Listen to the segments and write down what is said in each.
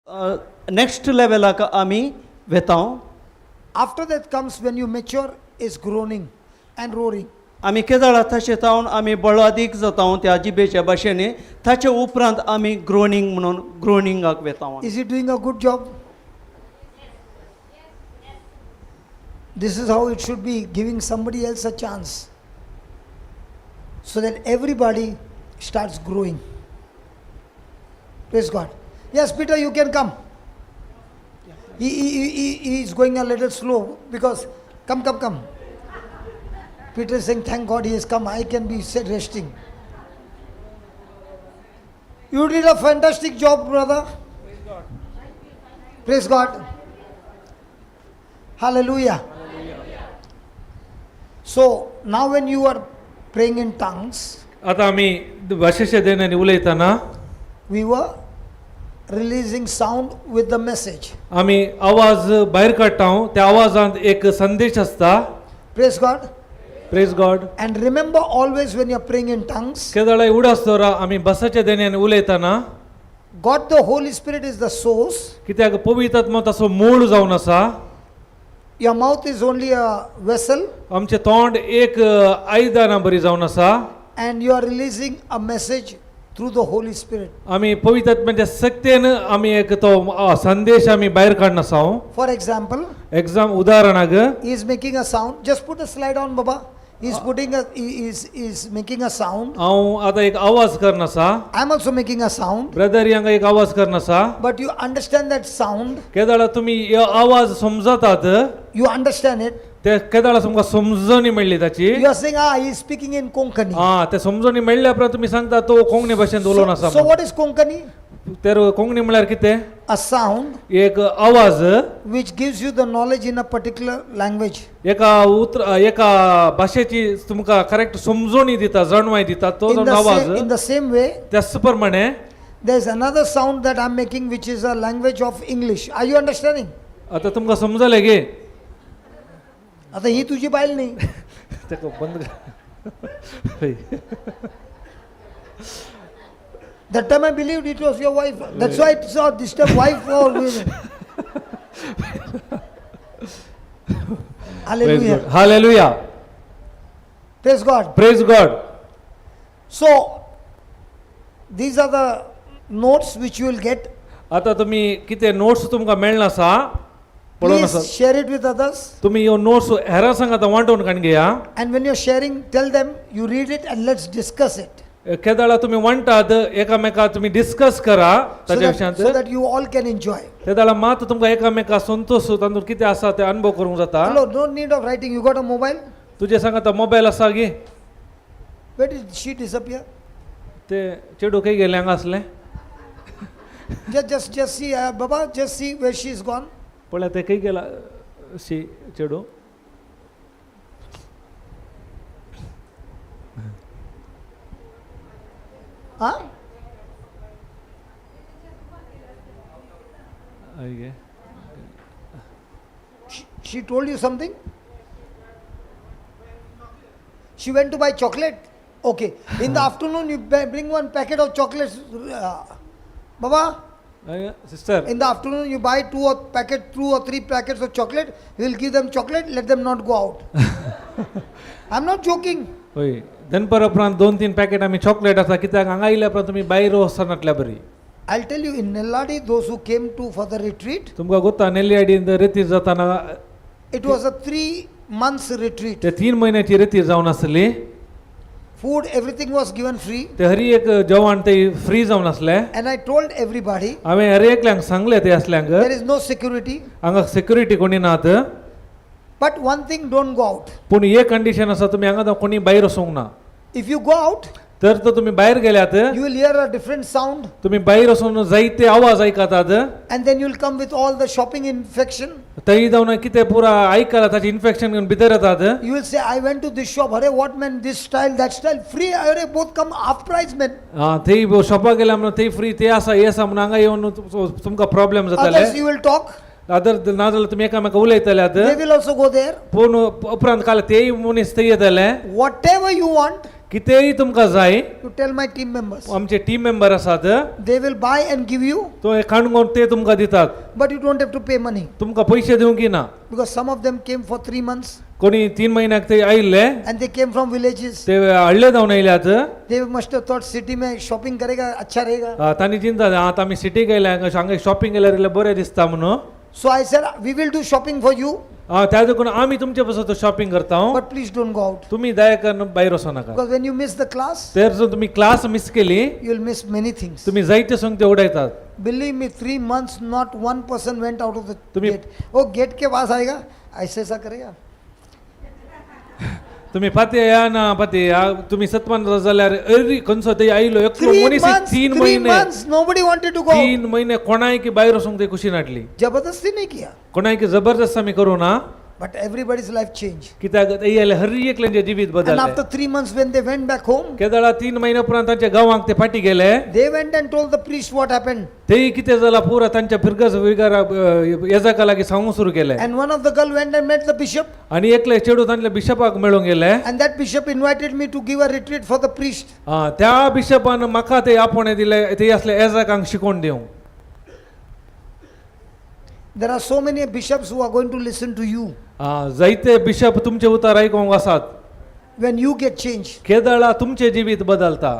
Next लेवलाक आमी वेता. After that comes when you mature is groaning and roaring. आमी केदळा तशें जावन आमी बळादीक जाता त्या जिबेच्या भाशेनी ताचे उपरांत आमी ग्रोनींग म्हणून ग्रोनिंगाक वेता आमी. Is he doing a good job? This is how it should be, giving somebody else a chance so that everybody starts growing. Praise God. Yes, Peter, you can come. He is going a little slow because, come, come, come. Peter is saying, thank God he has come. I can be resting. You did a fantastic job, brother. Praise God. Hallelujah. So now when you are praying in tongues, आतां आमी भाशेच्या देण्यानी उलयतना we were releasing sound with the message. आमी आवाज भायर काडटा, त्या आवाजांत एक संदेश आसता. Praise God. Praise God. And remember always when you are praying in tongues, केदळाय उडास दवरा आमी भासाच्या देण्यान उलयतना God the Holy Spirit is the source. कित्याक पवित्र आत्मा ताचो मूळ जावन आसा. Your mouth is only a vessel, आमचें तोंड एक आयदनां बरी जावन आसा. and you are releasing a message through the Holy Spirit. आमी पवित्र आत्म्याच्या सक्तेन आमी एक तो संदेश आमी भायर काडना आसा. For example, exam उदाहरणाक he is making a sound. Just put a slide on, Baba. He is putting a he is making a sound. हांव आतां एक आवाज करना आसा. I am also making a sound. Brother हांगा एक आवाज करना आसा. But you understand that sound. केदळा तुमी हो आवाज समजतात. You understand it. ते केदळा तुमकां समजणी मेळ्ळी ताची. You are saying, ah, he is speaking in Konkani. आं ते समजणी मेळ्ळ्या उपरांत तुमी सांगता तो कोंकणी भाशेंत उलोवन So, आसा so म्हणून. what is Konkani? तर कोंकणी म्हळ्यार कितें? A sound एक आवाज which gives you the knowledge in a particular language. एका उतर एका भाशेची तुमकां करेक्ट समजणी दिता, जाणवाय दिता तो In जावन the, आवाज. in the same way, त्याच प्रमाणे there is another sound that I'm making which is a language of English. Are you understanding? आतां तुमकां समजलें गे? आता ही तुझी बायल नाही. ताका बंद कर. That time I believed it was your wife. That's why it's not this time wife or Hallelujah. Hallelujah. Praise God. Praise God. So these are the notes which you will get. आतां तुमी कितें notes तुमकां मेळना आसा पळोवन Please आसा. share it with others. तुमी ह्यो नोट्स हेरां संग आतां वांटून काडून घेया. And when you're sharing, tell them you read it and let's discuss it. केदाळा तुमी वांटात एकामेका तुमी डिस्कस करा So ताच्या that, विशयांत. so that you all can enjoy. ते जाल्यार मात तुमकां एकामेका संतोश तातूंत कितें आसा ते अनुभव करूंक जाता. Hello, no need of writing. You got a mobile? तुजे सांग आतां मोबायल आसा गे? Where did she disappear? ते चेडूं खंय गेलें हांगा आसलें. Just see, Baba, just see where she's gone. पळय तें खंय गेला शी चेडूं. Huh? हय गे. She told you something? She went to buy chocolate. Okay. In the afternoon, you bring one packet of chocolates. Baba, sister. in the afternoon, you buy two or three packets of chocolate. You will give them chocolate. Let them not go out. I'm not joking. हय दनपार उपरांत 2-3 packet आमी chocolate आसा कित्याक हांगा येयल्या उपरांत तुमी भायर वचनातल्या बरी. I'll tell you, in Nelladi, those who came to for the retreat, तुमकां गोता नेल्लियाडीन रेतीर जाताना it was a 3 months retreat. ते 3 म्हयन्याची रेतीर जावन आसली. Food, everything was given free. ते हरी एक जेवण ते फ्री जावन आसलें. And I told everybody, हांवें हर एकल्यांक सांगलें ते आसल्यांक there is no security. हांगा सेक्युरिटी कोणी नात. But one thing, don't go out. पूण एक कंडिशन आसा तुमी हांगा कोणी भायर वचूंक ना. If you go out, तर तर तुमी भायर गेल्यात you will hear a different sound, तुमी भायर वचून जायते आवाज आयकतात. and then you will come with all the shopping infection. थंय जावन कितें पुरा आयकला ताचें इन्फेक्शन घेवन भितर येतात. You will say, I went to this shop. Hare, what man, this style, that style, free. Hare, both come half price, man. आं थंय शॉपाक गेल्या म्हणून थंय फ्री ते आसा हे आसा म्हणून हांगा येवन तुमकां प्रॉब्लेम जाताले. Others you will talk. Other नाजाल्यार तुमी एकामेका उलयतले. They will also go there. पूण उपरांत काल तेय मनीस थंय येतले. Whatever you want, कितेंय तुमकां जाय, you tell my team members. आमचे टीम मेंबर आसात. They will buy and give you, तो काणकोण ते तुमकां दितात. But you don't have to pay money. तुमकां पयशे दिवंक ना. Because some of them came for 3 months कोणी 3 म्हयन्याक ते आयिल्ले. And they came from villages. ते हाडले जावन आयल्यात. They must have thought city में shopping करेगा, अच्छा रहेगा. तांणी चिंता आतां आमी सिटीक आयल्या, हांगा हांगा शॉपिंग केल्यार इल्लें बरें दिसता म्हणून. So I said, we will do shopping for you, त्या देखून आमी तुमचे पासत शॉपिंग करता. But please don't go out. तुमी दया करून भायर वचो नाका. Because when you miss the class, तर जर तुमी क्लास मिस केली, you will miss many things. तुमी जायते संगते उडयतात. Believe me, 3 months, not one person went out of the gate. वो गेट के पास आएगा, ऐसे ऐसा करेगा. तुमी फाती या ना फाती या, तुमी सतमान जाल्यार एरी खंयचो ते आयलो एकलो थ्री मनीस मंथ्स, तीन थ्री म्हयने months, nobody wanted to go. 3 म्हयने कोणायकी भायर वचूंक ते खुशी नाटली. जबरदस्ती नहीं किया. कोणायकी जबरदस्त आमी करूं ना. But everybody's life changed. कित्याक ते आयले हर एकल्याचें जिवीत And बदललें. After 3 months, when they went back home, केदळा 3 म्हयन्या उपरांत तांच्या गांवांक ते फाटी गेले, they went and told the priest what happened. तेय कितें जाला पुरा तांच्या फिरगज विगारा येजाका लागीं सांगूंक सुरू केलें. And one of the girl went and met the bishop, आनी एकले चेडूं तांच्या बिशपाक मेळूंक गेले. And that bishop invited me to give a retreat for the priest. आं, त्या बिशपान म्हाका ते आपोवणें दिलें ते असले येजाकांक शिकोवन दिवंक. There are so many bishops who are going to listen to you आं, जायते बिशप तुमचे उतार आयकूंक आसात. When you get changed. केदळा तुमचें जिवीत बदलता.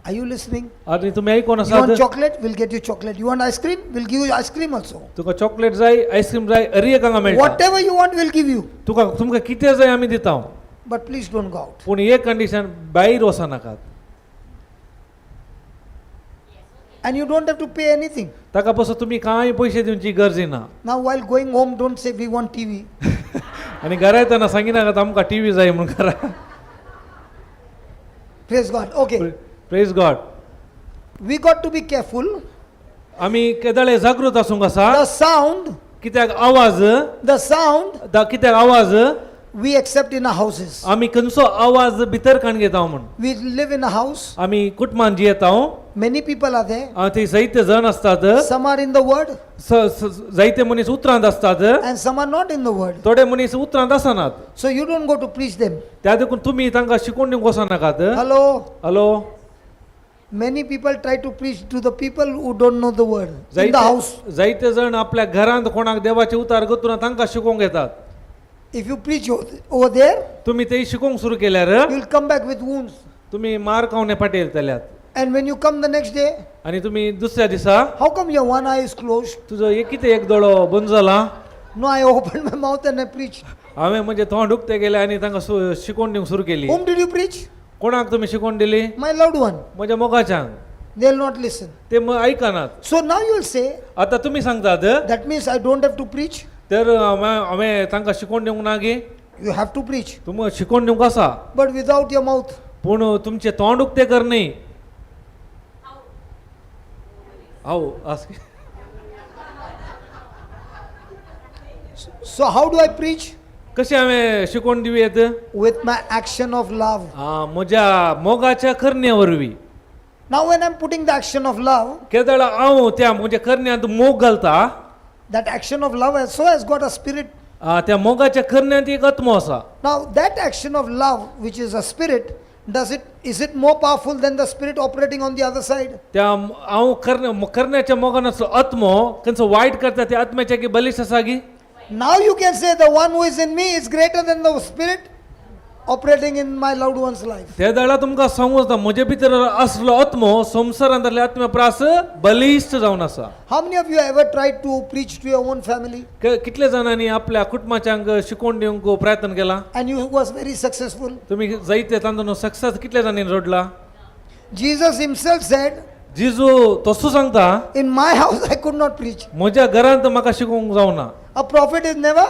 Are you listening? आनी तुमी आयकून You आसात. Want chocolate? We'll get you chocolate. You want ice cream? We'll give you ice cream also. तुका चॉकलेट जाय, आयस्क्रीम जाय, अरी एक हांगा मेळटा. Whatever you want, we'll give you. तुका तुमकां कितें जाय आमी दिता. But please don't go out. पूण एक कंडिशन, भायर वचनाकात. And you don't have to pay anything. ताका पासून तुमी कांय पयशे दिवची गरज ना. Now, while going home, don't say we want TV. आनी घरा येतना सांगिनाकात आमकां टीव्ही जाय म्हणून घरा. Praise God. Okay. Praise God. We got to be careful. आमी केदळे जागृत आसूंक आसा. The sound, कित्याक आवाज, the sound कित्याक आवाज we accept in our houses. आमी खंयचो आवाज भितर काण घेता म्हूण. We live in a house. आमी कुटुंबान जियेता. Many people are there. थंय जायते जण आसतात. Some are in the word जायते मनीस उतरांत आसतात. And some are not in the word. थोडे मनीस उतरांत आसनात. So you don't go to preach them. त्या देखून तुमी तांकां शिकोवन दिवंक वचनाकात. Hello. Hello. Many people try to preach to the people who don't know the word in the house. जायते जायते जण आपल्या घरांत कोणाक देवाचे उतार गतून तांकां शिकोवंक येतात. If you preach over there, तुमी ते शिकोवंक सुरू केल्यार, you will come back with wounds. तुमी मार खावन फाटीं येतल्यात. And when you come the next day, आनी तुमी दुसऱ्या दिसा, how come your one eye is closed? तुजो एक कितें एक दोळो बंद जाला? No, I opened my mouth and I preached. हांवें म्हणजे तोंड उक्तें केलें आनी तांकां शिकोवन दिवंक सुरू केली. Whom did you preach? कोणाक तुमी शिकोवन दिली? My loved one. म्हज्या मोगाच्यांक. They will not listen. ते मग आयकनात. So now you will say, आतां तुमी सांगतात, that means I don't have to preach. तर हांवें तांकां शिकोवन दिवंक ना गी? You have to preach, तुमकां शिकोवन दिवंक आसा. But without your mouth. पूण तुमचें तोंड उक्तें कर न्ही. हांव आस. So how do I preach? कशें हांवें शिकोवन दिवं येत? With my action of love. आं, म्हज्या मोगाच्या करणे वरवीं. Now when I'm putting the action of love, केदळा हांव त्या म्हज्या करण्यांत मोग घालता, that action of love also has got a spirit. आं, त्या मोगाच्या करण्यांत एक आत्मो आसा. Now that action of love, which is a spirit, does it is it more powerful than the spirit operating on the other side? त्या हांव करण्याच्या मोगान आसलो आत्मो खंयचो वायट करता त्या आत्म्याच्या की बलिश्ट आसा गी? Now you can say the one who is in me is greater than the spirit operating in my loved one's life. त्या वेळार तुमकां सांगूं जाता म्हजे भितर आसलो आत्मो संवसारांतल्या आत्म्या प्रास बलिश्ट जावन आसा. How many of you ever tried to preach to your own family कितले जाणांनी आपल्या कुटुंबाच्यांक शिकोवन दिवंक प्रयत्न केला? And you was very successful? तुमी जायते तांतून सक्सेस कितले जाणांनी जोडला? Jesus himself said, जिजू तसो सांगता, in my house I could not preach. म्हज्या घरांत म्हाका शिकोवंक जावना. A prophet is never,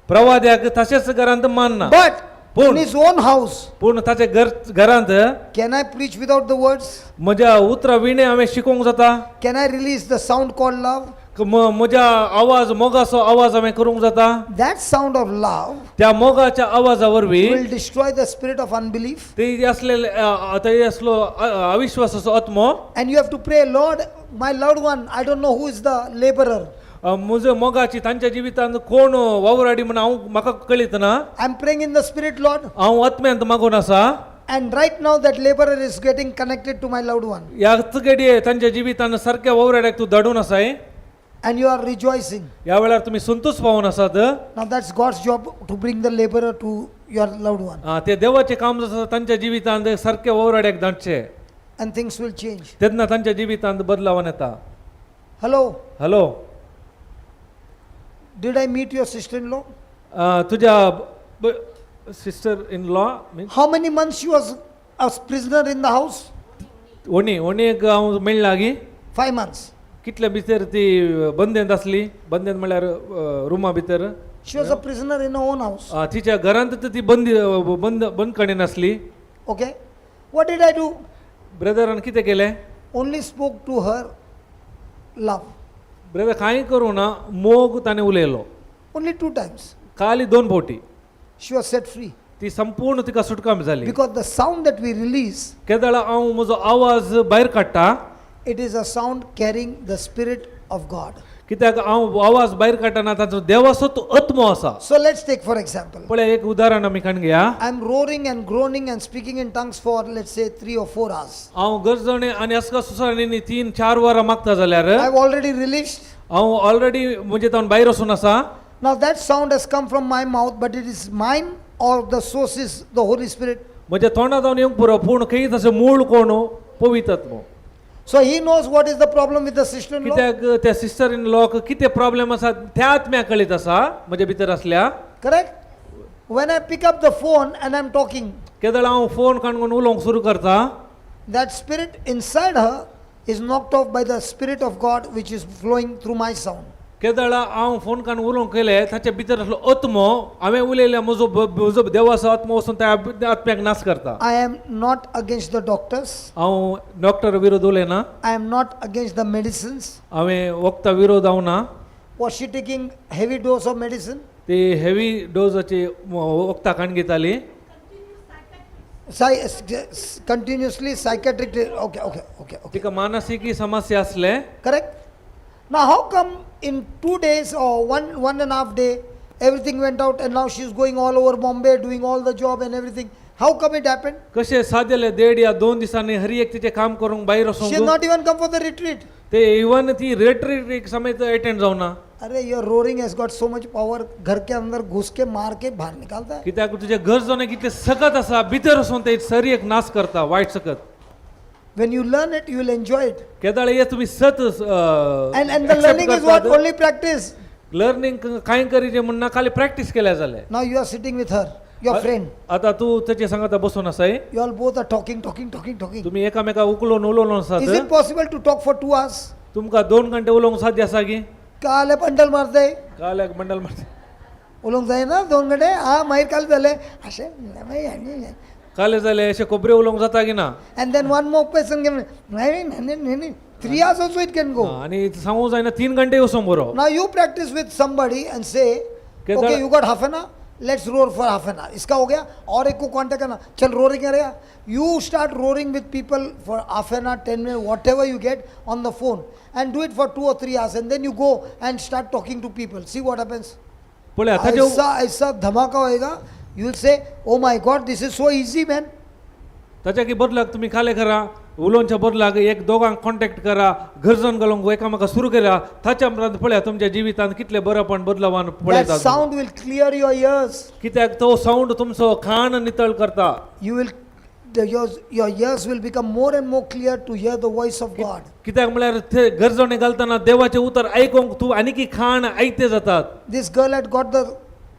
प्रवाद्याक तशेंच घरांत मानना. But पूण in his own house, पूण ताच्या घर घरांत, can I preach without the words? म्हज्या उतरां विणे हांवें शिकोवंक जाता? Can I release the sound called love? म्हज्या आवाज मोगाचो आवाज हांवें करूंक जाता? That sound of love त्या मोगाच्या आवाजा वरवीं will destroy the spirit of unbelief. ते असलेले ते असलो अविश्वासाचो आत्मो. And you have to pray, Lord, my loved one, I don't know who is the laborer. म्हज्या मोगाची तांच्या जिवितांत कोण वावराडी म्हण हांव म्हाका कळीत ना. I'm praying in the spirit, Lord, हांव आत्म्यांत मागून आसा. And right now that laborer is getting connected to my loved one. ह्याच घडये तांच्या जिवितान सारक्या वावराड्याक तूं धाडून आसाय. And you are rejoicing. ह्या वेळार तुमी संतोष पावून आसात. Now that's God's job to bring the laborer to your loved one. आं, ते देवाचें काम आसा तांच्या जिवितांत सारक्या वावराड्याक धाडचें. And things will change. तेन्ना तांच्या जिवितांत बदलावन येता. Hello, hello. Did I meet your sister in law? आं, तुज्या sister in law means How many months she was a prisoner in the house? ओणी ओणीक हांव मेळ्ळा गी? 5 months. कितले भितर ती बंदेंत आसली? बंदेंत म्हणल्यार रुमा भितर. She was a prisoner in her own house. आं, तिच्या घरांत तर ती बंदी बंद बंदखणीन आसली. Okay. What did I do? Brethren कितें केलें? Only spoke to her love. Brother कांय करूं ना, मोग ताणें उलयलो. Only two times. खाली दोन फावटी. She was set free. ती संपूर्ण तिका सुटकाम जाली. Because the sound that we release, केदळा हांव म्हजो आवाज भायर काडटा, it is a sound carrying the Spirit of God. कित्याक हांव आवाज भायर काडटना ताचो देवाचो तो आत्मो आसा. So let's take for example. पळय एक उदाहरण आमी काडून घेया. I'm roaring and groaning and speaking in tongues for, let's say, 3 or 4 hours. हांव गरजणे आनी अस्का सुसारांनी 3-4 वरां मागता जाल्यार, I've already released. हांव ऑलरेडी म्हणजे तावन भायर वचून आसा. Now that sound has come from my mouth, but it is mine or the source is the Holy Spirit? म्हज्या तोंडा जावन येवंक पुरो, पूण खंय तशें मूळ कोण? पवित्र आत्मो. So he knows what is the problem with the sister in law. कित्याक त्या सिस्टर इन लॉक कितें प्रॉब्लेम आसा त्या आत्म्या कळीत आसा म्हज्या भितर आसल्या. Correct? When I pick up the phone and I'm talking, केदळ हांव फोन काडून उलोवंक सुरू करता, that spirit inside her is knocked off by the Spirit of God which is flowing through my sound. केदळ हांव फोन काडून उलोवंक केलें, ताच्या भितर आसलो आत्मो हांवें उलयल्या म्हजो म्हजो देवाचो आत्मो वचून त्या आत्म्याक नाश करता. I am not against the doctors. हांव डॉक्टर विरोध उलयना. I am not against the medicines. हांवें वखदां विरोध हांव ना. Was she taking heavy dose of medicine? ती हेवी डोजाची वखदां काडून घेताली. Continuously psychiatric. Okay. तिका मानसीक समस्या आसले. Correct? Now, how come in 2 days or one and a half day, everything went out and now she's going all over Bombay doing all the job and everything? How come it happened? कशें सादेले देड या दोन दिसांनी हर एक तिचें काम करूंक भायर She has वचूंक not even come for the retreat. ते इवन ती रेट्रीट समेत एटेंड जावना. अरे, your roaring has got so much power. घर के अंदर घुस के मार के बाहर निकालता है. कित्याक तुजें घर जावन कितलें सकत आसा, भितर वचून ते सरी एक नाश करता वायट सकत. When you learn it, you will enjoy it. केदाळ हे तुमी सत And the learning is what? Only practice. Learning कांय करीजे म्हण ना, खाली प्रॅक्टीस केल्या जालें. Now you are sitting with her, your friend. आतां तूं तेचे सांगाता बसून आसाय. You all both are talking, talking, talking, talking. तुमी एकामेका उकलोन उलोवन Is it आसात. Possible to talk for 2 hours? तुमकां 2 घंटे उलोवंक साध्य आसा की? काले बंडल मारते. काल एक बंडल मारता. उलोवंक जायना 2 घंटे? हा, मागीर काल जालें अशें. काले जाले अशें खबऱ्यो उलोवंक जाता की ना? And then one more person, नाही, 3 hours also it can go. आनी सांगूंक जायना, 3 घंटे वचोंक बरो. Now you practice with somebody and say, okay, you got half an hour, let's roar for half an hour. इसका हो गया, और एक को कांटेक्ट करना, चल रोरिंग करेगा. You start roaring with people for half an hour, 10 minute, whatever you get on the phone, and do it for 2 or 3 hours, and then you go and start talking to people. See what happens. पळय ताचे ऐसा ऐसा धमाका होएगा. You will say, oh my God, this is so easy, man. ताच्या की बदलाक तुमी खाले करा, उलोवच्या बदलाक एक दोगांक कॉन्टॅक्ट करा, गरजन घालूंक एकामेका सुरू करा. ताच्या उपरांत पळया तुमच्या जिवितांत कितले बरेपण बदलावान That पळयतात. sound will clear your ears. कित्याक तो सावंड तुमचो कान नितळ करता. You will the, your ears will become more and more clear to hear the voice of God. कित्याक म्हळ्यार ते गरजणे घालतना देवाचें उतर आयकोंक तूं आनीकी खाण आयते जातात. This girl had got the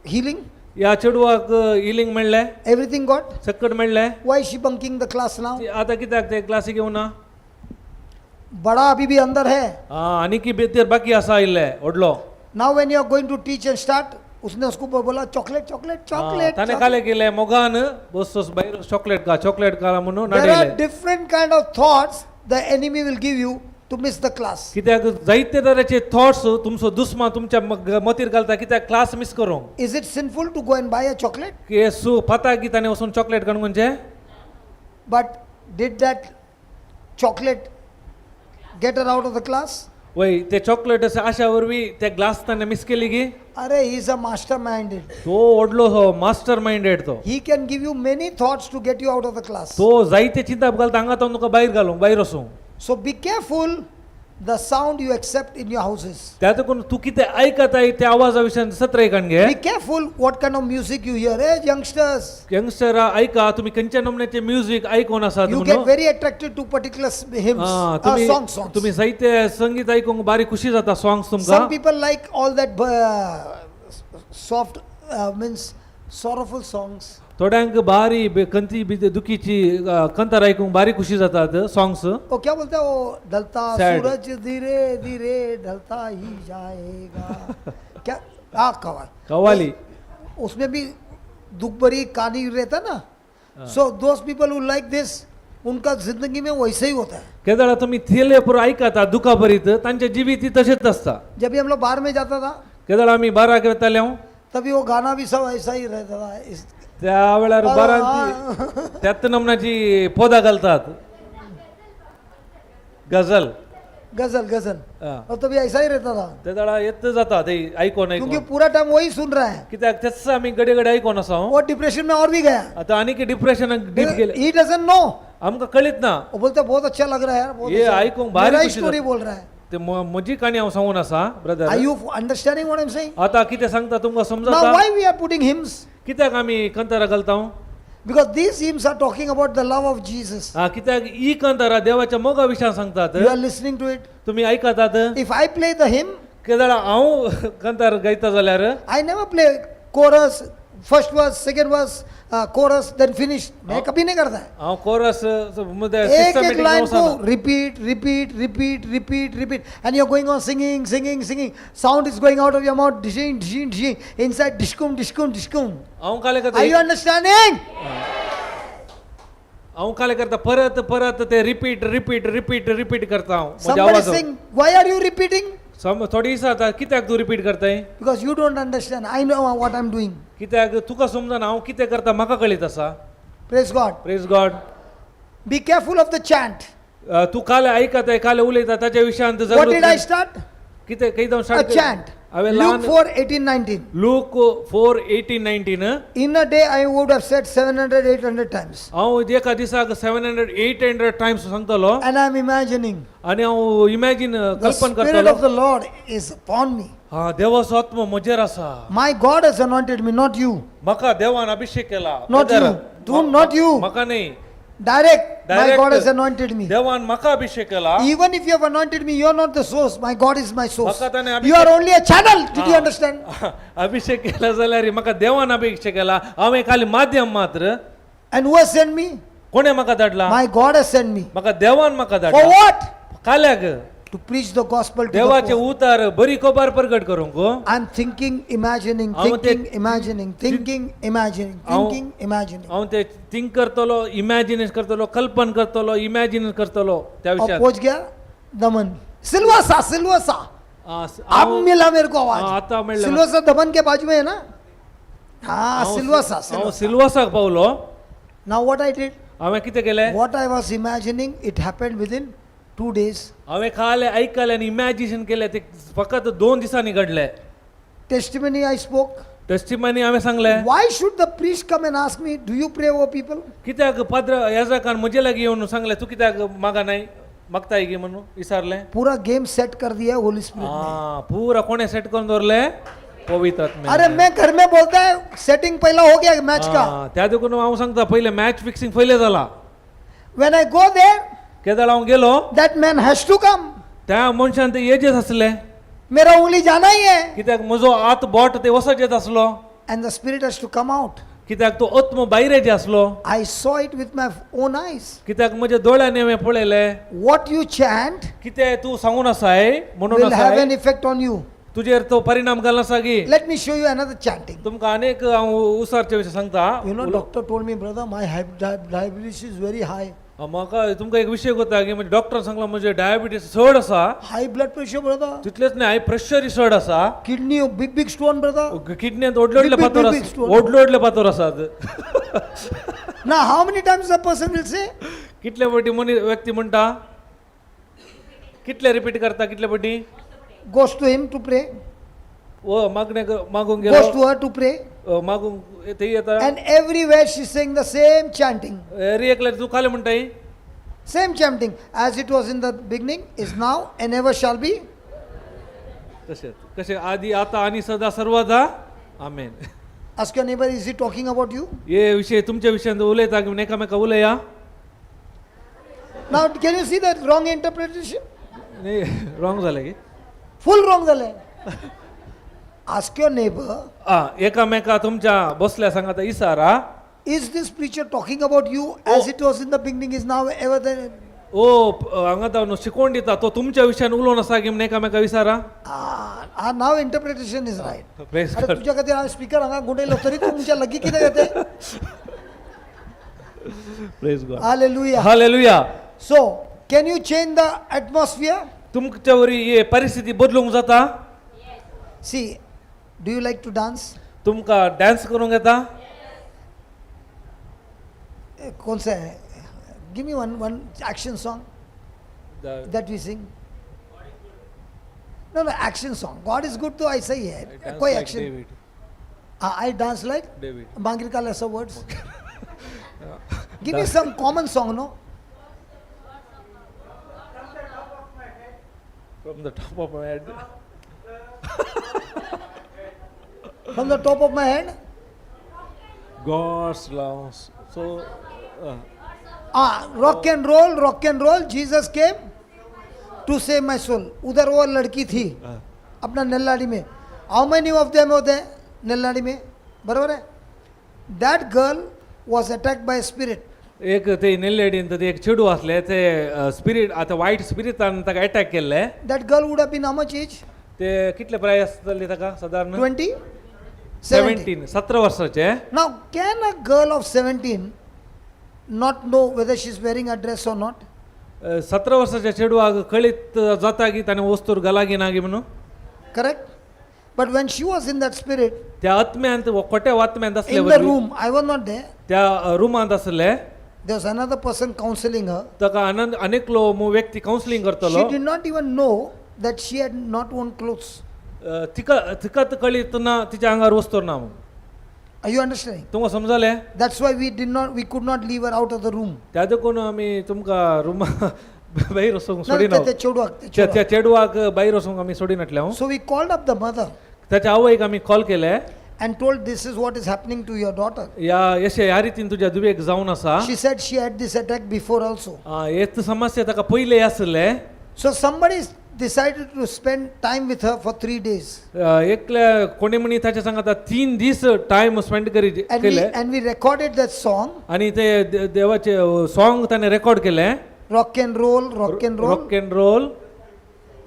healing, ह्या चेडवाक हिलींग मेळ्ळें. Everything got. सक्कट मेळ्ळें. Why is she bunking the class now? ती आतां कित्याक ते क्लासीक येवना? बड़ा अभी भी अंदर है. आनीकी भितर बाकी आसा इल्ले व्हडलो. Now when you are going to teach and start, उसने उसको बोला, चॉकलेट, चॉकलेट, चॉकलेट. ताणें काले केलें मोगान बस भायर चॉकलेट घा, चॉकलेट घाला म्हणून There are नाडयलें. Different kind of thoughts the enemy will give you to miss the class. कित्याक जायते तरेचे थॉट्स तुमचो दुस्मान तुमच्या मतीर घालता कित्याक क्लास मिस करूंक. Is it sinful to go and buy a chocolate? की सु पाता की ताणें वचून चॉकलेट काडून म्हणजे. But did that chocolate get her out of the class? वय ते चॉकलेट आशा वरवीं ते ग्लास ताणें मिस केली की. अरे, he is a master minded. तो व्हडलो मास्टर मायंडेड तो. He can give you many thoughts to get you out of the class. तो जायते चिंताप घालता हांगा तो तुका भायर घालूंक, भायर वचूंक. So be careful the sound you accept in your houses. त्या देखून तूं कितें आयकताय त्या आवाजा विशयान सत्रयकान घे. Be careful what kind of music you hear. Hey, youngsters, यंगस्टरा ऐका, तुम्ही खंयच्या नमुन्याचे म्युझिक आयकून आसात you म्हणून. get very attracted to particular hymns, हा, तुम्ही songs, songs. तुम्ही जायते संगीत आयकूंक बारीक खुशी जाता सॉंग्स तुमकां. Some people like all that soft, means sorrowful songs. थोड्यांक बारी खंती बी दुखीची कंतार आयकूंक बारी खुशी जातात सॉंग्स. वो क्या बोलते हैं, वो ढलता Sad. सूरज धीरे धीरे ढलता ही जाएगा, क्या हाँ कवाल. कवाली. उसमें भी दुख भरी कहानी रहता ना. So those people who like this, उनका जिंदगी में वैसे ही होता है. केदळा तुम्ही थेले पुरो आयकता दुखा भरीत तांचे जिवीत तशेंच आसता. जब भी हम लोग बाहर में जाता था, केदळा आमी बाराक वताले हांव, तभी वो गाना भी सब ऐसा ही रहता था इस त्या वेळार अरे बारांत त्यात नमुन्याची पोदां घालतात, गझल. गजल गजल. हा. और तभी ऐसा ही रहता था. ते वेळार येत जाता ते आयकोन क्योंकि आयकोन. पूरा टाइम वही सुन रहा है. कित्याक तेच आमी घडये घडये आयकोन आसा हांव. वो डिप्रेशन में और भी गया. आतां आनीक डिप्रेशनाक डीप गेले. He doesn't know. आमकां कळीत ना. वो बोलता बहुत अच्छा लग रहा है यार, बहुत ये अच्छा। आयकूंक भारी मेरा ही खुशी स्टोरी जाता. बोल रहा है. ते म्हजी काणी हांव सांगून आसा brother. Are you understanding what I am saying? आतां कितें सांगता तुमकां Now समजता? Why we are putting hymns? कित्याक आमी कंतारा घालता? Because these hymns are talking about the love of Jesus. हा, कित्याक ही कंतारा देवाच्या मोगा विशयान सांगतात. You are listening to it. तुमी आयकतात. If I play the hymn, केदळा हांव कंतार गायता जाल्यार, I never play chorus, first verse, second verse, chorus, then finish. मैं कभी नहीं करता है. हांव कोरस एक एक line co repeat repeat repeat repeat repeat, and you are going on singing singing singing. Sound is going out of your mouth, डिशिंग डिशिंग डिशिंग, इनसाइड डिस्कुम डिस्कुम डिस्कुम. हांव काले are you करता, अंडरस्टँडिंग? हांव काले करता परत परत ते रिपीट रिपीट रिपीट रिपीट करता हांव म्हज्या Somebody आवाजान. saying, why are you repeating? सम थोडी दिसां कित्याक तूं रिपीट करताय? Because you don't understand. I know what I'm doing. कित्याक तुका समजना हांव कितें करता, म्हाका कळीत आसा. Praise God. Praise God. Be careful of the chant. तूं काल आयकताय, काल उलयता ताच्या विशयांत What did I जागृत. start? कितें खंय A start chant. हांवें Luke ल्हान 4 18 19. Luke 4:18-19. In a day, I would have said 700, 800 times. हांव एका दिसाक 700 800 टायम्स सांगतलो. And I'm imagining आनी हांव इमॅजीन the कल्पन Spirit करतलो of the Lord is upon me. हा, देवाचो आत्मो म्हजेर आसा. My God has anointed me, not you. म्हाका देवान अभिशेक केला. Not brother. you. Do not you. म्हाका न्ही. Direct. My Direct. God has anointed me. देवान म्हाका अभिशेक केला. Even if you have anointed me, you are not the source. My God is my source. म्हाका ताणें You are only a channel. Did you understand? अभिशेक केला जाल्यार म्हाका देवान अभिशेक केला, हांव खाली माध्यम मात्र. And who has sent me? कोणें म्हाका धाडला? My God has sent me. म्हाका देवान म्हाका For धाडला. what? काल्याक? To preach the gospel to the देवाचे poor. उतार बरी खबर प्रगट करूंक. I'm thinking, imagining, हांव ते- thinking, imagining, thinking, imagining, हांव- thinking, imagining. हांव ते थिंक करतलो, इमॅजिनेशन करतलो, कल्पन करतलो, इमॅजिन करतलो त्या और विशयात. पहुंच गया दमन, सिलवासा, सिलवासा. आ, अब मिला मेरे को हाँ, आवाज. आता मिळलं. सिलवासा दमन के बाजू में है ना? हाँ, हांव सिलवासा. हांव सिलवासा. सिल्वासाक पावलो. Now what I did? हांवें कितें केलें? What I was imagining, it happened within 2 days. हांवें खालें, आयकलें आनी इमॅजिनेशन केलें, ते फकत 2 दिसांनी घडलें. Testimony I spoke. टेस्टिमनी हांवें सांगलें. Why should the priest come and ask me, do you pray over people? कित्याक पाद्र याजकान म्हजे लागीं येवन सांगलें, तूं कित्याक मागा नाय मागताय गी म्हणून विचारलें. पूरा गेम सेट कर दिया है होली स्पिरिट ने. आ, पुरा कोणें सेट करून दवरलें? पवित्र आत्म्यान. अरे मैं घर में बोलता है, सेटिंग पहला हो गया मैच का. आ, त्या देखून हांव सांगता, पयलें मॅच फिक्सिंग पयलें जाला. When I go there, केदळ हांव गेलो, that man has to come. त्या मनशान ते येजेच आसले. मेरा उंगली जाना ही है. कित्याक म्हजो आत बोट ते वचत आसलो. And the spirit has to come out. कित्याक तो आत्मो भायर येजे आसलो. I saw it with my own eyes. कित्याक म्हज्या दोळ्यांनी हांवें पळयलें. What you chant कितें तूं सांगून आसाय म्हणून will have आसाय an effect on you. तुजेर तो परिणाम घालना आसा की. Let me show you another chanting. तुमकां अनेक हांव उसारचे विशय सांगता. You know, doctor told me, brother, my diabetes is very high. म्हाका तुमकां एक विशय कोता की म्हणजे डॉक्टर सांगला म्हजे डायबिटीस चड आसा. High blood pressure, brother. तितलेच न्हय, हाय प्रेशरय चड आसा. Kidney, big, big stone, brother. किडनेंत व्हडले व्हडले Big, big, फातर big, big आसा, stone. व्हडले व्हडले फातर आसात. Now, how many times a person will say, कितले फावटी मनीस व्यक्ती म्हणटा? कितले रिपीट करता कितले पटी Goes to him to pray, ओ मागणे मागूंक goes गेलो to her to pray, मागूंक ते येता and everywhere she's saying the same chanting. री एकल्यार तूं खालें म्हणटाय Same chanting as it was in the beginning, is now, and ever shall be. तशेंच कशें आदी आता आनी सदा सर्वदा आमेन. Ask your neighbor, is he talking about you? हे विशय तुमच्या विशयांत उलयता की एकामेका उलया. Now, can you see that wrong interpretation? न्ही रॉंग जालें की Full wrong झालंय. Ask your neighbor, आ एकामेका तुमच्या बसल्या सांगाता इसारा is this preacher talking about you as it was in the beginning, is now, ever then? ओ हांगा न्हू शिकवण दिता तो तुमच्या विशयान उलोवन आसा की म्हण एकामेका विचारा. Ah, ah, now interpretation is right. Praise अरे God. तुझ्या खातीर हांवें स्पीकर हांगा गुंडयलो तरी तुमच्या लागीं कितें येते. Praise God. Hallelujah. Hallelujah. So can you change the atmosphere? तुमच्या वरी हे परिस्थिती बदलूंक जाता. See, do you like to dance? तुमकां डान्स करूंक येता. कोण सा है? Give me one action song that we sing. No, no, action song. God is good तो ऐसा ही है. कोई action. I dance like David. मांगीर काल ऐसा words. Give me some common song, no? From the top of my head. From the top of my head. God's love. So, Ah, rock and roll, rock and roll. Jesus came to save my soul. उधर वो लड़की थी अपना नेल्लाड़ी में. How many of them होते हैं नेल्लाड़ी में? बरोबर है. That girl was attacked by a spirit. एक ते नेल्लेडीन ते एक चेडूं आसलें ते स्पिरीट आतां वायट स्पिरिटान ताका एटॅक केल्लें. That girl would have been how much age? ते कितले प्राय आसतली ताका सादारण 20? 17. 17 17 वर्साचे. Now, can a girl of 17 not know whether she's wearing a dress or not? 17 वर्साच्या चेडवाक कळीत जाता की ताणें वस्तूर घाला की ना गी म्हणून. Correct? But when she was in that spirit, त्या आत्म्यांत खोट्या आत्म्यांत असले in the room, I was not there. त्या रुमांत आसले. There was another person counseling her. ताका आनंद अनेकलो व्यक्ती कावन्सिलींग करतलो. She did not even know that she had not worn clothes. तिका तिका कळीत ना तिच्या आंगार वस्तूर ना म्हणून. Are you understanding? तुमकां समजलें? That's why we could not leave her out of the room. त्या देखून आमी तुमकां रुमा भायर वचूंक No, सोडिना. ते- ते चेडवाक, ते त्या चेडवाक. चेडवाक भायर वचूंक आमी सोडिनातले हांव. So we called up the mother ताच्या आवयक आमी कॉल केले and told this is what is happening to your daughter. ह्या अशें ह्या रितीन तुज्या धुवेक जावन आसा. She said she had this attack before also. हेच समस्या ताका पयले आसले. So somebody decided to spend time with her for 3 days. एकल्या कोणी म्हणी ताच्या सांगता 3 दीस time spend curry And we, केले and we recorded that song, आनी ते देवाचे सॉंग ताणें रेकॉर्ड केलें. rock and roll, rock and roll. Rock and roll.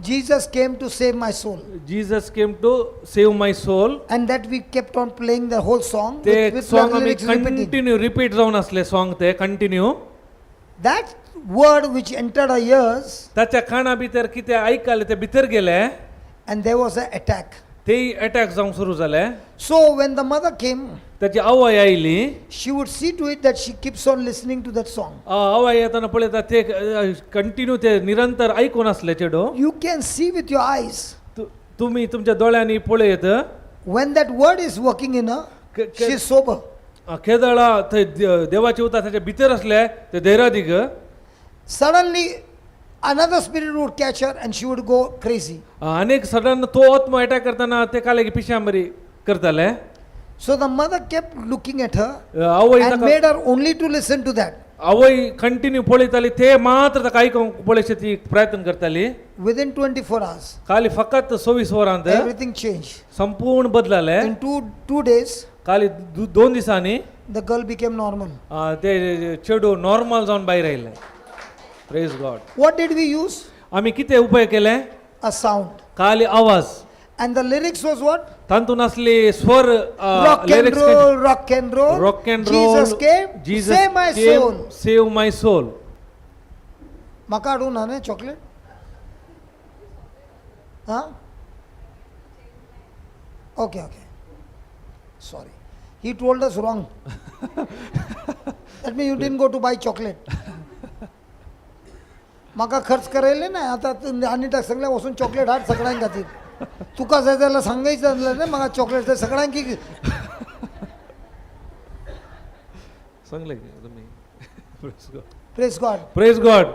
Jesus came to save my soul. Jesus came to save my soul. And that we kept on playing the whole song ते with the song आमी lyrics repeating. Continue repeat जावन आसले song ते continue. That word which entered our ears, ताच्या काना भितर कितें आयकलें ते भितर गेले and there was an attack. ते अटॅक जावंक सुरू जाले. So when the mother came, ताची आवय आयली. she would see to it that she keeps on listening to that song. आवय येताना पळयता ते कंटिन्यू ते निरंतर आयकून आसले चेडो. You can see with your eyes तुमी तुमच्या दोळ्यांनी पळयत when that word is working in her, she is sober. केदळा थंय देवाचे उतर ताच्या भितर आसले ते धैर्यादीक. Suddenly, another spirit would catch her and she would go crazy. अनेक सडन तो आत्मो अटॅक करतना ते काले पिश्या बरी करताले. So the mother kept looking at her आवय and ताका made her only to listen to that. आवय कंटिन्यू पळयताली ते मात्र ताका आयकूंक पळयशे ती प्रयत्न करताली. Within 24 hours, खाली फकत 24 वरांत everything changed. संपूर्ण बदलाले. In two days, खाली 2 दिसांनी the girl became normal. ते चेडू नॉर्मल जावन भायर आयले. Praise God. What did we use? आमी कितें उपाय केले? A sound. खाली आवाज. And the lyrics was what? तातूंत आसली स्वर Rock and roll, rock and roll. Rock and roll. Jesus came, Jesus save my soul. Save my soul. म्हाका हाडूं ना न्ही चॉकलेट? आं, okay okay, sorry, he told us wrong. That mean you didn't go to buy chocolate. म्हाका खर्च करयले ना आतां अनिताक सांगलें वचून चॉकलेट हाड सगळ्यां खातीर. तुका जाय जाल्यार सांगायच जालें ना म्हाका चॉकलेट जाय सगळ्यांक की. सांगले तुम्ही. Praise God. Praise God.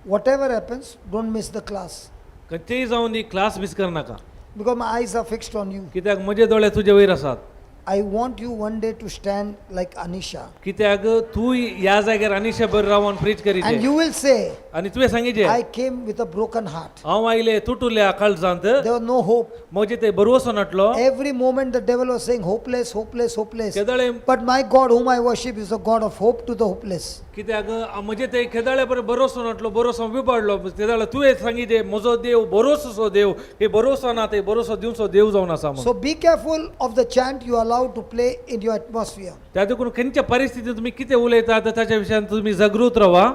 Whatever happens, don't miss the class. खंयचेय जावन दी, क्लास मिस करनाका. Because my eyes are fixed on you. कित्याक म्हजे दोळे तुजे वयर आसात. I want you one day to stand like Anisha. कित्याक तूं ह्या जाग्यार अनिशा बरें रावन प्रीच And करीत you will say, आनी तुवें सांगिचें, I came with a broken heart. हांव आयले तुटुल्या काळजांत. There was no hope. म्हजे ते भरवसो नाटलो. Every moment the devil was saying, hopeless, hopeless, hopeless. केदळे But my God, whom I worship, is a God of hope to the hopeless. कित्याक म्हजे ते खेदाळे बरें भरोसो नाटलो, भरोसो विपाडलो. तेदाळे तुवें सांगिचें, म्हजो देव भरोसो देव, हे भरोसो ना ते भरोसो दिवचो देव जावन आसा म्हणून. So be careful of the chant you allow to play in your atmosphere. त्या देखून खंयच्या परिस्थितीत तुमी कितें उलयतात ताच्या विशयान तुमी जागृत रावा.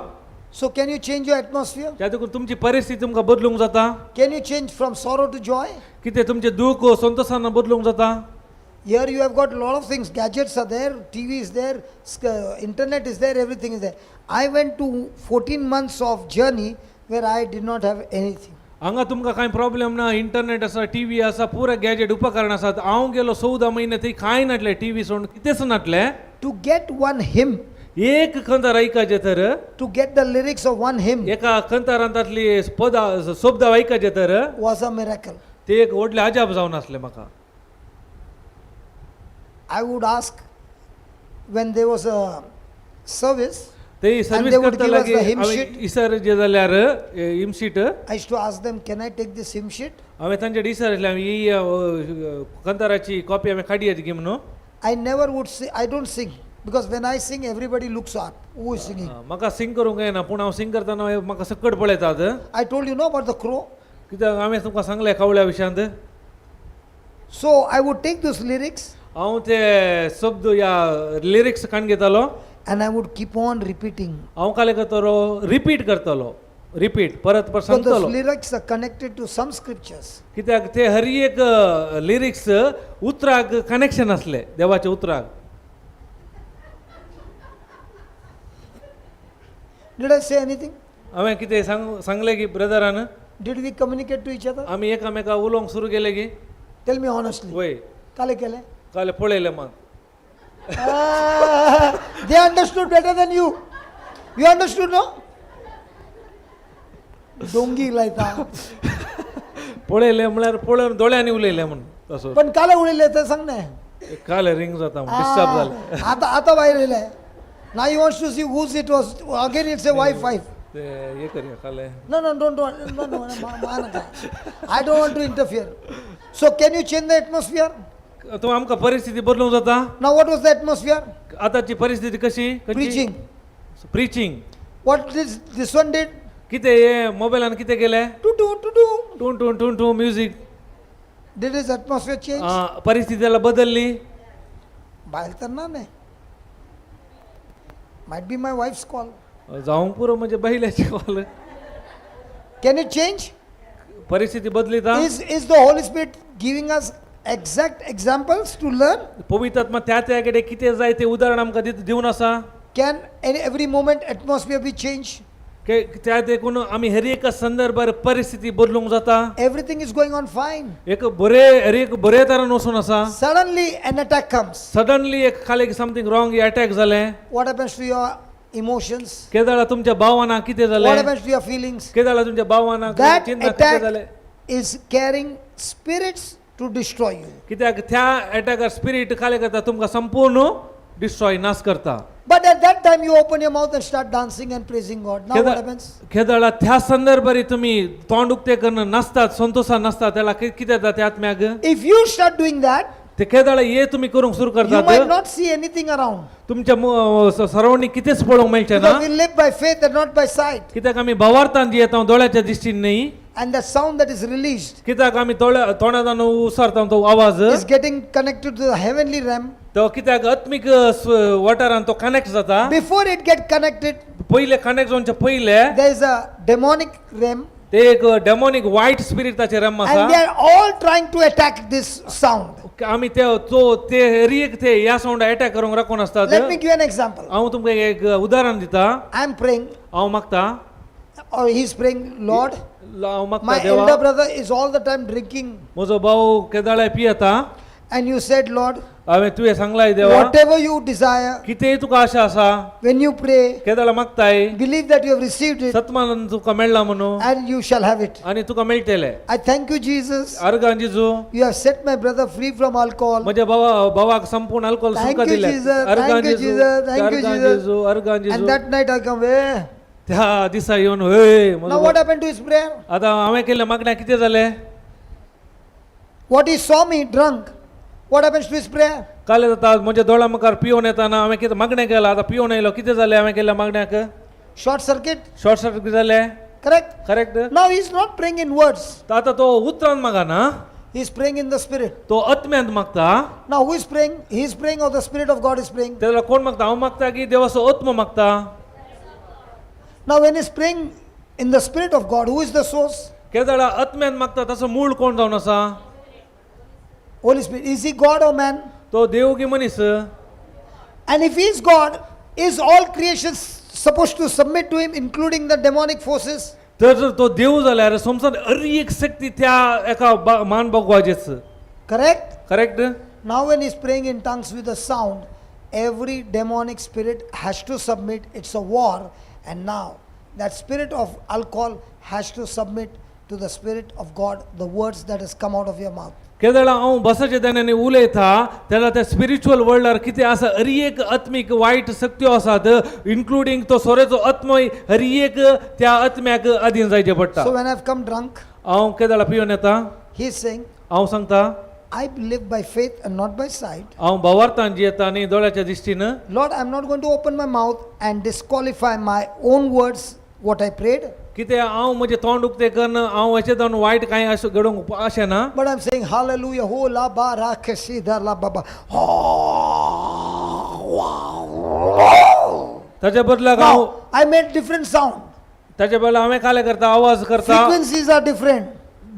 So can you change your atmosphere? त्या देखून तुमची परिस्थिती तुमकां बदलूंक जाता. Can you change from sorrow to joy? कितें तुमचें दूख संतोशान बदलूंक जाता. Here you have got a lot of things. Gadgets are there, TV is there, internet is there, everything is there. I went to 14 months of journey where I did not have anything. हांगा तुमकां कांय problem ना, internet आसा, T V आसा, पुरा gadget उपकरण आसात. हांव गेलो 14 म्हयने, थंय कांय नासलें, टी व्ही सोडून कितेंच नासलें. To get one hymn, एक कंतार आयकाचें तर, to get the lyrics of one hymn एका कंतारांतली पदां शब्द आयकाचे तर was a miracle. ते एक व्हडलें अजाप जावन आसलें म्हाका. I would ask when there was a service, ते And service they would करता give us लागी the hymn हांवें sheet. इसर जे जाल्यार hymn sheet, I used to ask them, can I take this hymn sheet? हांवें तांचे डिसर आसलें, हांवें ही कंताराची कॉपी हांवें काडयेत गी म्हणून. I never would say, I don't sing, because when I sing, everybody looks up. Who is singing? म्हाका सिंग करूंक येना, पूण हांव सिंग करतना म्हाका सकट पळयतात. I told you no about the crow. कित्याक हांवें तुमकां सांगलें कावळ्या विशयांत. So I would take those lyrics हांव ते शब्द या लिरिक्स काण घेतालो and I would keep on repeating. हांव काले करतलो, रिपीट करतलो, रिपीट परत परत Because those सांगतलो. lyrics are connected to some scriptures. कित्याक ते हर एक लिरिक्स उतराक कनेक्शन आसले देवाच्या उतराक. Did I say anything? हांवें कितें सांग सांगलें की brethren? Did we communicate to each other? आमी एकामेका उलोवंक सुरू केलें की? Tell me honestly. वय. काले केले? काले पळयलें मात. Ah, they understood better than you. You understood, no? डोंगी लायता. पळयलें म्हळ्यार पळोवन दोळ्यांनी उलयलें म्हूण तसो. पण काले उलयले ते सांग ना. काले रिंग जाता म्हूण डिस्टर्ब जालें. आता आता बाहेर येयले. Now he wants to see whose it was. Again it's a Wi-Fi. ते हे करया काले. No, no, don't, don't, no, no, no, I don't want to interfere. So can you change the atmosphere? तूं आमकां परिस्थिती बदलूंक जाता. Now what was the atmosphere? आतांची परिस्थिती कशी? Preaching. Preaching. What this one did? कितें हे मोबायलान कितें केलें? To do, to do. टून टून टून टून music. Did his atmosphere change? परिस्थिती त्याला बदलली. बायल तर ना नाही. Might be my wife's call. जावंक पुरो म्हणजे बैलाची call. Can it change? परिस्थिती बदली ता. Is the Holy Spirit giving us exact examples to learn? पवित्र आत्मा त्या त्या कडेन कितें जाय ते उदाहरण आमकां दिवन आसा. Can any, every moment atmosphere be changed? त्या देखून आमी हर एका संदर्भार परिस्थिती बदलूंक जाता. Everything is going on fine. एक बरे हर एक बरे तरान वचून आसा. Suddenly an attack comes. Suddenly एक खाली समथींग रॉंग अटॅक जालें. What happens to your emotions? केदाळा तुमच्या भावाना कितें What जालें? happens to your feelings? केदाळा तुमच्या भावाना That चिंता कितें जालें? attack is carrying spirits to destroy you. कित्याक त्या अटॅकार स्पिरीट खाली करता तुमकां संपूर्ण डिस्ट्रॉय नाश करता. But at that time you open your mouth and start dancing and praising God. Now what happens? खेदाळा त्या संदर्भारी तुम्ही तोंड उक्ते करून नाचतात, संतोषान नाचतात, त्याला कितें जाता त्या आत्म्याक? If you start doing that, ते खेदाळा हे तुम्ही करूंक सुरू you करतात, might not see anything around. तुमच्या सरावणी कितेंच पळोवंक मेळचें ना. Because we live by faith and not by sight. कित्याक आमी भावार्थान जियेता, दोळ्याच्या दृश्टीन न्ही. And the sound that is released कित्याक आमी दोळ्या तोंडान उसरता तो आवाज is getting connected to the heavenly realm. तो कित्याक आत्मीक वाठारान तो कनेक्ट जाता. Before it get connected, पयले कनेक्ट जावचे पयले there is a demonic realm, ते एक डेमोनीक वायट स्पिरीट ताचे रम आसा. and they are all trying to attack this sound. आमी ते तो ते हर एक ते ह्या सावंड अटॅक करूंक राखून आसतात. Let me give an example. हांव तुमकां एक उदाहरण दिता. I am praying हांव मागता. Or he's praying, Lord, हांव मागता my देवा elder brother is all the time drinking. म्हजो भाव केदाळाय पियेता. And you said, Lord, हांवें तुवें सांगलाय देवा, whatever you desire, कितेंय तुका आशा आसा, when you pray, केदाळा मागताय, believe that you have received it सतमान तुका मेळ्ळा म्हणून and you shall have it. आनी तुका मेळटलें. I thank you, Jesus. अर्गां जेजू, You have set my brother free from alcohol. म्हज्या भावा भावाक संपूर्ण अल्कोहोल Thank सुटका you, दिल्या. Jesus. अर्गां Thank you, जेजू, Jesus. Thank you, अर्गां Jesus. जेजू, अर्गां जेजू. And that night I come, eh. त्या दिसा येवन हय म्हजो Now what happened to his prayer? आतां हांवें केल्लें मागण्या कितें जालें? What he saw me drunk, what happens to his prayer? काल जाता म्हज्या दोळ्या मुखार पिवन येताना हांवें कितें मागणें केलां, आतां पिवन येयलो, कितें जालें हांवें केल्ल्या मागण्याक? Short circuit, short circuit जालें. Correct? Correct. Now he's not praying in words, आतां तो उतरान मागना, he's praying in the spirit. तो आत्म्यांत मागता. Now who is praying? He is praying or the Spirit of God is praying? तेन्ना कोण मागता, हांव मागता की देवाचो आत्मो मागता? Now when he's praying in the Spirit of God, who is the source? केदळा आत्म्यान मागता ताचो मूळ कोण जावन आसा? Holy Spirit. Is he God or man? तो देव की मनीस? And if he is God, is all creation supposed to submit to him, including the demonic forces? तर जर तो देव जाल्यार संवसार हर एक शक्ती त्या एका मान बगवाचेच. Correct? Correct. Now, when he's praying in tongues with a sound, every demonic spirit has to submit. It's a war. And now, that spirit of alcohol has to submit to the Spirit of God, the words that has come out of your mouth. केदळा हांव बसाच्या दान्यांनी उलयता तेन्ना त्या spiritual वर्ल्डार कितें आसा, हर एक आत्मीक वायट शक्त्यो आसात, including तो सोऱ्याचो आत्मय, हर एक त्या आत्म्याक अधीन जायचें पडटा. So, when I've come drunk, हांव केदळा पिवन येता, he's saying, हांव सांगता, I live by faith and not by sight. हांव भावार्थान जियेता आनी दोळ्याच्या दिश्टीन. Lord, I'm not going to open my mouth and disqualify my own words, what I prayed. कितें हांव म्हजें तोंड उक्तें करून हांव हेचें जावन वायट कांय अशें घडोवंक अशें ना. But I'm saying, Hallelujah, ho la ba ra ke si da la ba ba. Oh, wow. ताच्या बदलाक हांव Now, I made different sound. ताच्या बदला हांवें कालें करता, आवाज करता. Frequencies are different.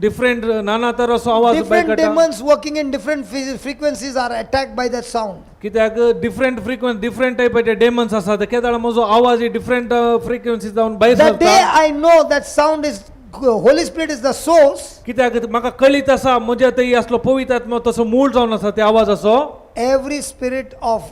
Different नाना तराचो आवाज भायर Different काडटा. demons working in different frequencies are attacked by that sound. कित्याक डिफरंट फ्रिक्वन्सी डिफरंट टायपाचे डेमन्स आसात, केदाळ म्हजो आवाज डिफरंट फ्रिक्वन्सी जावन भायर The day सरता. I know that sound is Holy Spirit is the source, कित्याक म्हाका कळीत आसा म्हज्या थंय आसलो पवित्र आत्मो तसो मूळ जावन आसा त्या आवाजाचो. Every spirit of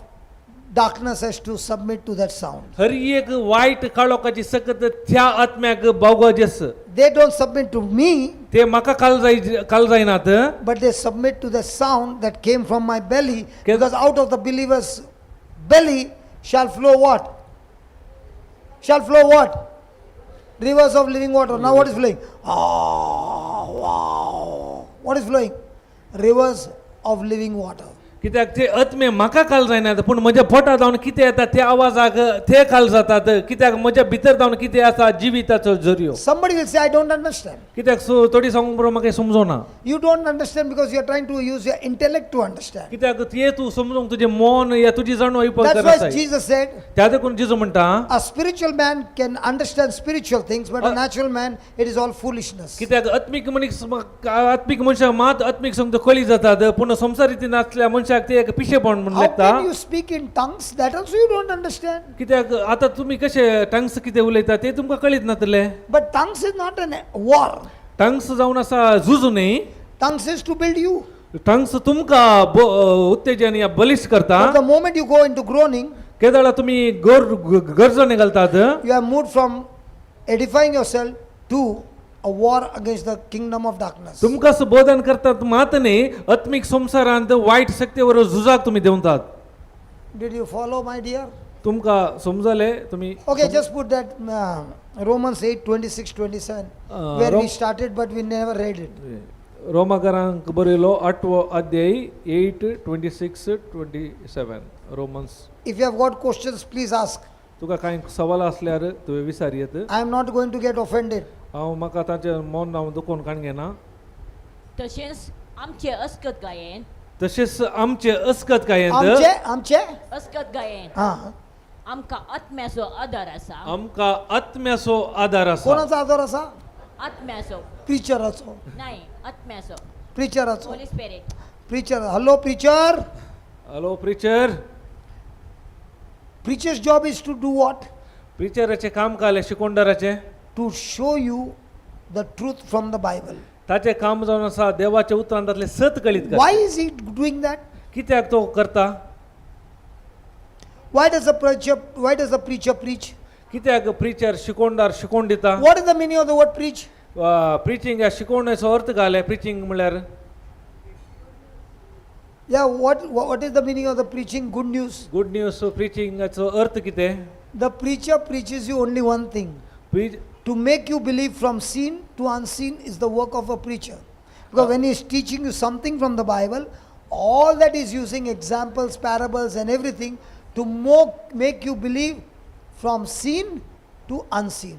darkness has to submit to that sound. हर एक वायट काळोखाची सकत त्या आत्म्याक बावगोजेस. They don't submit to me, ते म्हाका काल जाय काल जायनात, but they submit to the sound that came from my belly, because out of the believer's belly shall flow what? Shall flow what? Rivers of living water. Now what is flowing? Ah, wow. What is flowing? Rivers of living water. कित्याक ते आत्मे म्हाका काल जायनात, पूण म्हज्या पोटा जावन कितें येता त्या आवाजाक ते काल जातात, कित्याक म्हज्या भितर जावन कितें आसा जिविताचो जरयो. Somebody will say, I don't understand. कित्याक सो थोडी सांगूंक बरो म्हाका समजोना. You don't understand because you are trying to use your intellect to understand. कित्याक ते तूं समजूंक तुजें मन या तुजी जाणव That's why आसा. Jesus said, त्या देखून जेजू म्हणटा, a spiritual man can understand spiritual things, but a natural man, it is all foolishness. कित्याक आत्मीक मनीस आत्मीक मनशाक मात आत्मीक सांगता कळी जातात, पूण संवसारीत नासल्या मनशाक ते एक पिशेपण म्हणून How लेखता. can you speak in tongues? That also you don't understand. कित्याक आतां तुमी कशे टंग्स कितें उलयता ते तुमकां कळीत नातले. But tongues is not an war. Tongues जावन आसा झुजू न्ही. Tongues is to build you. Tongues तुमकां उत्तेजन या बलिश्ट करता. But the moment you go into groaning, केदळा तुमी गर गरजणे घालतात, you have moved from edifying yourself to a war against the kingdom of darkness. तुमकां सुबोधन करतात मात न्ही, आत्मीक संवसारांत वायट शक्तीवर झुजाक तुमी देंवतात. Did you follow, my dear? तुमकां समजले तुमी? Okay, just put that Romans 8 26 27, where we started, but we never read it. रोमाकरांक बरयलो आठवो अध्याय 8:26-27 Romans. If you have got questions, please ask. तुका कांय सवाल आसल्यार तुवें विचार येत. I am not going to get offended. हांव म्हाका ताचें मन हांव दुखोवन काण घेना. तशेंच आमचे अस्कत गायेन. तशेंच आमचे अस्कत कांय आमचे आमचे अस्कत गायेन हां आमकां आत्म्याचो आदार आसा. आमकां आत्म्याचो आदार आसा. कोणाचो आदार आसा? आत्म्याचो. प्रिचराचो. नाही, आत्म्याचो. प्रिचराचो. Holy Spirit. Preacher, hello preacher. Hello preacher. Preacher's job is to do what? प्रिचराचें काम कालें शिकोणदाराचें? to show you the truth from the Bible. ताचें काम जावन आसा देवाच्या उतरांतलें सत कळीत करचें. Why is he doing that? कित्याक तो करता? Why does a preacher preach? कित्याक प्रिचर शिकोवणदार शिकोवन दिता? What is the meaning of the word preach? Preaching ह्या शिकोवण्याचो अर्थ घाले प्रिचींग म्हणल्यार. Yeah, what is the meaning of the preaching? Good news. Good news प्रिचिंगाचो अर्थ कितें? The preacher preaches you only one thing. Preach To make you believe from seen to unseen is the work of a preacher. Because when he is teaching you something from the Bible, all that is using examples, parables, and everything to make you believe from seen to unseen.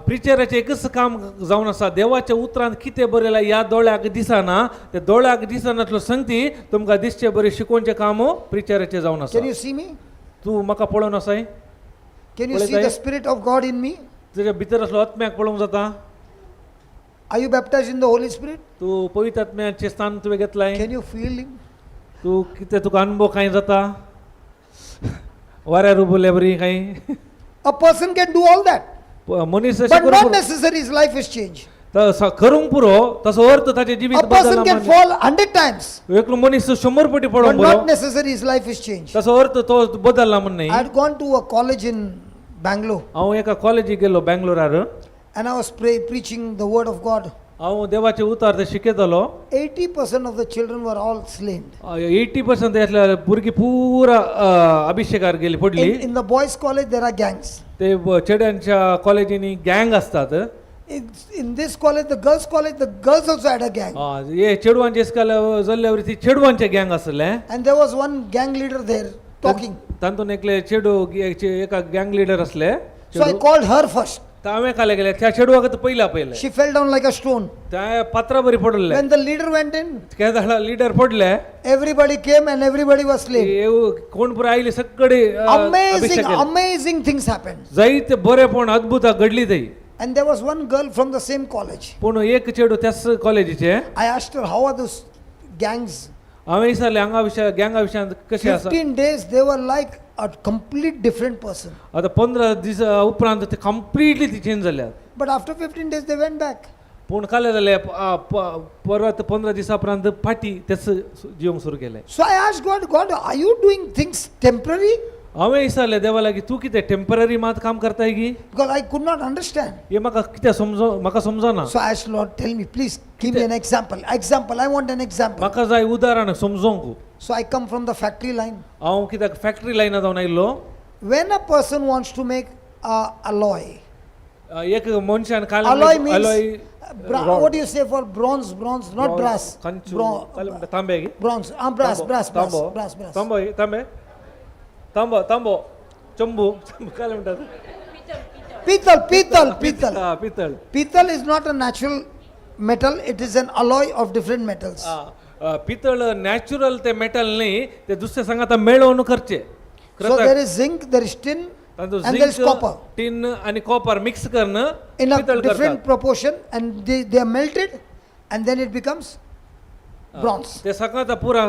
प्रिचराचें एकच काम जावन आसा, देवाच्या उतरांत कितें बरयलां ह्या दोळ्याक दिसना, ते दोळ्याक दिसनातलो संगती तुमकां दिसचे बरें शिकोवचें काम प्रिचराचें जावन आसा. Can you see me? तूं म्हाका पळोवन आसाय? Can you see पळयताय? The Spirit of God in me? तुज्या भितर आसलो आत्म्याक पळोवंक जाता? Are you baptized in the Holy Spirit? तूं पवित्र आत्म्याचें स्थान तुवें घेतलाय? Can you feel Him? तूं कितें तुका अनुभव कांय जाता वाऱ्यार उबल्या बरी कांय? A person can do all that, मनीस अशें but करूंक not पुरो. necessary his life is changed. करूंक पुरो तसो अर्थ ताचें जिवीत A person बदलना can मान्य. fall 100 times, एकलो मनीस 100 पटी but पडोंक पुरो, not necessary his life is changed. तसो अर्थ तो बदलला म्हण I न्ही. had gone to a college in Bangalore हांव एका कॉलेजीक गेलो बेंगलोरार. and I was preaching the word of God. हांव देवाचें उतार ते शिकयतालो. 80% of the children were all slain. 80% असल्या भुरगीं पुरा अभिषेकार गेली पडली. In the boys' college, there are gangs. ते चेड्यांच्या कॉलेजींनी गँग असतात. In this college, the girls' college, the girls also had a gang. हे चेडवांचे इस्काल जाल्ल्यावर ती चेडवांचे गँग आसले. And there was one gang leader there talking. तातूंत एकले चेडू एका गँग लिडर असले. So I called her first. हांवें काले गेले त्या चेडवाक पयला पयले. She fell down like a stone. त्या पात्रा बरी पडले. When the leader went in, केदाळा leader पडले. everybody came and everybody was slain. कोण पुरा आयले सगळे Amazing, अभिषेक केले. amazing things happened. जायते बरेपण अद्भुत घडली थंय. And there was one girl from the same college. पूण एक चेडू त्याच कॉलेजीचे. I asked her, how are those gangs? हांवें विचारलें हांगा विशय गँगा विशयांत कशें आसा? 15 days, they were like a complete different person. आतां 15 दीस उपरांत ते कंप्लिटली ती चेंज जाल्यात. But after 15 days, they went back. पूण काले जालें परत 15 दिसां उपरांत फाटी तेच जिवंक सुरू केलें. So I asked God, God, are you doing things temporary? हांवें विचारलें देवा लागीं, तूं कितें टेंपररी मात काम करताय की? Because I could not understand. हें म्हाका कितें समजो म्हाका समजना. So I asked Lord, tell me, please give me an example. Example, I want an example. म्हाका जाय उदाहरण समजोंक. So I come from the factory line. हांव कित्याक फॅक्टरी लायना जावन आयिल्लो. When a person wants to make a alloy, एक मनशान काल alloy means alloy what do you say for bronze? Bronze, not brass. Kanchu Bron- काल म्हणटा तांबे गी? Bronze, brass, brass, brass, तांबो brass, brass. तांबो तांबे तांबो तांबो चंबू चंबू काय म्हणटात? Pital, pital, pital. हा, पितळ. Pital is not a natural metal, it is an alloy of different metals. हा, पितळ नॅचरल ते मेटल न्ही, ते दुसरे सांगाता मेळोवन करचे. So there is zinc, there is tin, तातूंत and there is zinc, copper. Tin आणि कॉपर मिक्स करून In a पितळ different करतात. proportion, and they are melted, and then it becomes bronze. ते सांगाता पुरा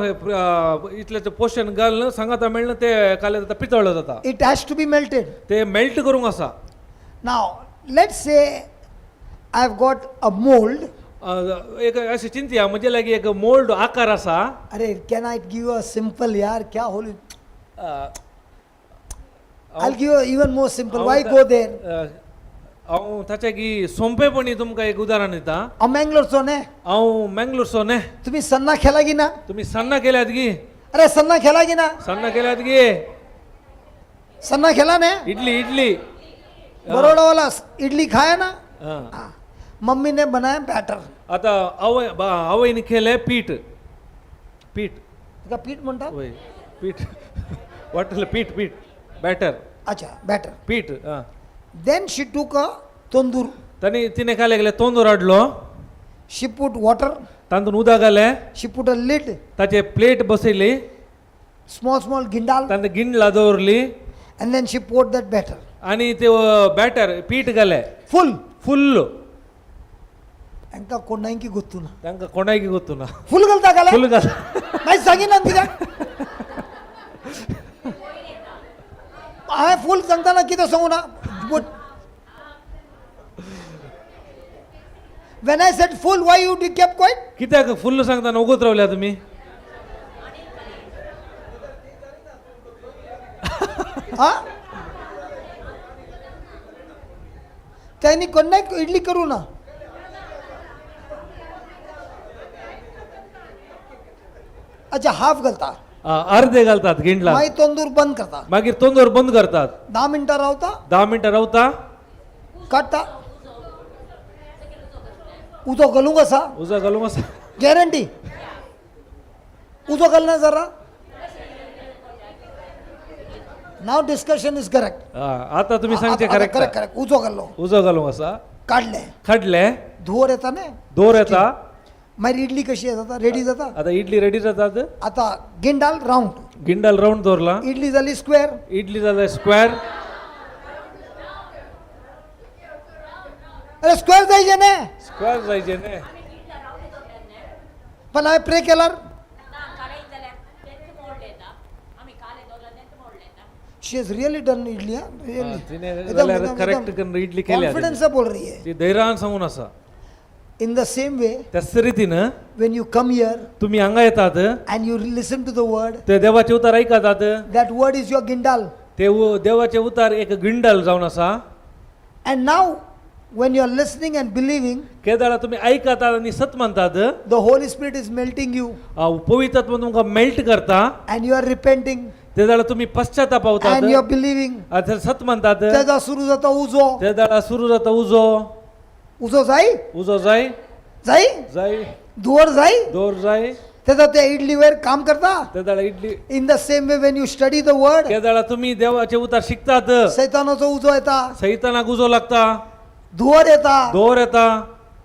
इतलें ते पोशण घालून सांगाता मेळ्ळें ते काले जाता पितळ जाता. It has to be melted. ते मेल्ट करूंक आसा. Now, let's say I've got a mold. एक अशें चिंतया म्हजे लागीं एक मोल्ड आकार आसा. अरे, can I give you a simple यार? क्या Holi? I'll give you even more simple. Why go there? हांव ताच्या की सोंपेपणी तुमकां एक उदाहरण दिता. हांव मँगलोरचो न्ही. हांव मँगलोरचो न्ही. तुम्ही सन्ना खेला की ना? तुमी सन्ना केल्यात की? अरे सन्ना खेला की ना? सन्ना केल्यात की? सन्ना खेला ने? इडली इडली. बरोड़ा वाला इडली खाया ना? हां. हाँ. मम्मी ने बनाया बैटर. आतां आवय आवयन केलें पीठ पीठ. तुका पीठ म्हणतात? वय पीठ वाटलं पीठ पीठ बॅटर. अच्छा बॅटर. पीठ हां. Then she took a tandoor. तांणी तिणें काय लागलें तोंदूर हाडलो. She put water. तातूंत उदक घालें. She put a lid. ताचे प्लेट बसयली. स्मॉल स्मॉल गिंडाल. तांतूत गिंडला दवरली. And then she poured that batter. आनी ते बॅटर पीठ घालें. फुल. फुल्ल. तांकां कोणाकी गोत्तू ना. तांकां कोणाकी गोत्तू ना. फुल घालता घाले. फुल घाल. मागीर सांगिना कित्याक हांवें फूल सांगतना कितें सांगू ना? When I said full, why you kept quiet? कित्याक फुल्ल सांगताना उगत रावल्या तुम्ही? हा, त्यांनी कोण नाही इडली करू ना. अच्छा, हाफ घालता. अर्धे घालतात गिंडला. मागीर तंदूर बंद करता. मागीर तंदूर बंद करतात. 10 मिनटां रावता. 10 मिनटां रावता. काडटा, उजो घालूंक आसा. उजो घालूंक आसा. गॅरंटी उजो घालना जरा. नाव डिस्कशन is correct. आता तुम्ही सांगचे करेक्ट. करेक्ट. करेक्ट, उजो घाल्लो. उजो घालूंक आसा. काडले. काडले. धुंवर येता न्ही. दोर येता. मागीर इडली कशी जाता? रेडी जाता. आता इडली रेडी जातात. आता गिंडाल रावंड. गिंडाल रावंड दवरला. इडली जाली स्क्वेअर. इडली जाली स्क्वेअर. अरे, स्क्वेअर जायचे न्ही. स्क्वेअर जायचे न्ही. पण हांवें प्रे केल्यार. ना, काडयत जाल्यार तेंच मोडलें येता. आमी काले दवरला तेंच मोडलें येता. She has really done idli. हाँ, रियली. तिने जाल्यार करेक्ट करून इडली केल्या. कॉन्फिडन्स से बोल रही है. ती धैर्यान सांगून आसा. इन the same way, त्याच रितीन, when you come here तुम्ही हांगा येतात and you listen to the word, ते देवाचे उतार ऐकतात. That word is your gindal. ते देवाचे उतार एक गिंडल जावन आसा. And now when you are listening and believing, केदाळा तुम्ही ऐकतात आनी सत मानतात, the Holy Spirit is melting you पवित्र आत्मा तुमकां मेल्ट करता. And you are repenting ते जाल्यार तुम्ही पश्चाताप and you are believing. सत मानतात. तेजा सुरू जाता उजो. ते जाल्यार सुरू जाता उजो. उजो जाय. उजो जाय. जाय. जाय. धुवर जाय. दोर जाय. तेजा त्या इडलीवर काम करता. ते जाल्यार idli. In the same way, when you study the word, ते जाल्यार तुम्ही देवाचे उतार शिकतात, सैतानाचो उजो येता. सैतानाक उजो लागता. धुवर येता. दोर येता.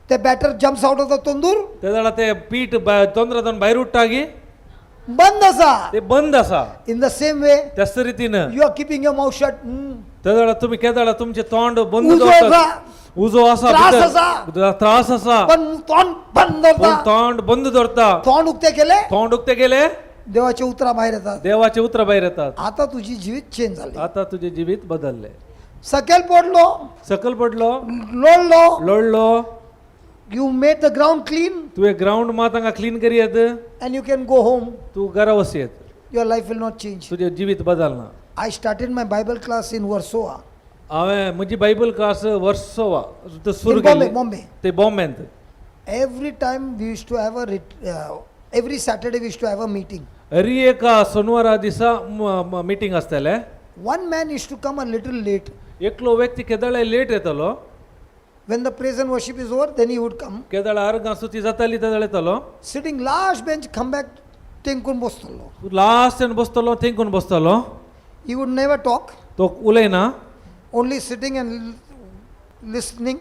ते batter jumps out of the tandoor. ते जाल्यार ते पीठ तंद्रांतल्यान भायर उडटा की. बंद आसा. ते बंद आसा. इन the same way, त्याच रितीन, you are keeping your mouth shut. ते जाल्यार तुम्ही केदाळा तुमचे तोंड बंद उजो दवरतात. उजो आसा त्रास भितर. आसा. त्रास आसा. पण तोंड बंद पूण दवरता. तोंड बंद दवरता. तोंड उक्ते केले. तोंड उक्ते केले. देवाचे उतरां भायर येतात. देवाचे उतरां भायर येतात. आता तुझी जिवीत चेंज झाली. आता तुझे जिवीत बदलले. सकयल पडलो. सकल पडलो. लोळलो. लोळलो. You made the ground clean तुवें ग्रावंड मात हांगा क्लीन करी येत. And you can go home. तूं घरा वचयेत. Your life will not change. तुजें जिवीत बदलना. I started my Bible class in Versova. हांवें म्हजी बायबल क्लास वर्सोवा सुरू In Bombay, केली. Bombay. ते बॉम्बेंत. Every time we used to have a every Saturday we used to have a meeting. Hari एका सोनवारा दिसा मिटींग आसतालें. One man used to come a little late. एकलो व्यक्ती केदळे लेट येतालो. When the praise and worship is over, then he would come. केदळ अर्गां सुती जाताली तेदळ येतालो. Sitting last bench, come back, तेंकून बसतलो. लास्ट बसतलो, तेंकून बसतलो. He would never talk, तो उलयना. Only sitting and listening,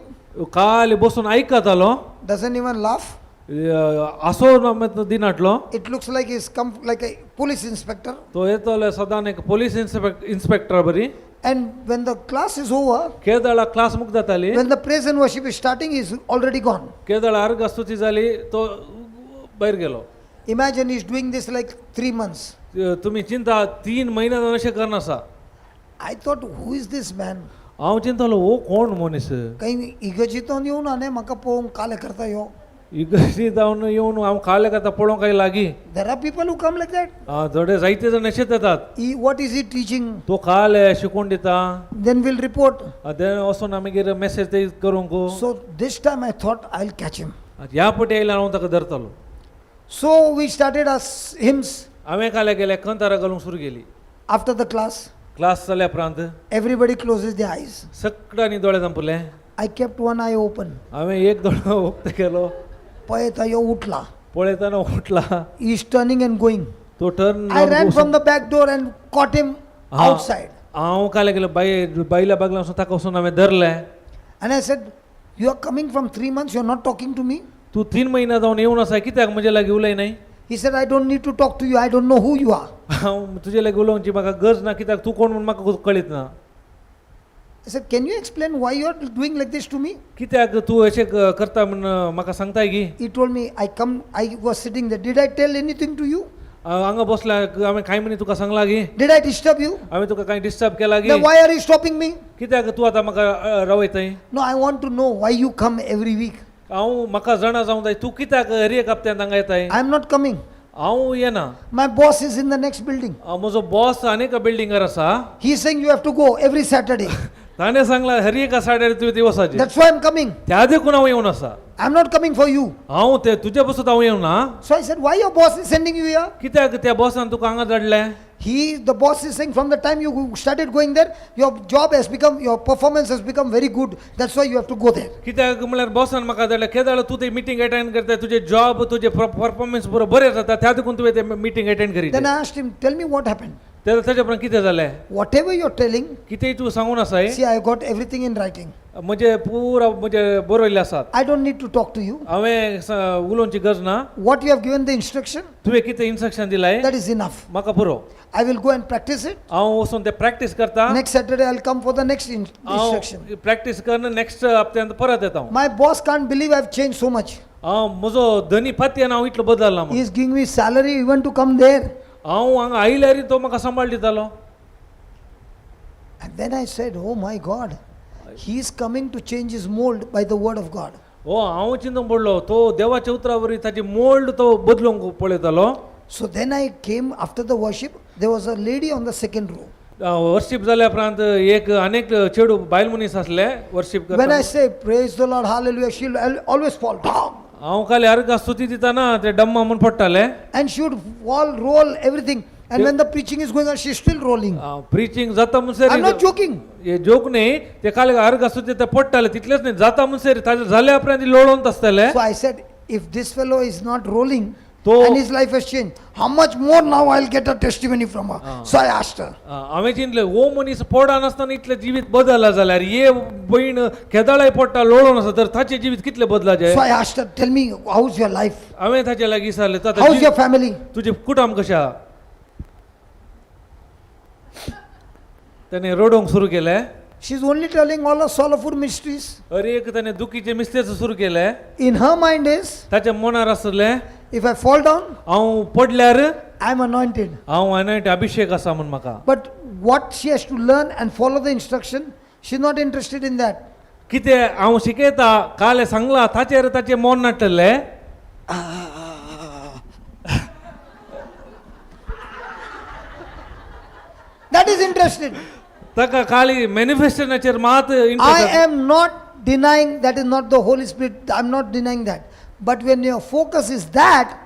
खाली बसून आयकतालो. Doesn't even laugh. असो दिनाटलो. It looks like he's come like a police inspector. तो येतलो सदां एक पोलीस इन्स्पेक्टर बरी. And when the class is over, केदळा class मुक्त जाताली, when the praise and worship is starting, he's already gone. केदळ अर्ग स्तुती जाली तो भायर गेलो. Imagine he's doing this like 3 months. तुम्ही चिंता 3 म्हयने जावन अशें करनासा. I thought, who is this man? हांव चिंतालो हो कोण मनीस. काही इगर्जीतून येऊन आने म्हाका पळोवंक काले करता यो. इगर्जी जावन येवन हांव काले करता पळोवंक काय लागीं. There are people who come like that. थोडे जायते जाण अशेच येतात. He, what is he teaching? तो काले शिकोवन दिता. Then we'll report. ते वचून मागीर मेसेज ते करूंक. So this time I thought I'll catch him. ह्या पटी आयल्यार हांव ताका धरतलो. So we started our hymns हांवें काले गेले कंतारां घालूंक सुरू केली. After the class. Class जाल्या उपरांत. Everybody closes their eyes. सगळ्यांनी दोळे धांपले. I kept one eye open. हांवें एक दोळो उक्तो केलो. पळयता यो उठला. पळयतना उठला. He is turning and going. तो turn. I ran from the back door and caught him outside. हांव काले गेलो बाय बायल्या बागला वचून ताका वचून हांवें धरलें. And I said, you are coming from 3 months, you are not talking to me. तूं 3 म्हयने जावन येवन आसा, कित्याक म्हजे लागीं उलय न्हय? He said, I don't need to talk to you. I don't know who you are. हांव तुजे लागीं उलोवची म्हाका गरज ना, कित्याक तूं कोण म्हूण म्हाका कळीत ना. I said, can you explain why you are doing like this to me? कित्याक तूं अशें करता म्हूण म्हाका सांगताय की? He told me, I come, I was sitting there. Did I tell anything to you? हांगा बसला हांवें कांय म्हणी तुका सांगला की? Did I disturb you? हांवें तुका कांय डिस्टर्ब केला की? Then why are you stopping me? कित्याक तूं आतां म्हाका रावयताय? No, I want to know why you come every week. हांव म्हाका जाणा जावंक जाय तूं कित्याक हर एक हप्त्यांत हांगा येताय. I am not coming. हांव येना. My boss is in the next building. हांव म्हजो बॉस आनी एका बिल्डिंगार आसा. He is saying you have to go every Saturday. ताणें सांगला हर एका साड्यार तुवें ती वचाचें. That's why I'm coming. त्या देखून हांव येवन आसा. I'm not coming for you. हांव ते तुजे पसून हांव येवना. So I said, why your boss is sending you here? कित्याक त्या बॉसान तुका हांगा धाडलें? He, the boss is saying, from the time you started going there, your job has become, your performance has become very good. That's why you have to go there. कित्याक म्हणल्यार बॉसान म्हाका धाडलें केदाळ तूं ते मिटींग एटेंड करता तुजें job तुजें performance बरो बरें जाता त्या देखून तुवें ते मिटींग एटेंड करीत. Then I asked him, tell me what happened. ताच्या उपरांत कितें जालें? Whatever you're telling, कितेंय तूं सांगून आसाय. See, I got everything in writing. म्हणजे पुरा म्हणजे बरयल्लें आसात. I don't need to talk to you. हांवें उलोवची गरज ना. What you have given the instruction, तुवें कितें इन्स्ट्रक्शन दिलाय that is enough. म्हाका पुरो. I will go and practice it. हांव वचून ते प्रॅक्टीस करता. Next Saturday, I'll come for the next instruction. हांव प्रॅक्टीस करून नेक्स्ट हप्त्यांत परत येता हांव. My boss can't believe I've changed so much. हांव म्हजो धनी पातयेन हांव इतलो बदलला He म्हणून. is giving me salary even to come there. हांव हांगा आयल्यार तो म्हाका सांबाळ दितालो. And then I said, oh my God, he is coming to change his mold by the word of God. ओ हांव चिंतूंक पडलो तो देवाच्या उतरा वरवीं ताची मोल्ड तो बदलूंक पळयतालो. So then I came after the worship. There was a lady on the second row. Worship जाल्या उपरांत एक अनेक चेडूं बायल मनीस आसले वर्शीप When I करता. say, praise the Lord, hallelujah, she'll always fall down. हांव खाली अर्घ स्तुती दितना ते डम्मा म्हूण पडटाले. And she would fall, roll, everything. And when the preaching is going on, she's still rolling. Preaching जाता म्हणसर I'm not joking. हे जोक न्ही ते खाली अर्घ स्तुती ते पडटाले तितलेच न्ही जाता म्हणसर ताजे जाल्या उपरांत लोळोन आसताले. So I said, if this fellow is not rolling and his life has changed, how much more now I'll get a testimony from her? So I asked her. हांवें चिंतलें हो मनीस पडनासतना इतलें जिवीत बदलला जाल्यार हे भयण केदाळाय पडटा लोळोन आसा तर ताचें जिवीत कितलें बदलाचें. So I asked her, tell me, how's your life? हांवें ताचे लागीं विचारलें How's your family? तुजें कुटुंब कशें आहा? ताणें रडोवंक सुरू केलें. She's only telling all her sorrowful mysteries. अरे एक ताणें दुखीचें मिस्तेच सुरू केलें. In her mind is, ताच्या मनार आसलें if I fall down, हांव पडल्यार I'm anointed. हांव आनी अभिशेक आसा म्हूण म्हाका. But what she has to learn and follow the instruction, she's not interested in that. कितें हांव शिकयता काल सांगलां ताचेर ताचें मन नाटलें. That is interested. ताका खाली मॅनिफेस्टेशनाचेर मात I interest. Am not denying that is not the Holy Spirit. I'm not denying that. But when your focus is that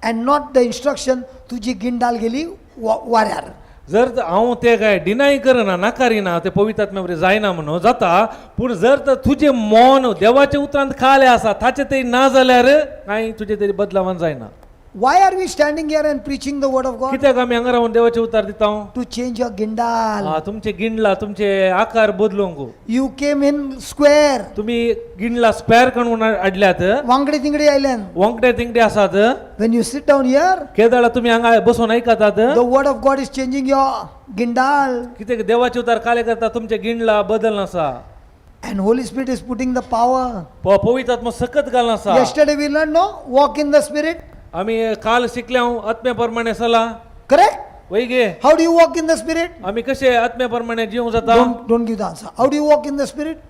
and not the instruction, तुझी गिंडाल गेली वाऱ्यार. जर हांव तें काय डिनाय करना नाकारिना तें पवित्र आत्म्या बरें जायना म्हणून जाता पूण जर तर तुजें मन देवाच्या उतरांत खालें आसा ताचें तें ना जाल्यार कांय तुजें तरी बदलावान जायना. Why are we standing here and preaching the word of God? कित्याक आमी हांगा रावन देवाचें उतार दिता? To change your gindal. तुमचे गिंडला तुमचे आकार बदलूंक. You came in square. तुमी गिंडला स्क्वेअर करून हाडल्यात. वांगडी तिंगडी आयल्यान. वंकटे तिंगडे आसात. When you sit down here, केदाळा तुमी हांगा बसून आयकतात. the word of God is changing your gindal. कित्याक देवाचे उतार काले करता तुमचे गिंडला बदल आसा. And Holy Spirit is putting the power. पवित्र आत्मा सकत घालून आसा. Yesterday we learned, no? Walk in the Spirit. आमी काल शिकले आत्म्या प्रमाणे चला. Correct? वय गे. How do you walk in the Spirit? आमी कशे आत्म्या प्रमाणे जिवंक जाता? Don't give the answer. How do you walk in the Spirit?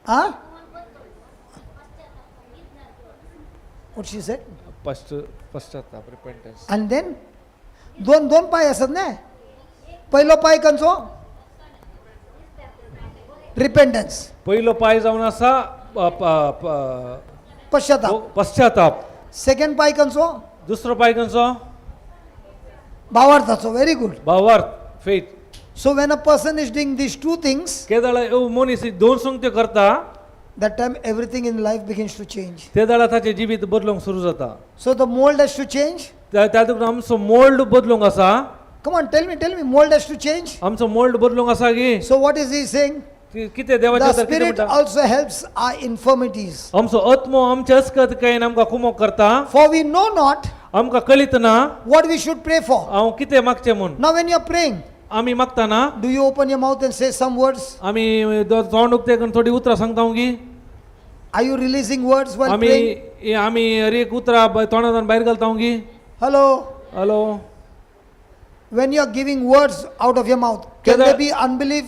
Huh? What she said? पश्चाताप repentance. And then दोन दोन पाय असत ना. पहिलो पाय कंचो? रिपेंटन्स. पहिलो पाय जावन आसा पश्चाताप. पश्चाताप. सेकंड पाय कंचो? दुसरो पाय खंयचो? भावार्थाचो. Very good. भावार्थ faith. So when a person is doing these two things, केदाळा मनीस दोन संगत्यो करता that time everything in life begins to change. ते दाडा ताचें जिवीत बदलूंक सुरू जाता. So the mold has to change. त्या देखून आमचो मोल्ड बदलूंक आसा. Come on, tell me, tell me, mold has to change. आमचो मोल्ड बदलूंक आसा की. So what is he saying? कितें देवाचें The तर कितें Spirit म्हणटा? also helps our infirmities. आमचो आत्मो आमचे अस्कत कांय आमकां कुमोक करता. For we know not आमकां कळीत ना what we should pray for. हांव कितें मागचें म्हूण. Now when you are praying, आमी मागतना do you open your mouth and say some words? आमी तोंड उक्तें करून थोडी उतरां सांगता की. Are you releasing words while आमी praying? आमी हर एक उतरां तोंडांतल्यान भायर घालता की. Hello? Hello. When you are giving words out of your mouth, can there be unbelief?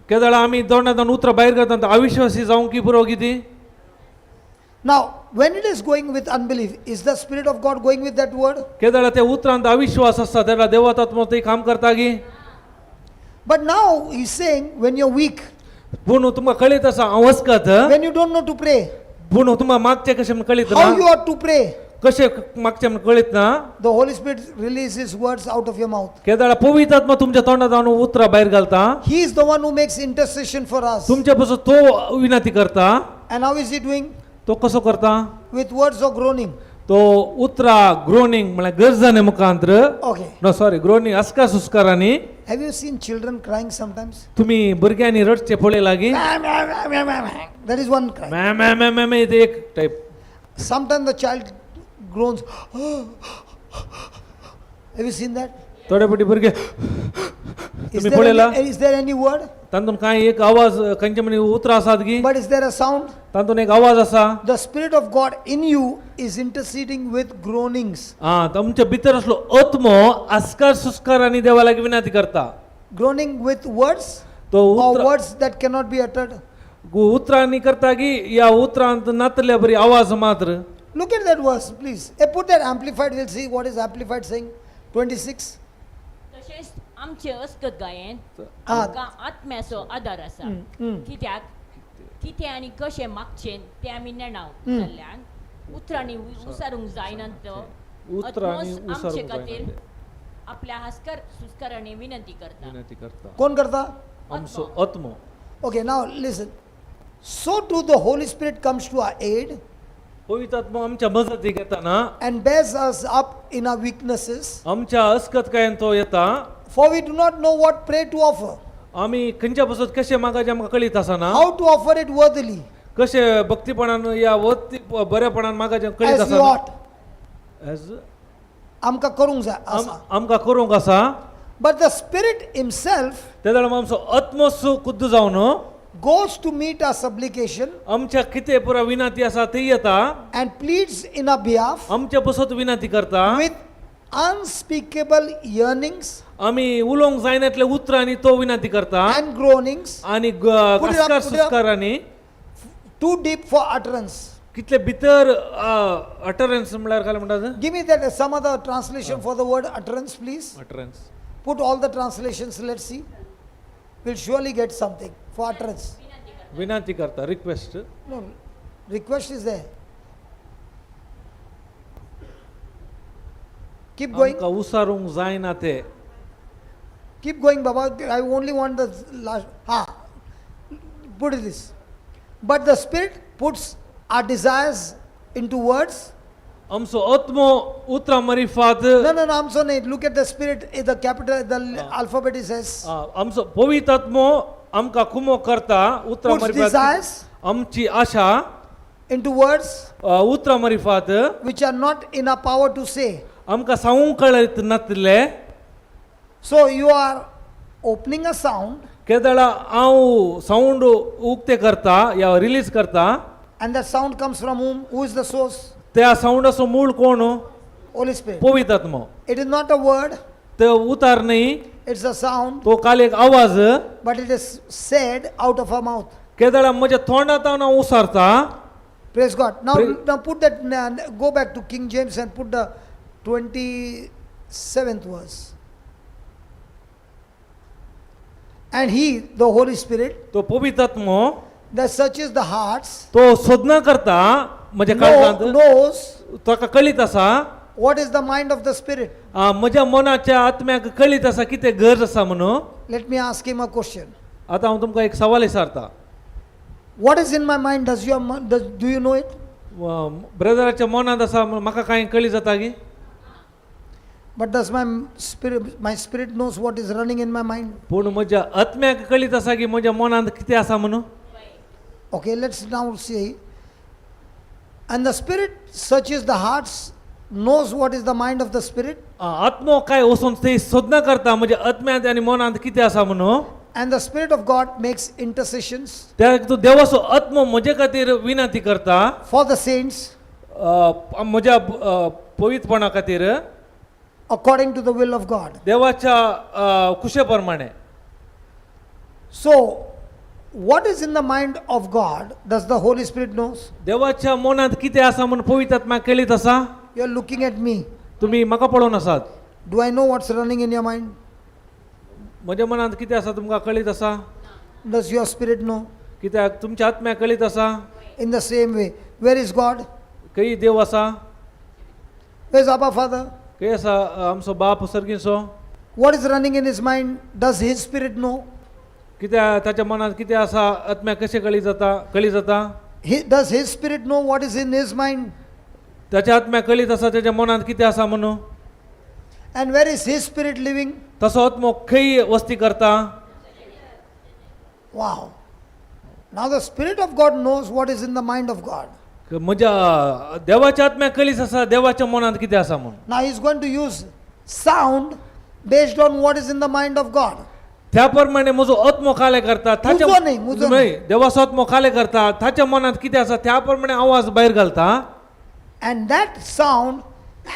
केदळा आमी तोंडांतल्यान उतरां भायर करता अविश्वासी जावंक की पुरो कितें. Now, when it is going with unbelief, is the Spirit of God going with that word? केदळा त्या उतरांत अविश्वास आसता तेन्ना देवाचो आत्मो थंय काम करता की. But now he's saying, when you're weak, पूण तुमकां कळीत आसा हांव वचकत, when you don't know to pray, पूण तुमकां मागचें कशें म्हण कळीत how you ना, ought to pray, कशें मागचें म्हण कळीत ना. the Holy Spirit releases words out of your mouth. केदळा पवित्र आत्मा तुमच्या तोंडात जावन उतरां भायर घालता. He is the one who makes intercession for us. तुमच्या पासून तो विनंती करता. And how is he doing? तो कसो करता? With words or groaning? तो उतरां ग्रोनींग म्हळ्यार गरजाने मुखांत्र. Okay. No sorry, groaning अस्कार सुस्कारांनी. Have you seen children crying sometimes? तुमी भुरग्यांनी रडचे पळय लागीं. That is one cry. मॅ मॅ मॅ मॅ मॅ ते एक type. Sometimes the child groans. Have you seen that? थोडे फावटी भुरगे Is तुमी there, पळयला? Is there any word? तातूंत कांय एक आवाज खंयचे म्हणी उतरां आसात की? But is there a sound? तातूंत एक आवाज आसा. The Spirit of God in you is interceding with groanings. आं, तुमच्या भितर असलो आत्मो आस्कार सुस्कार आनी देवा लागीं विनंती करता. Groaning with words तो or उतरां words that cannot be uttered. उतरांनी करता की ह्या उतरांत नातल्या बरी आवाज मात्र. Look at that verse, please. Hey, put that amplified, we'll see what is amplified saying. 26. तशेंच आमचे अस्कत गायेन आं. आमकां आत्म्याचो आदार आसा, कित्याक कितें आनी कशें मागचें तें आमी नेणाव जाल्ल्यान उतरांनी उसारूंक जायना तो उतरांनी आत्मोच आमचे उसारूंक खातीर जायना. आपल्या हास्कर सुस्कारांनी विनंती करता. विनंती करता. कोण करता? आमचो आत्मो. Okay, now listen. So too the Holy Spirit comes to our aid पवित्र आत्मो आमच्या मजतीक येताना and bears us up in our weaknesses. आमच्या अस्कतकायेन तो येता. For we do not know what prayer to offer, आमी खंयच्या पासत कशें मागाचें आमकां कळीत आसना. how to offer it worthily, कशें भक्तीपणान या वत्ती बरेपणान मागाचें कळीत as we आसना. ought. As आमकां करूंक जाय आसा. आमकां करूंक आसा. But the Spirit Himself ते जाणां आमचो आत्मो खुद्द जावन goes to meet our supplication आमच्या कितें पुरा विनंती आसा ती येता and pleads in our behalf आमच्या पासत विनंती करता with unspeakable yearnings आमी उलोवंक जायनातले उतरांनी तो विनंती करता and groanings आनी Put it up, अस्कार put it up. सुस्कारांनी too deep for utterance. कितले भितर अटरन्स म्हणल्यार काय म्हणटात? Give me that some other translation for the word utterance, please. Utterance. Put all the translations, let's see. We'll surely get something for utterance. विनंती करता, request. No, request is there. Keep going. आमकां उसारूंक जायना ते. Keep going, Baba. I only want the last. Ha. Put it this. But the Spirit puts our desires into words. आमचो आत्मो उतरां मरिफात. No, no, no, I'm sorry. Look at the Spirit, the capital, the alphabet is S. आमचो पवित्र आत्मो आमकां कुमो करता उतरां Puts मरिफात desires आमची आशा into words उतरां मरिफात which are not in our power to say. आमकां सांगूंक कळत नातले. So you are opening a sound, केदळा हांव सावंड उक्ते करता या रिलीज करता. and that sound comes from whom? Who is the source? त्या सावंडाचो मूळ कोण? Holy Spirit. पवित्र आत्मो. It is not a word, ते उतार न्ही, it's a sound, तो काल एक आवाज. but it is said out of our mouth. केदळा म्हज्या तोंडांत हांव उसारता. Praise God. Now, now put that, go back to King James and put the 27th verse. And he, the Holy Spirit, तो पवित्र आत्मो that searches the hearts, तो सोदना करता म्हज्या काळजांत knows ताका कळीत आसा what is the mind of the Spirit. म्हज्या मनाच्या आत्म्याक कळीत आसा कितें गरज आसा म्हणून. Let me ask him a question. आतां हांव तुमकां एक सवाल विचारता. What is in my mind? Do you know it? ब्रदराच्या मनांत आसा म्हूण म्हाका कांय कळी जाता की? But does my spirit knows what is running in my mind? पूण म्हज्या आत्म्याक कळीत आसा की म्हज्या मनांत कितें आसा म्हणून. Okay, let's now see. And the Spirit searches the hearts, knows what is the mind of the Spirit, आत्मो काय वचून ते सोदना करता म्हज्या आत्म्यांत आनी मनांत कितें आसा म्हणून. and the Spirit of God makes intercessions त्या तो देवाचो आत्मो म्हजे खातीर विनंती करता for the saints म्हज्या पवित्रपणा खातीर according to the will of God. देवाच्या कुशे प्रमाणे. So, What is in the mind of God, does the Holy Spirit knows? देवाच्या मनांत कितें आसा म्हूण पवित्र आत्मा कळीत आसा. You are looking at me. तुमी म्हाका पळोवन आसात. Do I know what's running in your mind? म्हज्या मनांत कितें आसा तुमकां कळीत आसा? Does your spirit know? कित्याक तुमच्या आत्म्याक कळीत आसा? In the same way, where is God? खंय देव आसा? Where is Abba Father? खंय आसा आमचो बाप सर्गीचो? What is running in his mind? Does his spirit know? कित्याक ताच्या मनांत कितें आसा आत्म्याक कशें कळीत जाता, कळीत जाता? Does his spirit know what is in his mind? ताच्या आत्म्याक कळीत आसा ताच्या मनांत कितें आसा म्हणून? And where is his spirit living? तसो आत्मो खंय वस्ती करता? Wow. Now the Spirit of God knows what is in the mind of God. म्हज्या देवाच्या आत्म्याक कळीत आसा देवाच्या मनांत कितें आसा म्हणून. Now he's going to use sound based on what is in the mind of God. त्या प्रमाणे म्हजो आत्मो काले करता ताच्या मुजो न्ही, मुजो न्हय, देवाचो आत्मो काले करता ताच्या मनांत कितें आसा त्या प्रमाणे आवाज भायर घालता. And that sound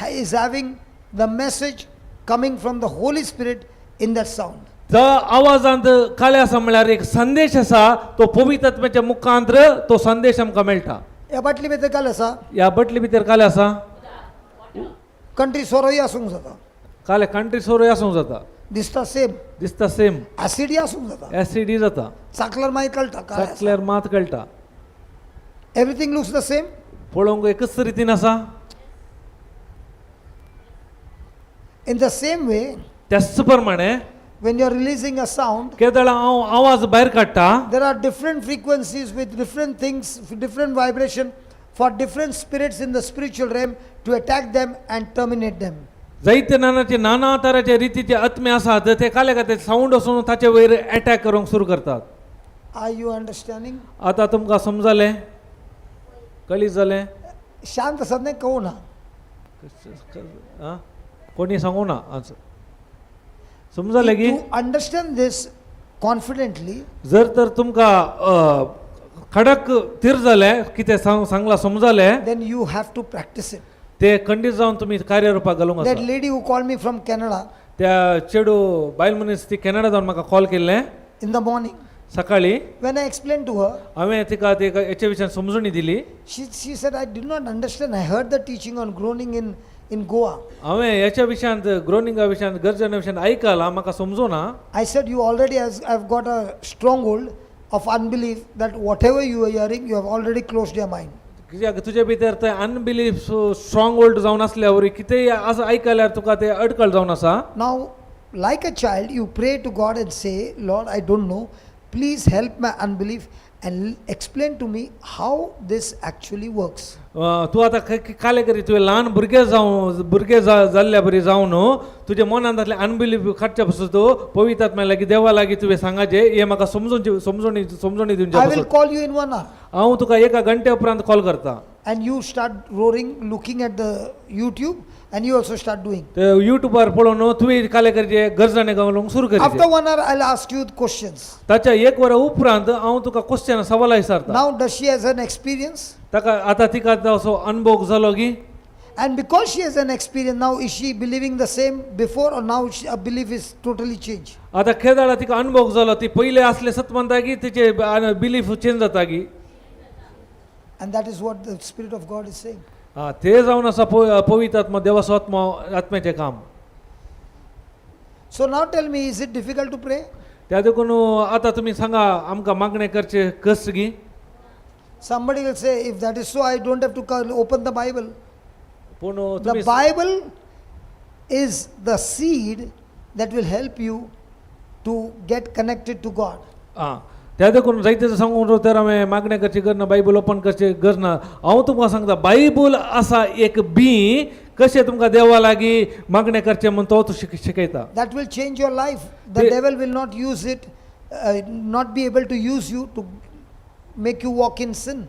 is having the message coming from the Holy Spirit in that sound. त्या आवाजांत काले आसा म्हळ्यार एक संदेश आसा, तो पवित्र आत्म्याच्या मुखांत्र तो संदेश आमकां मेळटा. ह्या बाटली भितर काल आसा. ह्या बटली भितर काले आसा. कंट्री सोरोय आसूंक जाता. काले कंट्री सोरोय आसूंक जाता. दिसता सेम. दिसता सेम. ऍसिडय आसूंक जाता. एसिडी जाता. चाकल्यार मागीर कळटा काय आसा. चाकल्यार मात कळटा. Everything looks the same. पळोवंक एकच रितीन आसा. In the same way, त्याच प्रमाणे when you are releasing a sound, केदळा हांव आवाज भायर काडटा, there are different frequencies with different things, different vibration for different spirits in the spiritual realm to attack them and terminate them. जायते नानाचे नाना तराचे रितीचे आत्मे आसात, ते काले खातीर सावंड वचून ताचे वयर एटॅक करूंक सुरू करतात. Are you understanding? आतां तुमकां समजलें, कळीत जालें? शांत आसात न्ही, कळूं ना. आं, कोणी सांगू ना आन्सर. समजलें की To understand this confidently, जर तर तुमकां खडक थीर जालें, कितें सांग सांगलां समजलें, then you have to practice it. ते खंडीत जावन तुमी कार्यरुपाक घालूंक That आसा. lady who called me from Canada त्या चेडू बायल मनीस ती कॅनडा जावन म्हाका कॉल केल्लें in the morning, सकाळी. when I explained to her, हांवें तिका ते हेच्या विशयान समजणी दिली. she said, I did not understand. I heard the teaching on groaning in Goa. हांवें हेच्या विशयांत ग्रोनिंगा विशयांत गर्जना विशयांत आयकलां, म्हाका समजूना. I said, you already have got a stronghold of unbelief that whatever you are hearing, you have already closed your mind. कित्याक तुजे भितर ते अनबिलीफ स्ट्रॉंग होल्ड जावन आसल्या वरी कितेंय आसा आयकल्यार तुका ते अडकळ जावन आसा. Now, like a child, you pray to God and say, Lord, I don't know. Please help my unbelief and explain to me how this actually works. तूं आतां काले करी तुवें ल्हान भुरगें जावन भुरगें जाल्ल्या बरी जावन तुज्या मनांत आसलें अनबिलीफ काडच्या पासून तूं पवित्र आत्म्या लागीं देवा लागीं तुवें सांगाचें हें म्हाका समजून समजणी समजणी दिवचे I will पासून. call you in 1 hour. हांव तुका एका घंट्या उपरांत कॉल करता. And you start roaring, looking at the YouTube, and you also start doing. ते युट्यूबार पळोवन तुवें काले करचें गरजाणें घालूंक सुरू After करचें. 1 hour, I'll ask you questions. ताच्या एक वरा उपरांत हांव तुका क्वेश्चन सवालां विचारता. Now, does she has an experience? ताका आतां तिका असो अनुभव जालो की? And because she has an experience, now is she believing the same before, or now she, her belief is totally changed? आतां खेदाळा तिका अनुभव जालो, ती पयले आसले सत म्हणटा की तिचे बिलीफ चेंज जाता की? And that is what the Spirit of God is saying. आं, ते जावन आसा पवित्र आत्मा देवाचो आत्मा आत्म्याचें काम. So now tell me, is it difficult to pray? त्या देखून आतां तुमी सांगा आमकां मागणें करचें कस गी? Somebody will say, if that is so, I don't have to open the Bible. पूण The तुमी Bible is the seed that will help you to get connected to God. आं, त्या देखून जायते सांगून तर हांवें मागणें करची गरज ना, बायबल ओपन करची गरज ना. हांव तुमकां सांगता, बायबल आसा एक बी कशें तुमकां देवा लागीं मागणें करचें म्हूण तो तूं शिकयता. That will change your life. The devil will not use it, not be able to use you to make you walk in sin.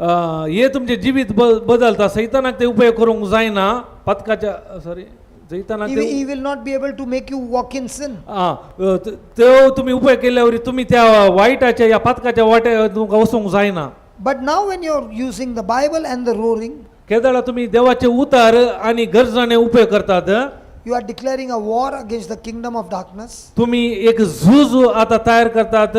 हे तुमचें जिवीत बदलता, सैतानाक ते उपयोग करूंक जायना पातकाच्या sorry जैतानाक He will not be able to make you walk in sin. आं, त्यो तुमी उपयोग केल्या वरी तुमी त्या वायटाच्या या पातकाच्या वाट्या तुमकां वचूंक जायना. But now, when you're using the Bible and the roaring, केदळा तुमी देवाचे उतार आनी गरजाणे उपयोग करतात, You are declaring a war against the kingdom of darkness. तुम्ही एक झूज आता तयार करतात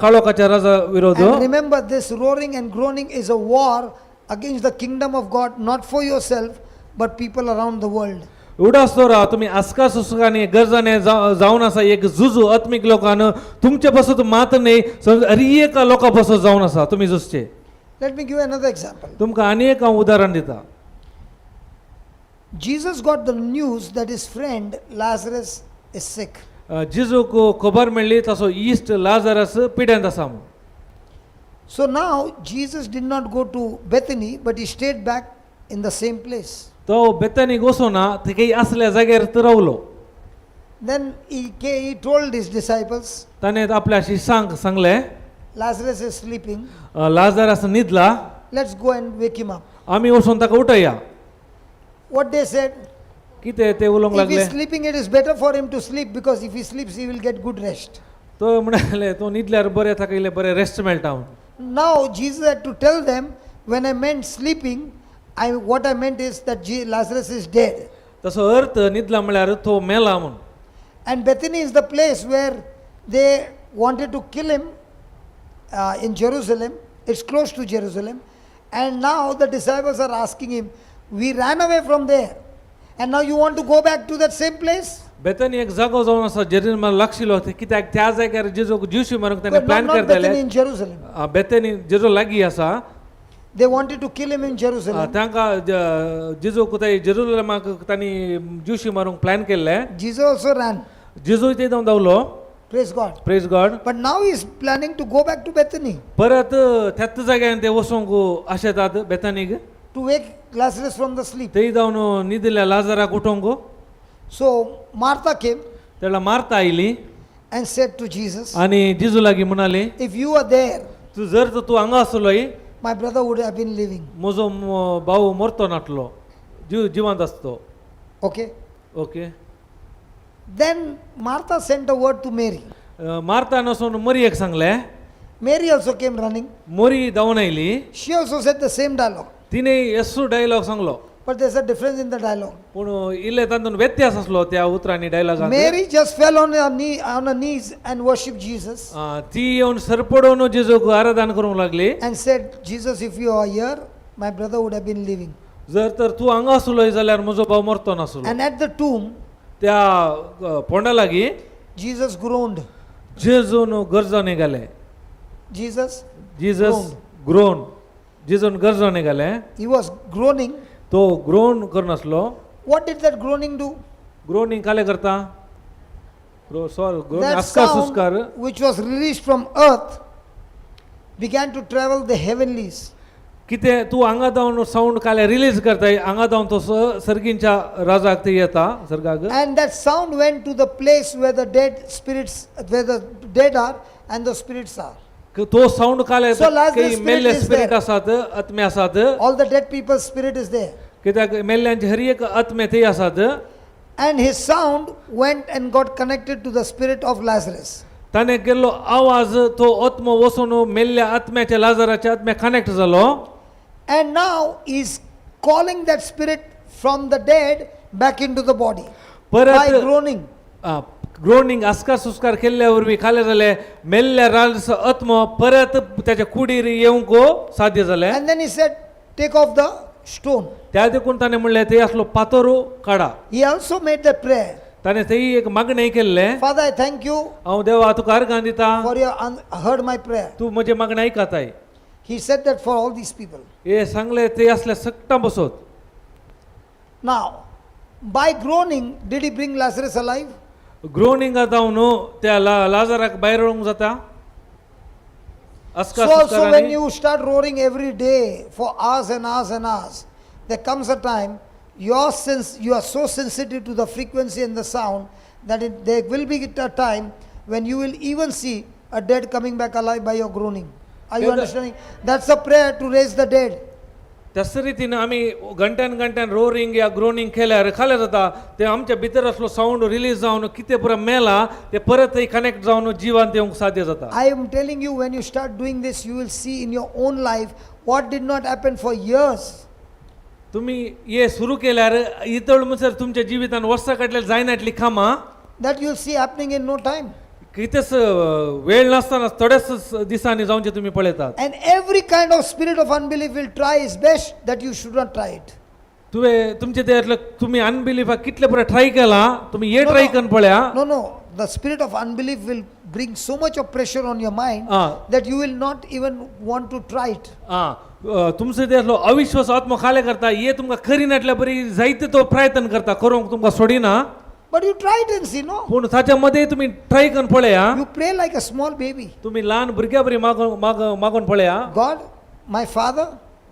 काळोखाच्या राजा विरोध. And remember, this roaring and groaning is a war against the kingdom of God, not for yourself, but people around the world. उडास दवरा तुम्ही आसका सुसकाने गरजाने जावन आसा एक झुजू आत्मीक लोकांन तुमचे पासत मात न्ही हर एका लोकां पासत जावन आसा तुमी झुजचे. Let me give another example. तुमकां आनी एक हांव उदाहरण दिता. Jesus got the news that his friend Lazarus is sick. जेजूक खबर मेळ्ळी तसो इश्ट लाजरस पिड्यांत आसा म्हूण. So now Jesus did not go to Bethany, but he stayed back in the same place. तो बेतानीक वचोना थंय असल्या जाग्यार तो रावलो. Then he told his disciples, ताणें आपल्या शिष्यांक सांगलें, Lazarus is sleeping, Lazarus न्हिदला, let's go and wake him up. आमी वचून ताका उठया. What they said? कितें ते उलोवंक If लागले? he's sleeping, it is better for him to sleep, because if he sleeps, he will get good rest. तो म्हणाले तो न्हिदल्यार बरें ताका इल्लें बरें रेस्ट मेळटा म्हूण. Now Jesus had to tell them, when I meant sleeping, what I meant is that Lazarus is dead. तसो अर्थ न्हिदला म्हळ्यार तो मेला म्हूण. And Bethany is the place where they wanted to kill him in Jerusalem. It's close to Jerusalem. And now the disciples are asking him, we ran away from there, and now you want to go back to that same place? Bethany एक जागो जावन आसा जेरुजलेमा लागशिल्लो कित्याक त्या जाग्यार जेजूक जिवशी मारूंक ताणें But plan not करताले. Bethany in Jerusalem. Bethany जेजू लागीं आसा. They wanted to kill him in Jerusalem. तांकां जेजूक थंय जेरुजलेमाक तांणी जिवशी मारूंक प्लॅन केल्लें. Jesus also ran. जेजूय थंय जावन धांवलो. Praise God. Praise God. But now he is planning to go back to Bethany परत त्याच जाग्यान ते वचूंक आशेतात बेतानीक to wake Lazarus from the sleep. थंय जावन न्हिदिल्ल्या लाजराक उठोवंक. So Martha came तेला मार्ता आयली and said to Jesus, आनी जेजू लागीं म्हणाली, if you were there, तूं जर तर तूं हांगा आसलोय my brother would have been living. म्हजो भाव मरतो नासलो, जीव जिवंत आसतो. Okay. Okay. Then Martha sent a word to Mary. मार्तान वचून मरियेक सांगलें. Mary also came running. मोरी धांवन आयली. She also said the same dialogue. तिणें येसो डायलॉग सांगलो. But there's a difference in the dialogue. पूण इल्ले तातूंत व्यत्यास आसलो त्या उतरांनी डायलॉगांत. Mary just fell on her knees and worshipped Jesus ती येवन सरपडोवन जेजूक आराधन करूंक लागली and said, Jesus, if you are here, my brother would have been living. जर तर तूं हांगा आसलोय जाल्यार म्हजो भाव मरतो नासलो. And at the tomb, त्या फोंडा लागीं Jesus groaned. जेजून गरजो निघाले. Jesus, Jesus grown जेजून गरजो निघाले. he was groaning. तो ग्रोन करनासलो. What did that groaning do? Groaning काले करता सॉरी ग्रोन That आस्कार sound सुस्कार which was released from earth began to travel the heavenlies. कितें तूं हांगा जावन सावंड काले रिलीज करताय हांगा जावन तो सर्गींच्या राजाक ते येता सर्गाक. And that sound went to the place where the dead spirits, where the dead are and the spirits are. तो सावंड काले So Lazarus काही spirit मेल्ले is spirit there. आसात आत्मे आसात. All the dead people's spirit is there. कित्याक मेल्ल्यांचे हर एक आत्मे थंय आसात. And his sound went and got connected to the spirit of Lazarus. ताणें केल्लो आवाज तो आत्मो वचून मेल्ल्या आत्म्याच्या लाजराच्या आत्म्या कनेक्ट जालो. And now he's calling that spirit from the dead back into the body by परत groaning. ग्रोनींग आस्कार सुस्कार केल्ल्या वरवीं खालें जालें मेल्ल्या राज आत्मो परत त्याच्या कुडीर येवंक साध्य जालें. And then he said, take off the stone. त्या देखून ताणें म्हणलें थंय आसलो पातोरू काडा. He also made that prayer. ताणें थंय एक मागणें केल्लें. Father, I thank you हांव देवा तुका अर्गां दिता for your heard my prayer. तूं म्हजें मागणें आयकताय. He said that for all these people. हे सांगलें थंय आसल्या सगटां बसत. Now, by groaning, did he bring Lazarus alive? ग्रोनिंगा जावन न्हू त्या लाजराक भायर वळूंक जाता. So also when you start roaring every day for hours and hours and hours, there comes a time your sense, you are so sensitive to the frequency and the sound that there will be a time when you will even see a dead coming back alive by your groaning. Are you understanding? That's a prayer to raise the dead. त्याच रितीन आमी घंट्यान घंट्यान रोरींग या ग्रोनींग केल्यार खाल्यार जाता ते आमच्या भितर असलो सावंड रिलीज जावन कितें पुरो मेला ते परत कनेक्ट जावन जिवान येवंक साध्य जाता. I am telling you, when you start doing this, you will see in your own life what did not happen for years. तुमी हे सुरू केल्यार इतळ म्हणसर तुमच्या जिवितान वर्सां काडल्यार जायनातली कामां that you'll see happening in no time. कितेंच वेळ नासतना थोड्याच दिसांनी जावचे तुमी पळयतात. And every kind of spirit of unbelief will try its best that you should not try it. तुवें तुमचे ते तुमी अनबिलीफाक कितले बरें ट्राय केला तुमी हे No, try no. करून पळया. No, no. The spirit of unbelief will bring so much of pressure on your mind Ah. that you will not even want to try it. आं तुमचो ते असलो अविश्वास आत्मो खाले करता हे तुमकां खरी नाटल्या बरी जायते तो प्रयत्न करता करूंक तुमकां सोडिना. But you try it and see, no? पूण ताच्या मदें तुमी ट्राय करून पळया. You pray like a small baby. तुमी ल्हान भुरग्या बरी मागून मागून पळया. God, my father,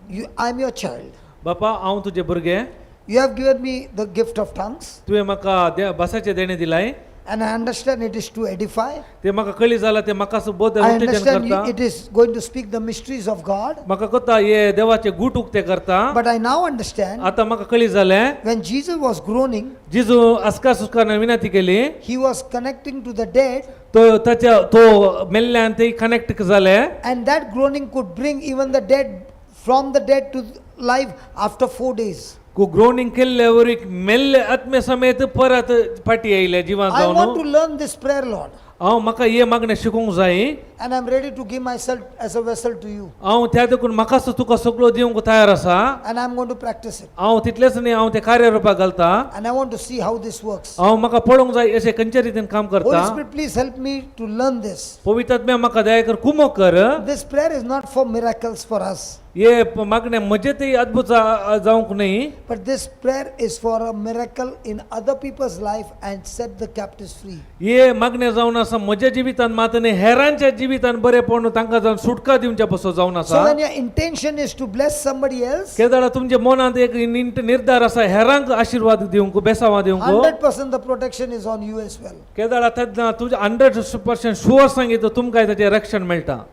you, I'm your child. बापा हांव तुजें भुरगें. You have given me the gift of tongues, तुवें म्हाका भासाचें देणें दिलाय. and I understand it is to edify. ते म्हाका कळी जाला ते म्हाका बोध I उत्तेजन understand करता. it is going to speak the mysteries of God. म्हाका कळता हे देवाचे गूट उक्ते करता. But I now understand आतां म्हाका कळी जालें when Jesus was groaning, जिजू अस्कार सुस्कार विनंती केली he was connecting to the dead, तो ताच्या तो मेल्ल्यान ते कनेक्ट जाले and that groaning could bring even the dead from the dead to life after 4 days. Groaning केल्ले वरी मेल्ले आत्मे समेत परत फाटी येयले जिवान I want to जावन. learn this prayer, Lord, हांव म्हाका हे मागणें शिकूंक जाय and I'm ready to give myself as a vessel to you, हांव त्या देखून म्हाकाच तुका सगळो दिवंक तयार आसा. and I'm going to practice it, हांव तितलेंच न्ही हांव तें कार्यरुपाक घालता. and I want to see how this works. हांव म्हाका पळोवंक जाय अशें खंयच्या रितीन काम Holy करता. Spirit, please help me to learn this. पवित्र म्हाका दया कर कुमक कर. This prayer is not for miracles for us, हे मागणें म्हजें ते अद्भुत जावंक न्ही but this prayer is for a miracle in other people's life and set the captives free. हे मागणें जावन आसा म्हज्या जिवितान मात न्ही हेरांच्या जिवितान बरेपण तांकां जावन सुटका दिवच्या पासून जावन So आसा. when your intention is to bless somebody else, केदाळा तुमच्या मनांत एक निर्धार आसा हेरांक आशिर्वाद दिवंक बेसावां दिवंक 100% the protection is on you as well. केदाळा तेन्ना तुजें 100% शुअर सांगितलं तुमकां ताचें रक्षण मेळटा.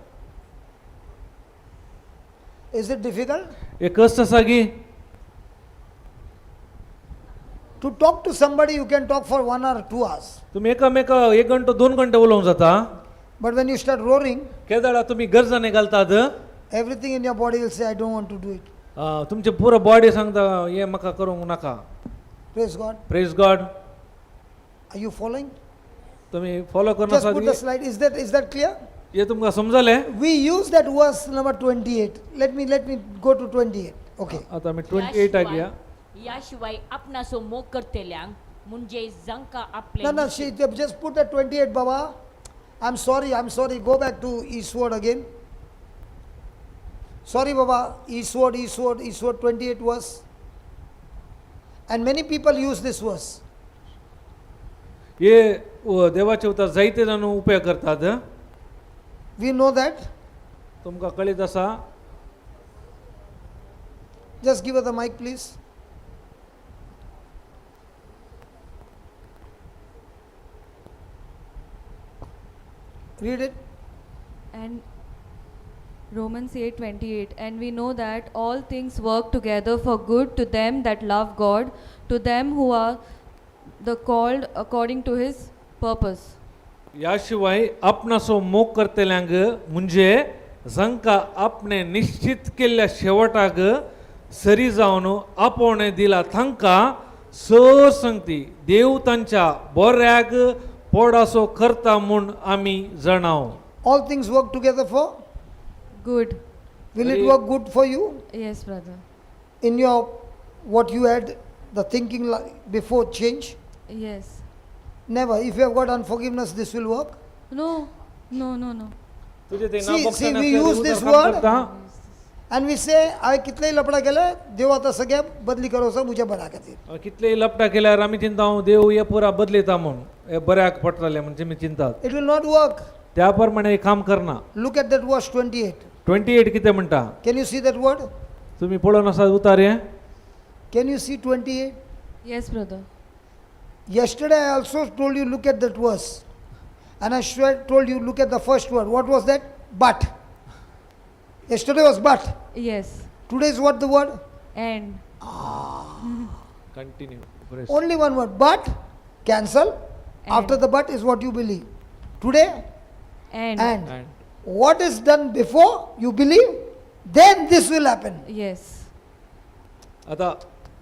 Is it difficult? हे कश्ट आसा की To talk to somebody, you can talk for 1 or 2 hours. तुमी एकामेका एक घंटो दोन घंटे उलोवंक जाता. But when you start roaring, केदाळा तुमी गरजांनी घालतात everything in your body will say, I don't want to do it. तुमचे पुरो बॉडी सांगता हे म्हाका करूंक नाका. Praise God. Praise God. Are you following? तुमी फॉलो करून Just आसात put the slide. Is that clear? हे तुमकां समजलें? We use that verse number 28. Let me go to 28. Okay. आतां आमी 28 या. ह्या शिवाय आपणाचो मोग करतल्यांक म्हणजे जांकां आपले No, no, she just put that 28, Baba. I'm sorry, I'm sorry. Go back to eastward again. Sorry, Baba. Eastward, eastward, eastward, 28 verse. And many people use this verse. हे देवाचे उतर जायते जाण उपयोग करतात. We know that. तुमकां कळीत आसा. Just give her the mic, please. Read it. And Romans 8:28, and we know that all things work together for good to them that love God, to them who are the called according to his purpose. ह्या शिवाय आपणाचो मोग करतल्यांक म्हणजे जांकां आपणें निश्चित केल्ल्या शेवटाक सरी जावन आपोवणें दिला तांकां सर संगती देव तांच्या बऱ्याक पोडासो करता म्हूण आमी जाणाव. All things work together for? Good. Will it work good for you? Yes, brother. In your, what you had, the thinking before change? Yes. Never. If you have got unforgiveness, this will work. No, no, no, no. तुजें तें See, नांव see, we बक्षान use उतर this काम word. करता. And we say, हांवें कितलेय लपडा केले, देव आतां सगळ्या बदली करोसो म्हज्या बऱ्या खातीर. कितलेय लपटा केल्यार आमी चिंता देव हे पुरा बदलयता म्हूण हे बऱ्याक पडटलें म्हणजे आमी चिंतात. It will not work. त्या प्रमाणे हे काम करना. Look at that verse 28. 28 कितें म्हणटा? Can you see that word? तुमी पळोवन आसात उतार हें? Can you see 28? Yes, brother. Yesterday I also told you look at that verse. And I told you look at the first word. What was that? But. Yesterday was but. Yes. Today is what the word? And. Continue. Only one word. But. Cancel. And. After the but is what you believe. Today. And. And. What is done before you believe, then this will happen. Yes. आता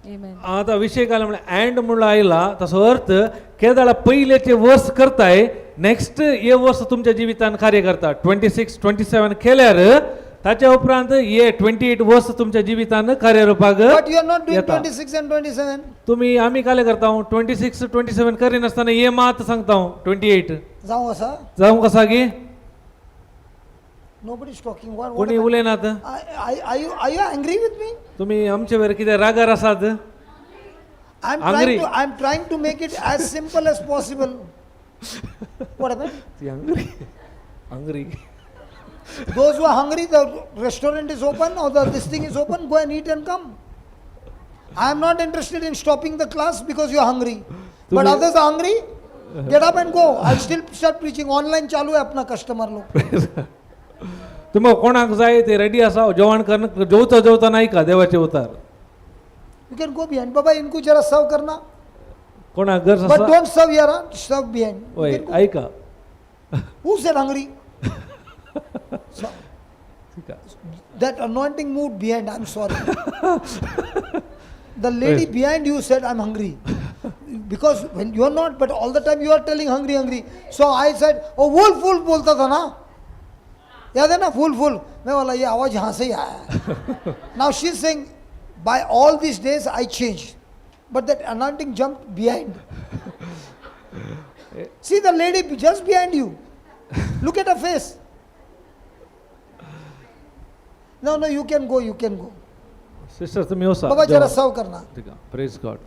Amen. आता विषय काय म्हणल्यार and म्हणलो आयला ताचो अर्थ केदाळा पयलेचे वर्स करताय, नेक्स्ट हे वर्स तुमच्या जिवितान कार्य करता. 26 27 केल्यार ताच्या उपरांत हे 28 वर्स तुमच्या जिवितान कार्यरुपाक But you are not doing येता. 26 and 27. तुम्ही आम्ही काय करता, 26 27 करिनासतना हे मात सांगता 28. जाऊ असा. जावं कसा गी? Nobody is talking. What कोणी happened? उलयनात. Are you angry with me? तुम्ही आमचे वेर कितें रागार आसात? I'm Angry. trying to make it as simple as possible. What happened? ती hungry hungry. Those who are hungry, the restaurant is open or the this thing is open, go and eat and come. I am not interested in stopping the class because you are hungry. But others are hungry, get up and go. I'll still start preaching. Online चालू है अपना customer लोग. तुमकां कोणाक जाय ते ready आसा जेवण करून जेवता जेवता आयका देवाचे उतार. You can go behind. बाबा, इनको जरा सर्व करना. कोणाक गरज But आसा don't serve here, huh? Serve behind. You वय can go. आयका. Who said hungry? So, ठीक आहे. That anointing moved behind. I'm sorry. The lady behind you said, "I'm hungry." Because when you are not, but all the time you are telling hungry, hungry. So I said, "Oh, wolf, wolf" बोलता था ना, याद है ना, wolf, wolf. मैं बोला, ये आवाज यहाँ से ही आया है. Now she's saying, by all these days I changed. But that anointing jumped behind. See the lady just behind you. Look at her face. No, you can go, you can go. Sister, तुम्ही वसा. बाबा, जरा सर्व करना. ठीक आहे. Praise God.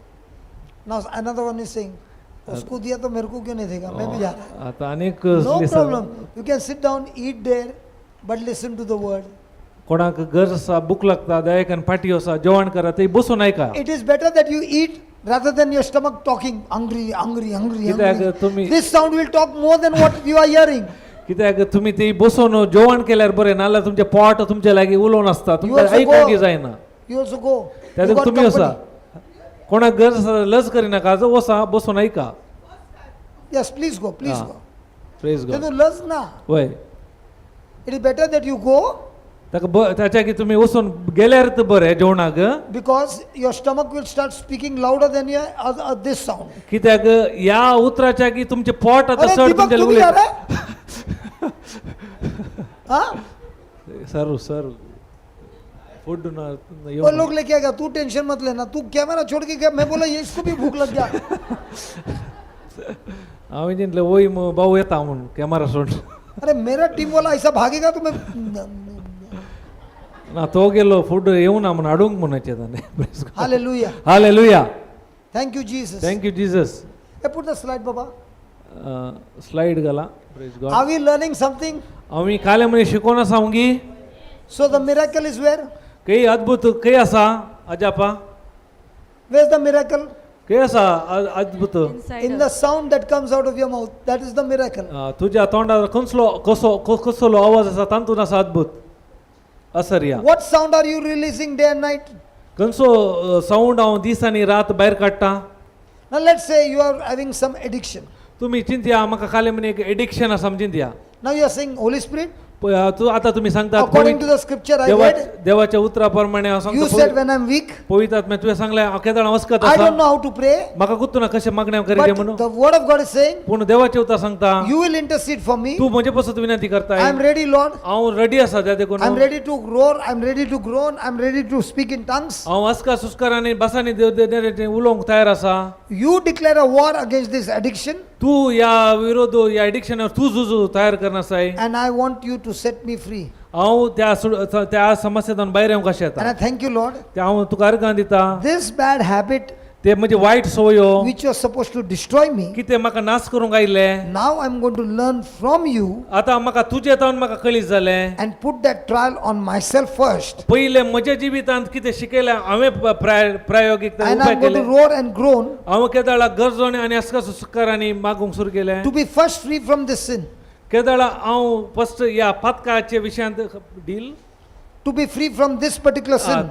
Now another one is saying, उसको दिया तो मेरे को क्यों नहीं देगा? मैं भी जा रहा. आता अनेक No problem. You can sit down, eat there, but listen to the word. कोणाक गरज आसा, भूक लागता, दयाकान फाटी वसा, जेवण करा, ते बसून आयका. It is better that you eat rather than your stomach talking hungry, hungry, hungry, कित्याक hungry. तुम्ही This sound will talk more than what you are hearing. कित्याक तुम्ही ते बसून जेवण केल्यार बरें, नाल्यार तुमचें पोट तुमचे लागीं उलोवन आसता, तुमकां also आयकूंक go. जायना. You also go. त्या You got तुम्ही वसा. Company. कोणाक गरज आसा लज करिनाका, वसा, बसून आयका. Yes, please go, please Ah. go. Praise God. तेतून लज ना. वय. It is better that you go ताका ताच्या की तुम्ही वचून गेल्यार तर बरें जेवणाक, because your stomach will start speaking louder than your this sound. कित्याक ह्या उतराच्या की तुमचें पोट आतां अरे चड दीपक, तुमचें तू भी जा उलयता. रहा है? हाँ? सर, सर, फूड ना. वो लोग लेके आएगा, तू टेंशन मत लेना. तू कैमरा छोड़ के गया. मैं बोला, ये इसको भी भूख लग गया. हांवें चिंतलें वय भाऊ येता म्हणून कॅमेरा सोड. अरे, मेरा टीम वाला ऐसा भागेगा तो मैं ना, तो गेलो फूड येवना म्हणून हाडूंक म्हणून ताणें. Hallelujah. Hallelujah. Thank you, Jesus. Thank you, Jesus. Hey, put the slide, Baba. Slide घाला. Praise God. Are we learning something? आमी काले मनीस शिकोवन आसा मुगी. So the miracle is where? खंय अद्भुत खंय आसा अजापा? Where's the miracle? खंय आसा अद्भुत? Inside In the us. Sound that comes out of your mouth. That is the miracle. तुज्या तोंडार कसलो कसो कसलो आवाज आसा, तातूंत आसा अद्भुत असर या. What sound are you releasing day and night? खंयचो सावंड हांव दीस आनी रात भायर काडटा? Now let's say you are having some addiction. तुमी चिंतया, म्हाका काले म्हण एक एडिक्शन आसा म्हण चिंतया. Now you are saying, "Holy Spirit, तूं आतां तुमी सांगतात, according to the scripture I देवा read, देवाच्या उतरा प्रमाणे हांव you सांगता, said when I'm weak, पवित्र आत्म्या तुवें सांगलें हांव केदळ वस्कत I आसा, don't know how to pray, म्हाका कुत्तू ना कशें मागणें करीत but म्हणून, the word of God is saying, पूण देवाचें उतर सांगता, you will intercede for me. तूं म्हजे पासत विनंती करताय. I am ready, Lord. हांव रेडी आसा त्या देखून. I'm ready to roar, I'm ready to groan, I'm ready to speak in tongues. हांव अस्कार सुस्कार आनी भासांनी उलोवंक तयार आसा. You declare a war against this addiction, तूं ह्या विरोध ह्या एडिक्शनार तूं झुजू तयार करना आसाय. and I want you to set me free." हांव त्या त्या समस्येंतल्यान भायर येवंक कशें And येता. I thank you, Lord. ते हांव तुका अर्गां दिता. This bad habit ते म्हणजे वायट संवयो which was supposed to destroy me, कितें म्हाका नाश करूंक आयिल्लें, now I'm going to learn from you आतां म्हाका तुजें तावन म्हाका कळीत जालें and put that trial on myself first. पयलें म्हज्या जिवितांत कितें शिकयलें हांवें प्रायोगीक And उपाय I'm going केले. to roar and groan हांव केदाळा गरजोणे आनी अस्का सुस्कार आनी मागूंक सुरू केलें to be first free from this sin, केदाळा हांव फस्ट ह्या पातकाच्या विशयांत deal to be free from this particular sin.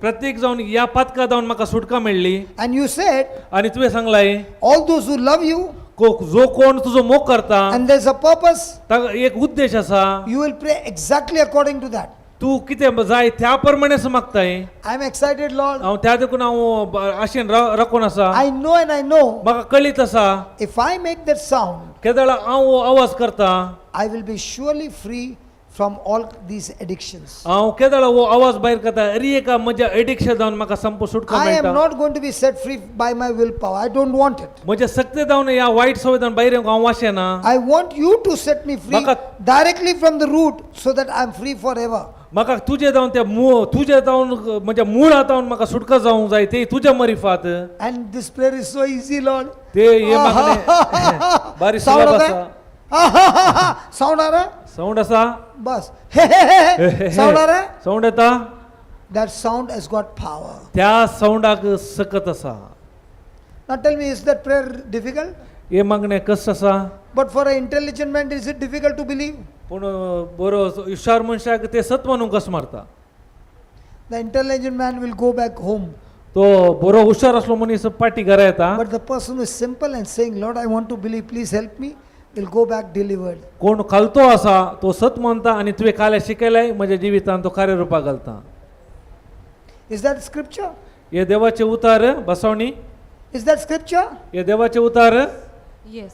प्रत्येक जावन ह्या पातका जावन म्हाका सुटका मेळ्ळी. And you said, आनी तुवें सांगलाय, all those who love you, जो कोण तुजो मोग करता, and there's a purpose, ताका एक उद्देश आसा, you will pray exactly according to that. तूं कितें जाय त्या प्रमाणेच मागताय. I am excited, Lord. हांव त्या देखून हांव आशेन राखून आसा. I know and I know म्हाका कळीत आसा, if I make that sound, केदळा हांव हो आवाज करता, I will be surely free from all these addictions. हांव केदळा हो आवाज भायर करता, अरी एका म्हज्या एडिक्शन जावन म्हाका संप सुटका I am मेळटा. not going to be set free by my willpower. I don't want it. म्हज्या सक्ते जावन ह्या वायट सवय जावन भायर येवंक हांव वाशेना. I want you to set me free directly from the root so that I am free forever. म्हाका तुजे जावन त्या तुजे जावन म्हज्या मुळा जावन म्हाका सुटका जावंक जाय ते तुज्या मरिफात. And this prayer is so easy, Lord. ते हे मागणें बारी साउंड सुलभ आता आसा. है? साउंड आ रहा है? सावंड आसा. बस. साउंड आ रहा है? सावंड येता. That sound has got power. त्या सावंडाक सकत आसा. Now tell me, is that prayer difficult? हे मागणें कस आसा? But for an intelligent man, is it difficult to believe? पूण बरो हुशार मनशाक ते सत मानूंक कस मारता. The intelligent man will go back home. तो बरो हुशार आसलो मनीस पाटी घरा येता. But the person who is simple and saying, Lord, I want to believe, please help me, will go back delivered. कोण खालतो आसा तो सत मानता आनी तुवें काल्या शिकयलाय म्हज्या जिवितान तो कार्यरुपाक घालता. Is that scripture? हे देवाचे उतार बसवणी. Is that scripture? हे देवाचे उतार. Yes.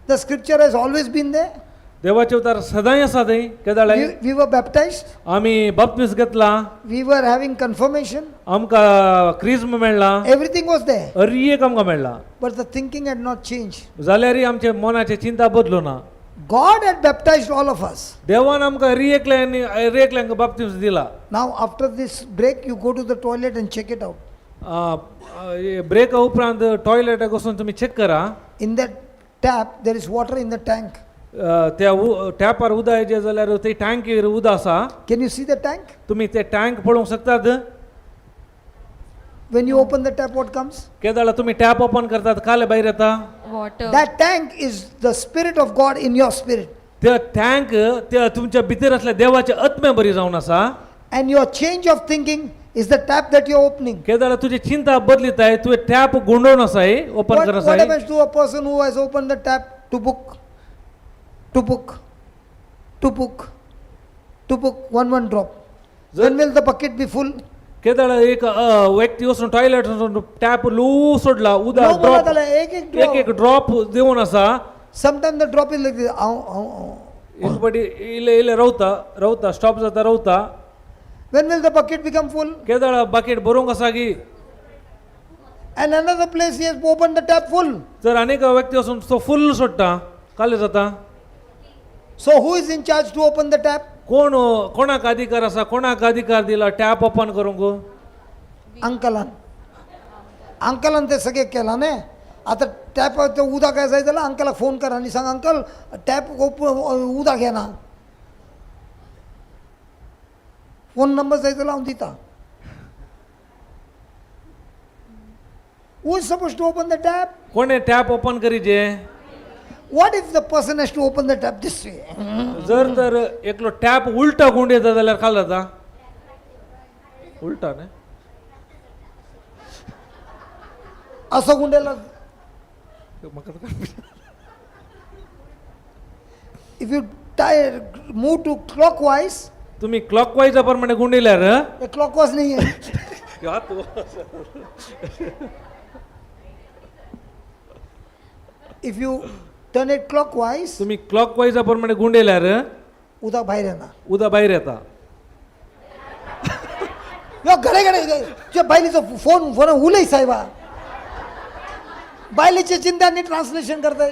The scripture has always been there. देवाचे उतार सदांय आसा थंय केदाळाय. We were baptized. आमी बाप्तीस घेतला. We were having confirmation. आमकां क्रिज्म मेळ्ळा. Everything was there. अरी एक आमकां मेळ्ळा. But the thinking had not changed. जाल्यारय आमचे मनाचे चिंता बदलू ना. God had baptized all of us. देवान आमकां अरी एकल्यांनी अरी एकल्यांक बाप्तीस दिला. Now, after this break, you go to the toilet and check it out. ब्रेका उपरांत टॉयलेटाक वचून तुमी चॅक करा. In that tap, there is water in the tank. त्या टॅपार उदक येयलें जाल्यार ते टँकीर उदक आसा. Can you see the tank? तुमी ते टँक पळोवंक शकतात. When you open the tap, what comes? केदाळा तुमी टॅप ओपन करतात काले भायर येता. Water. That tank is the Spirit of God in your spirit. त्या टँक त्या तुमच्या भितर असल्या देवाच्या आत्म्या बरी जावन आसा. And your change of thinking is the tap that you're opening. केदाळा तुजी चिंता बदलीत आहे तुवें टॅप गुंडोवन आसाय ओपन What, कर what आसाय. happens to a person who has opened the tap to book, to book, to book, to book, one one drop? When will the bucket be full? केदाळा एक व्यक्ती वचून टॉयलेट वचून tap ल्हवू सोडला उदक No, drop म्हणत एक एक एक drop. एक ड्रॉप देवन आसा. Sometimes the drop is like this. Ow, ow, ow. एक पाटी इल्ले इल्ले रावता रावता स्टॉप जाता रावता. When will the bucket become full? केदाळा bucket भरूंक आसा की. And another place he has opened the tap full. जर अनेक व्यक्ती वचून तो फुल सोडटा काले जाता. So who is in charge to open the tap? कोण कोणाक अधिकार आसा कोणाक अधिकार दिला टॅप ओपन करूंक? अंकलान. अंकलान ते सगळे केला न्ही. आता टॅप ते उदक काय जाय जाल्यार अंकलाक फोन कर आनी सांग, अंकल टॅप उदक येना. फोन नंबर जाय जाल्यार हांव दिता. Who is supposed to open the tap? कोणे टॅप ओपन करीजे? What if the person has to open the tap this way? जर तर एकलो टॅप उलटा गुंडयता जाल्यार काल जाता उलटा न्ही. असो गुंडेला. म्हाका तर If you tie, move to clockwise, तुमी क्लॉकवायजा प्रमाणे गुंडिल्यार हे क्लॉकवाईज नाही आहे. If you turn it clockwise, तुमी क्लॉकवायजा प्रमाणे गुंडिल्यार उदक भायर येना. उदक भायर येता. यो घडे घडे तुझ्या बायलेचो फोन फोन उलय साहेबा. बायलेचे चिंता आनी ट्रान्सलेशन करताय.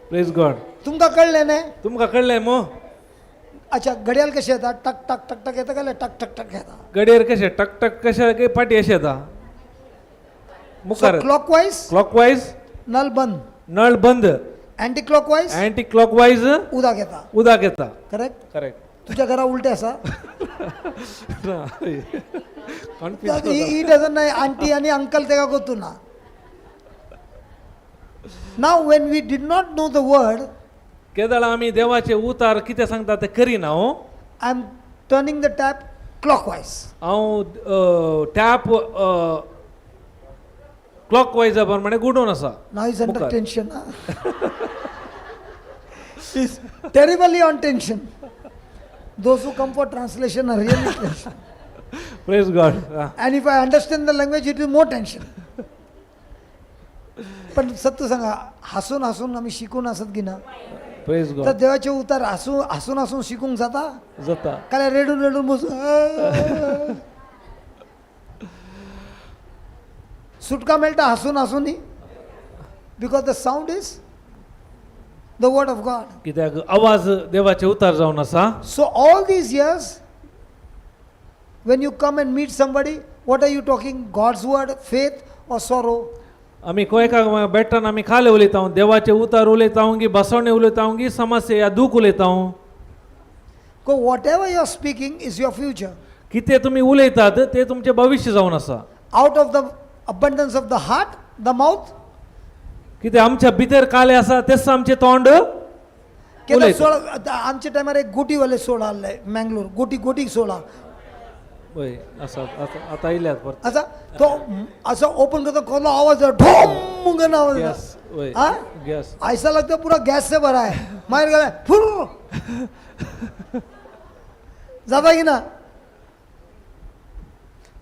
प्रेज गॉड. तुमकां कळ्ळें न्ही? तुमकां कळ्ळें मो? अच्छा, घड्याळ कशें येता? टक टक टक टक येता काय टक टक टक येता? गडयेर कशें टक टक कशें काय पाटी अशें येता मुखार. क्लॉकवाईज क्लॉकवायज नल बंद. नळ बंद. अँटी क्लॉकवाईज अँटी क्लॉकवायज उदक येता. उदक येता. करेक्ट. करेक्ट. तुझ्या घरा उलटे आसा. कन्फ्युज. ही डझन नाही आंटी आणि अंकल तेका गोतू ना. Now when we did not know the word, केदळ आमी देवाचे उतार कितें सांगता ते करिना हो. I am turning the tap clockwise. हांव टॅप क्लॉक वायजा प्रमाणे गुडून आसा. Now he's under मुखार. Tension. He's terribly on tension. Those who come for translation are really tension. Praise God. And if I understand the language, it is more tension. पण सत्य सांगा, हसून हसून आम्ही शिकून असत की ना? प्रेज तर गॉड. देवाचे उतार हसून हसून हसून शिकूंक जाता. जाता. काय रेडून रेडून बसून सुटका मेळटा हसून हसून, because the sound is the word of God. कित्याक आवाज देवाचे उतार जावन आसा. So all these years, when you come and meet somebody, what are you talking? God's word, faith or sorrow? आमी कोयका बेटान आमी खाले उलयता, देवाचे उतार उलयता की बसवणे उलयता की समस्या या दूख उलयता? Go, whatever you are speaking is your future. कितें तुमी उलयतात ते तुमचें भविश्य जावन आसा. Out of the abundance of the heart, the mouth. कितें आमच्या भितर काले आसा तेच आमचें तोंड केन्ना उलयता. सोळा आमच्या टायमार एक गोटीवाले सोडा आहले मँगलोर, गोटी गोटी सोडा. वय आसा, आतां आतां येयल्यात परत. आसा तो असो ओपन करता, कसलो आवाज येता, ढोम करून आवाज येता. गॅस वय. आ? गॅस. ऐसा लगता पूरा गॅस से भरा है. मागीर गेले फुर जाता की ना?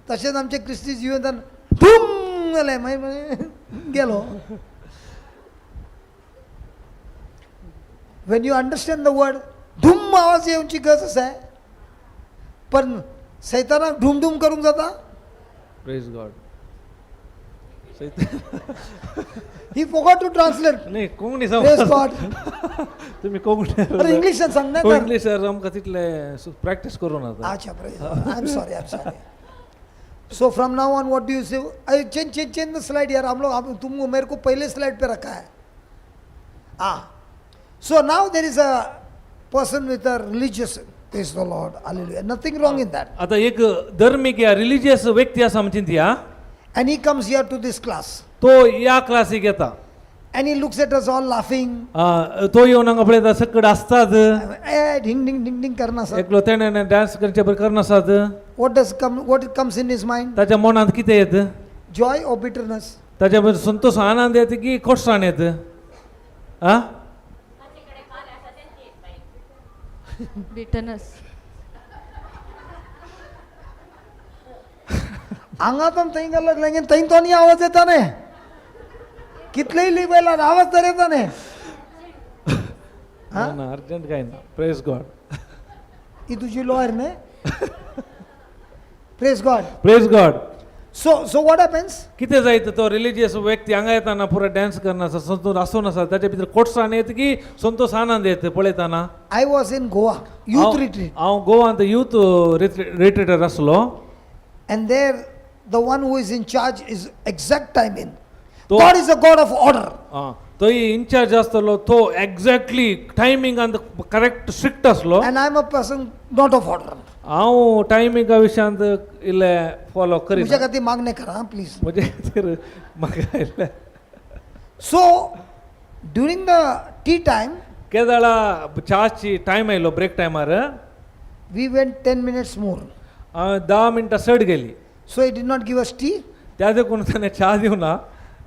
तशेंच आमचे क्रिस्ती जिवितान ढूम जालें, मागीर मागीर गेलो. When you understand the word, धूम आवाज येवची गरज आसा, पण सैतानाक ढूम ढूम करूंक जाता? Praise God. He forgot to translate. न्ही, कोंकणी प्रेज सांग. गॉड. तुमी कोंकणी. अरे, इंग्लिशान सांग ना तर. इंग्लीश आमकां तितले प्रॅक्टीस करूं नाका. अच्छा, praise. I am sorry, I am sorry. So from now on, what do you say? अरे, change change change the slide यार. हम लोग हम तुम मेरे को पहले स्लाइड पे रखा है. हाँ, so now there is a person with a religious. Praise the Lord, hallelujah, nothing wrong in that. आतां एक धर्मीक या रिलिजियस व्यक्ती आसा आमची चिंतया. And he comes here to this class तो ह्या क्लासीक येता. And he looks at us all laughing. आ, तो येवन हांगा पळयता सकड आसतात. ए ढिंग ढिंग ढिंग ढिंग करना सर. एकलो तेणें डान्स करचे बरें करनासात. What comes in his mind? ताच्या मनांत कितें येत? Joy or bitterness? ताच्या बरोबर संतोष आनंद येता की खोटसाण येत आ? ताचे कडेन कार्य आसा तेंच येत मागीर. Bitterness. हांगा तर थंय गेलो लागले, थंय तो न्ही आवाज येता न्ही. कितलेय लिपयला, आवाज तर येता न्ही. हा? ना, अर्जंट काय ना. प्रेज गॉड. ही तुझी लॉयर न्ही? Praise God. Praise God. So what happens? कितें जायत, तो रिलिजियस व्यक्ती हांगा येताना पुरो डान्स करना संतोष आसून आसा, ताच्या भितर खोटसाण येत की संतोष आनंद येत पळयतना? I was in Goa youth retreat. हांव गोवांत युथ रिट्रीटर आसलो. And there the one who is in charge is exact time in. God is a God of order. आं, थंय इन्चार्ज आसतलो तो एग्जॅक्टली टायमिंगान करेक्ट स्ट्रिक्ट आसलो. And I am a person not of order. हांव टायमिंगा विशयांत इल्लें follow म्हज्या करिना. खातीर मागणें करा प्लीज. म्हजे खातीर म्हाका इल्लें. So during the tea time, केदाळा च्याची time आयलो, ब्रेक टायमार, we went 10 minutes more. हांवें 10 मिनटां चड गेली. So he did not give us tea, त्या देखून ताणें च्या दिवना.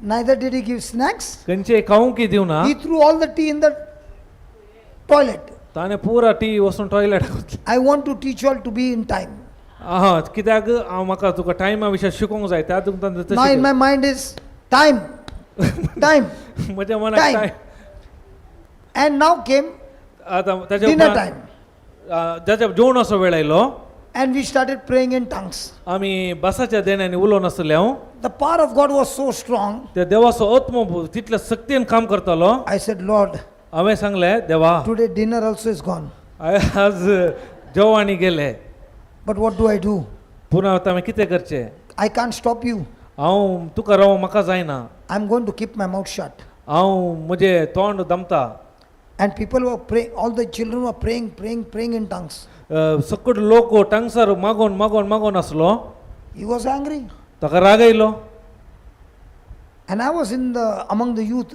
Neither did he give snacks. खंयचे खावंक दिवना. He threw all the tea in the toilet. ताणें पुरा टी वचून toilet. I want to teach you all to be in time. आहा, कित्याक हांव म्हाका तुका टायमा विशय शिकोवंक जाय, त्या तुमकां. Now in my mind is time, time, म्हज्या मनाक time. Time. And now came आतां ताच्या dinner उपरांत, time. जाच्या जेवणाचो वेळ आयलो. And we started praying in tongues. आमी बसाच्या देण्यांनी उलोवन आसले हांव. The power of God was so strong. त्या देवाचो आत्मो तितल्या सक्तीन काम करतालो. I said, "Lord, हांवें सांगलें, देवा, today dinner also is gone. आज जेवणी गेले. But what do I do? पुन्हा आतां हांवें कितें करचें? I can't stop you. हांव तुका राव म्हाका जायना. I'm going to keep my mouth shut." हांव म्हजें तोंड दमता. And people were praying, all the children were praying, praying, praying in tongues. सकट लोक टंगसार मागोवन मागोवन मागोवन आसलो. He was angry. ताका राग आयलो. And I was in the among the youth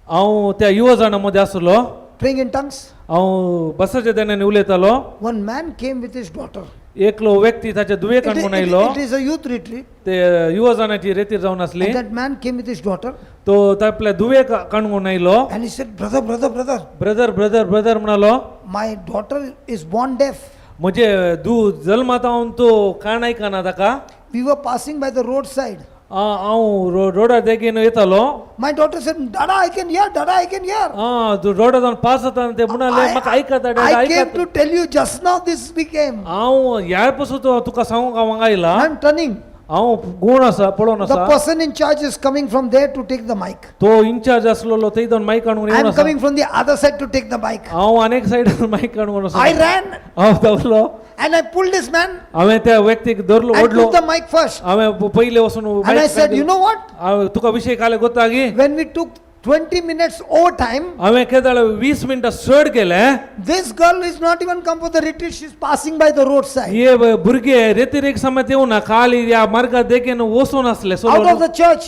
हांव त्या युवा जाणां मदें आसलो, praying in tongues. हांव बसाच्या देण्यांनी उलयतालो. One man came with his daughter. एकलो व्यक्ती ताच्या दुयेक काणकोण आयलो. It is a youth retreat. ते युवा जाणाची रेतीर जावन आसली. And that man came with his daughter तो आपल्या दुयेक काणकोण आयलो. And he said, "Brother, brother, brother, brother brother brother म्हणालो, my daughter is born deaf. म्हणजे दू जल्मात हांव तो कान आयकना ताका. We were passing by the roadside. हांव रोडा देगेन येतालो. My daughter said, 'Dada, I can hear, Dada, I can hear.' आं रोडा जावन पास जाता ते म्हणाले म्हाका आयकता डॅडा I came आयकता. To tell you just now this became. हांव ह्या पासून तुका सांगूंक हांव हांगा आयला. I'm turning. हांव गुण आसा पळोवन The आसा. Person in charge is coming from there to take the mic. तो इन्चार्ज आसलेलो थंय जावन मायक हाडून येवन I'm आसा. Coming from the other side to take the mic. हांव अनेक सायडीन मायक हाडून आसा. I ran हांव धांवलो. And I pulled this man हांवें त्या व्यक्तीक धरलो and ओडलो. Took the mic first. हांवें पयलें वचून And I said, "You know what? हांवें तुका विशय काले गोत्ता की When we took 20 minutes overtime, हांवें केदाळ 20 मिनटां चड केलें, this girl is not even come for the retreat. She's passing by the roadside. हे भुरगे रेतिरेक समेत येवना खाली ह्या मार्गा देगेन वचून आसले Out of the church.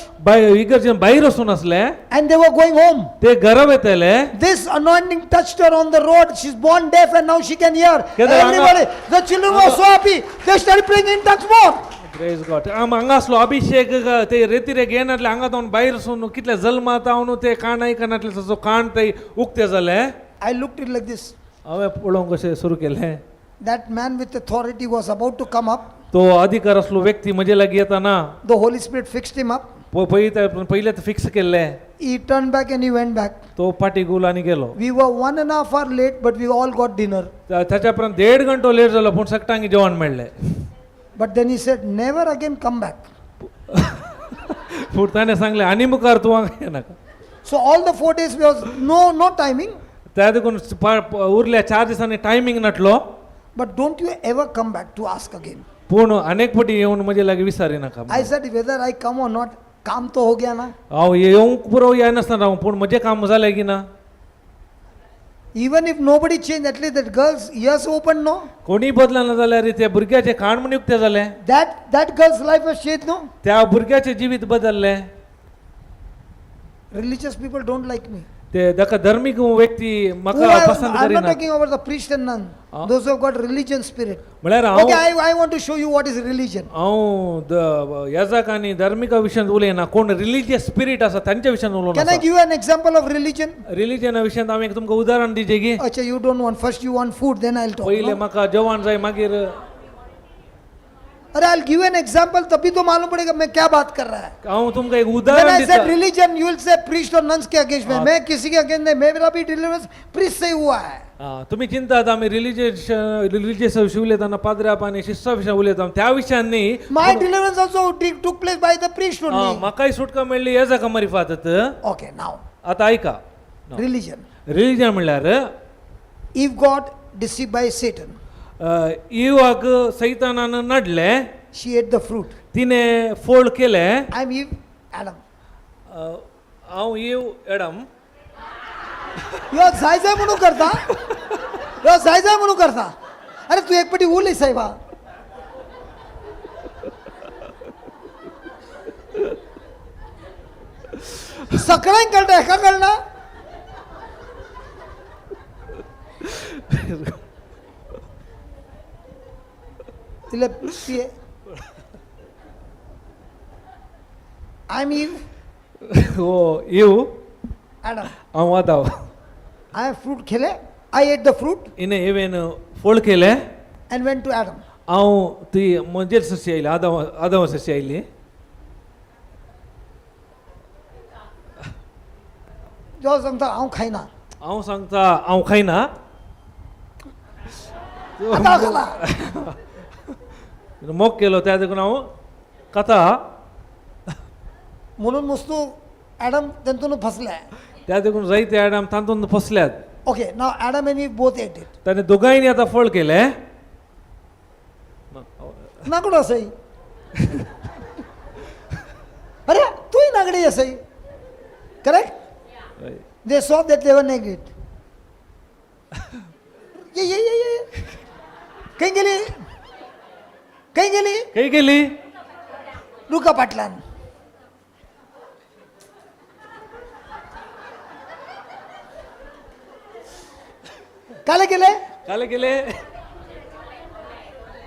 इगर्जेन भायर वचून आसले. And they were going home. ते घरा वयताले. This anointing touched her on the road. She's born deaf and now she can hear." Kedar, Everybody, the children were so happy. They started praying in tongues more. Praise God. आम हांगा आसलो अभिषेक ते रेतिरेक येनातले हांगा जावन भायर सून कितले जल्मात हांव ते कान आयकनातले तसो कान ते उक्ते जाले. I looked it like this. हांवें पळोवंक कशें सुरू केलें. That man with authority was about to come up. तो अधिकार आसलो व्यक्ती म्हजे लागीं येताना The Holy Spirit fixed him up. पयलें फिक्स केल्लें. He turned back and he went back. तो फाटी गुल आनी गेलो. We were 1.5 hour late, but we all got dinner. ताच्या उपरांत देड घंटो लेट जालो पूण सगटांक जेवण मेळ्ळें. But then he said, "Never again come back." पूण ताणें सांगलें आनी मुखार तूं हांगा येनाका. So all the 4 days was no timing. त्या देखून उरल्या 4 दिसांनी timing नाटलो. But don't you ever come back to ask again. पूण अनेक फावटी येवन म्हजे लागीं विचारिनाका. I said, whether I come or not, काम तो हो गया ना. हांव येवंक पुरो येनासतना राव पूण म्हजें काम जालें की ना. Even if nobody changed, at least that girl's ears opened, no? कोणी बदलना जाल्यार त्या भुरग्याचें कान म्हूण उक्तें जालें. That girl's life was changed, no? त्या भुरग्याचें जिवीत बदललें. Religious people don't like me. ते ताका धर्मीक व्यक्ती Who म्हाका are, पसंत I'm not करिना. Talking about the priest and nun. Ah. Those who have got religion spirit. म्हळ्यार Okay, हांव I want to show you what is religion. हांव याजक आनी धर्मिका विशयांत उलयना कोण रिलिजियस स्पिरीट आसा तांच्या विशयांत उलोवन Can I आसा. Give you an example of religion? रिलिजना विशयांत हांव एक तुमकां उदाहरण दिजें की. Acha, you don't want. First you want food, then I'll talk. पयलें No? म्हाका जेवण जाय मागीर. अरे, I'll give you an example, तभी तो मालूम पड़ेगा मैं क्या बात कर रहा है. हांव तुमकां एक When उदाहरण I said दिता. religion, you will say priest or nuns K against में. हाँ. मैं किसी के अगेंस्ट नहीं. मेरा भी डिलीवरेंस priest से ही हुआ है. आं, तुमी चिंतात आमी रिलिजियस रिलिजियस विशीं उलयतना पाद्र्याप आनी शिस्ता विशीं उलयता त्या विशयान न्ही. My deliverance also took place by the priest आं, only. म्हाकाय सुटका मेळ्ळी याजका मारिफात. Okay, now आतां आयका. Religion. Religion म्हणल्यार Eve got deceived by Satan. इवाक सैतानान नडलें. She ate the fruit. तिणें फोळ केलें. I'm Eve, Adam. हांव इव एडम. यो जाय जाय म्हणून करता, यो जाय जाय म्हणून करता. अरे, तू एक पटी उलय साहेबा. सगळ्यांक कळटा, हेका कळना. तिले पिये. I am Eve, हो इव ॲडम. हांव आदाव. I fruit खेले. I ate the fruit हिणें इवेन फोळ केलें. And went to Adam. हांव ती म्हजेर सशी आयली आदाव आदाव सशी आयली. जो सांगता हांव खायना. हांव सांगता हांव खायना. आतां खाला. मोग केलो त्या देखून हांव खाता. म्हणून मुस्तू ॲडम तेंतून फसले. त्या देखून जायते ॲडम तातूंत फसल्यात. Okay, now Adam and Eve both ate it. ताणें दोगांयनी आतां फळ केलें. नागडो असई. अरे, तूय नागडी असई. Correct. They saw that they were naked. ये ये ये ये खंय गेली, खंय गेली? खंय गेली? रुका पाटलान. काले गेले. काले गेले.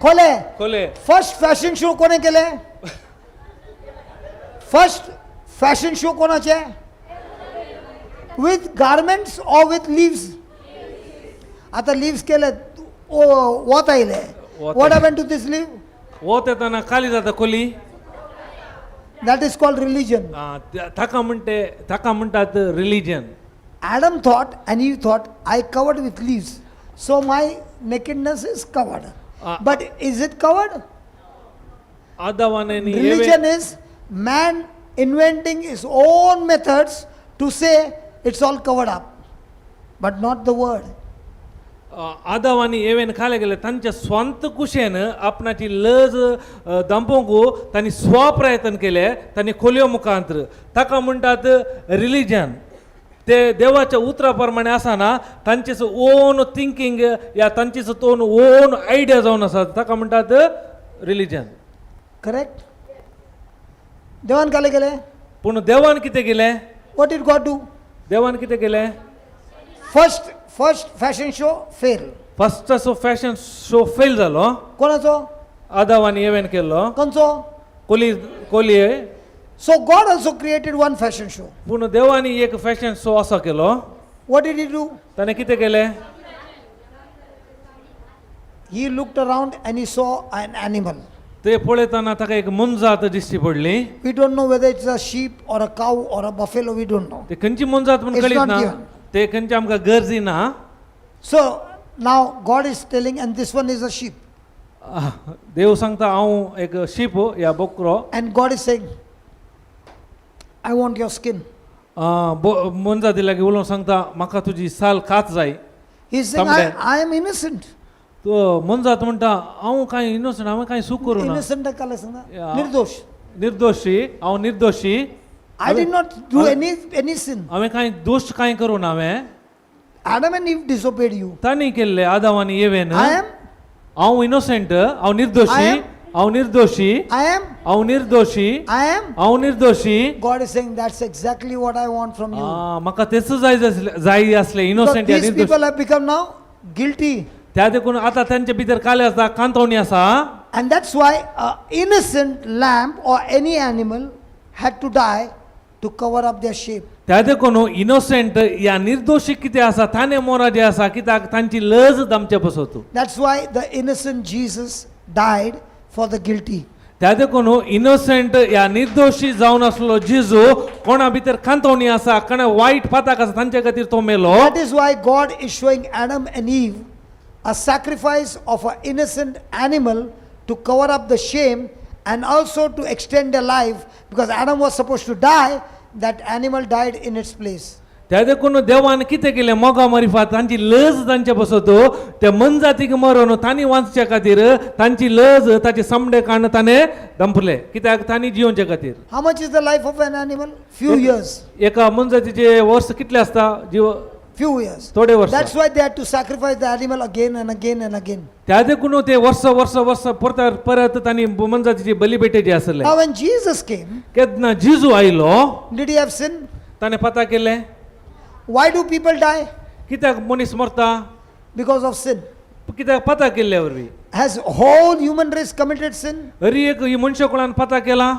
खोले. खोले. फर्स्ट फॅशन शो कोणे केले? फर्स्ट फॅशन शो कोणाचे? With garments or with leaves? आता लिव्स केले, ओ वत आयले. वत. What happen to this leave? वत येताना खाली जाता खोली. That is called religion. आ, ताका म्हणटात religion. Adam thought and Eve thought, I covered with leaves, so my nakedness is covered. But is it covered? आदावान आनी Religion is man inventing his own methods to say it's all covered up, but not the word. आदाव आनी even खाले गेले तांच्या स्वांत कुशेन आपणाची लज दांपोवंक तांणी स्वप्रयत्न केले तांणी खोलयो मुखांत्र. ताका म्हणटात रिलिजन. ते देवाच्या उतरा प्रमाणे आसना, तांचेच ओन थिंकींग या तांचेच ओन ओन आयडिया जावन आसा, ताका म्हणटात रिलिजन. Correct? देवान काले केले? पूण देवान कितें केलें? What did God do? देवान कितें केलें? First fashion show fail. फर्स्टाचो fashion show fail जालो. कोणाचो? आदाव आनी एवेन केल्लो. कोणचो? कोली कोली. So God also created one fashion show. पूण देवानी एक फॅशन शो असो केलो. What did he do? ताणें कितें केलें? He looked around and he saw an animal. ते पळयतना ताका एक मोनजात दिश्टी पडली. We don't know whether it's a sheep or a cow or a buffalo, we don't know. ते खंयची मोनजात म्हूण It's कळीत not ना. given. ते खंयची आमकां गरजी ना. So now God is telling, and this one is a sheep. आह, देव सांगता हांव एक शीप या Bokaro. And God is saying, I want your skin. आह, मोनजाती लागीं उलोवन सांगता म्हाका तुजी साल कात जाय. He is saying, Someday. I am innocent. तो मोनजात म्हणटा हांव कांय इनोसंट, हांवें कांय चूक करूं ना. Innocent काल सांगता? Yeah. निर्दोष. निर्दोशी, हांव निर्दोशी. I did not do any sin. हांवें कांय दोश कांय करूं ना हांवें. Adam and Eve disobeyed you. तांणी केल्ले आदाव आनी एवेन. I am, हांव इनोसंट, हांव I निर्दोशी. Am- हांव निर्दोशी. I am, हांव निर्दोशी. I am. हांव निर्दोशी. God is saying, that's exactly what I want from you. आ, म्हाका तेच जाय आसलें, जाय आसलें Because innocent या these निर्दोश. people have become now guilty. त्या देखून आतां तांचे भितर काले आसा, कांतवणी आसा. And that's why an innocent lamb or any animal had to die to cover up their shame. त्या देखून इनोसंट या निर्दोशी कितें आसा ताणें मोरा जे आसा कित्याक तांची लज दामचे पसत. That's why the innocent Jesus died for the guilty. त्या देखून इनोसंट या निर्दोशी जावन आसलो जेजू कोणा भितर कांतवणी आसा, कोणा वायट पाताक आसा तांचे खातीर तो मेलो. That is why God is showing Adam and Eve a sacrifice of an innocent animal to cover up the shame and also to extend their life, because Adam was supposed to die, that animal died in its place. त्या देखून देवान कितें केलें मोगा मारिफात तांची लज तांचे पसत त्या मनजातीक मरोन तांणी वाचच्या खातीर तांची लज ताचे समडे काडून ताणें दंपले कित्याक तांणी जियोवचे खातीर. How much is the life of an animal? Few years. एका मनजातीचे वर्स कितले आसता जीव? Few years. थोडे वर्स. That's why they had to sacrifice the animal again and again and again. त्या देखून ते वर्स वर्स वर्स परत परत तांणी मनजातीची बली भेटेची आसले. Now, when Jesus came, केन्ना जिजू आयलो did he have sin? ताणें पता केलें? Why do people die? कित्याक मनीस मरता? Because of sin. कित्याक पता केल्ल्या वरवीं. Has whole human race committed sin? Hari एक ही मनशाकुळान पता केला.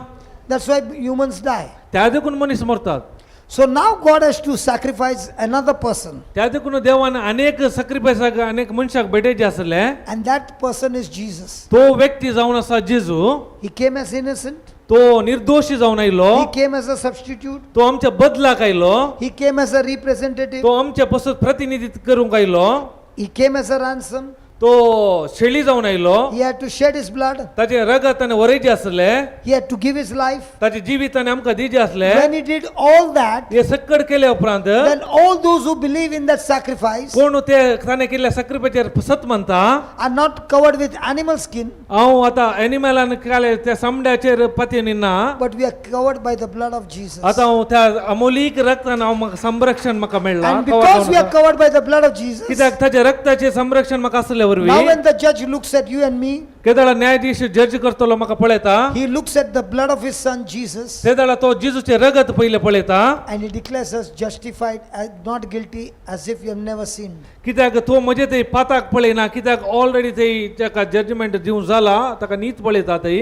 That's why humans die. त्या देखून मनीस मरतात. So now God has to sacrifice another person, त्या देखून देवान अनेक sacrifice अनेक मनशाक भेटेचे आसले. and that person is Jesus. तो व्यक्ती जावन आसा जेजू. He came as innocent, तो निर्दोशी जावन आयलो. he came as a substitute, तो आमच्या बदलाक आयलो. he came as a representative, तो आमच्या पसत प्रतिनिधित्व करूंक आयलो. he came as a ransom, तो शेळी जावन आयलो. he had to shed his blood, ताचे रगत ताणें वरयचें आसले. he had to give his life. ताचे जिवीत ताणें आमकां दिवचें आसले. When he did all that, हे सक्कड केल्या उपरांत then all those who believe in that sacrifice कोण ते ताणें केल्ल्या sacrifice सत मानता are not covered with animal skin, हांव आतां एनिमलान काले त्या सामड्याचेर पातयेन ना, but we are covered by the blood of Jesus. आतां हांव त्या अमोलीक रक्तान हांव म्हाका संरक्षण म्हाका मेळ्ळां. And because we are covered by the blood of Jesus, कित्याक ताच्या रक्ताचें संरक्षण म्हाका आसले वरवीं Now when the judge looks at you and me, केदळा न्यायाधीश जज करतलो म्हाका पळयता he looks at the blood of his son Jesus तेदळा तो जेजूचें रगत पयलें पळयता and he declares us justified as not guilty as if you have never sinned. कित्याक तो म्हजे ते पाताक पळयना कित्याक ऑलरेडी ते ताका जजमेंट दिवन जाला ताका नीत पळयता थंय.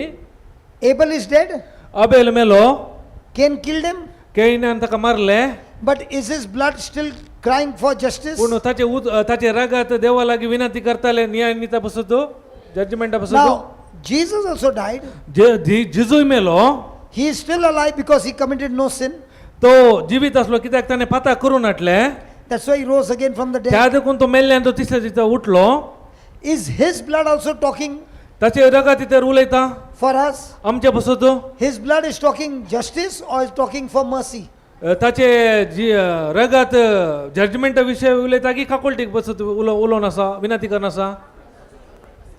Abel is dead. Abel Melo. Cain killed him. Kenan ताका मारले. But is his blood still crying for justice? पूण ताचे ताचे रगत देवा लागीं विनंती करताले न्याय निता पसत जजमेंटा पसत. Now, Jesus also died. जेजूय Melo. He is still alive because he committed no sin. तो जिवीत आसलो कित्याक ताणें पाता करून हाडले. That's why he rose again from the dead. त्या देखून तो मेल्ल्यान तो तिसऱ्या दिसा उठलो. Is his blood also talking ताचे रगत तर उलयता for us? आमच्या पसत. His blood is talking justice or is talking for mercy? ताचे जी रगत जजमेंटा विशय उलयता की काकुळटीक बसत उलोवन आसा विनंती करून आसा.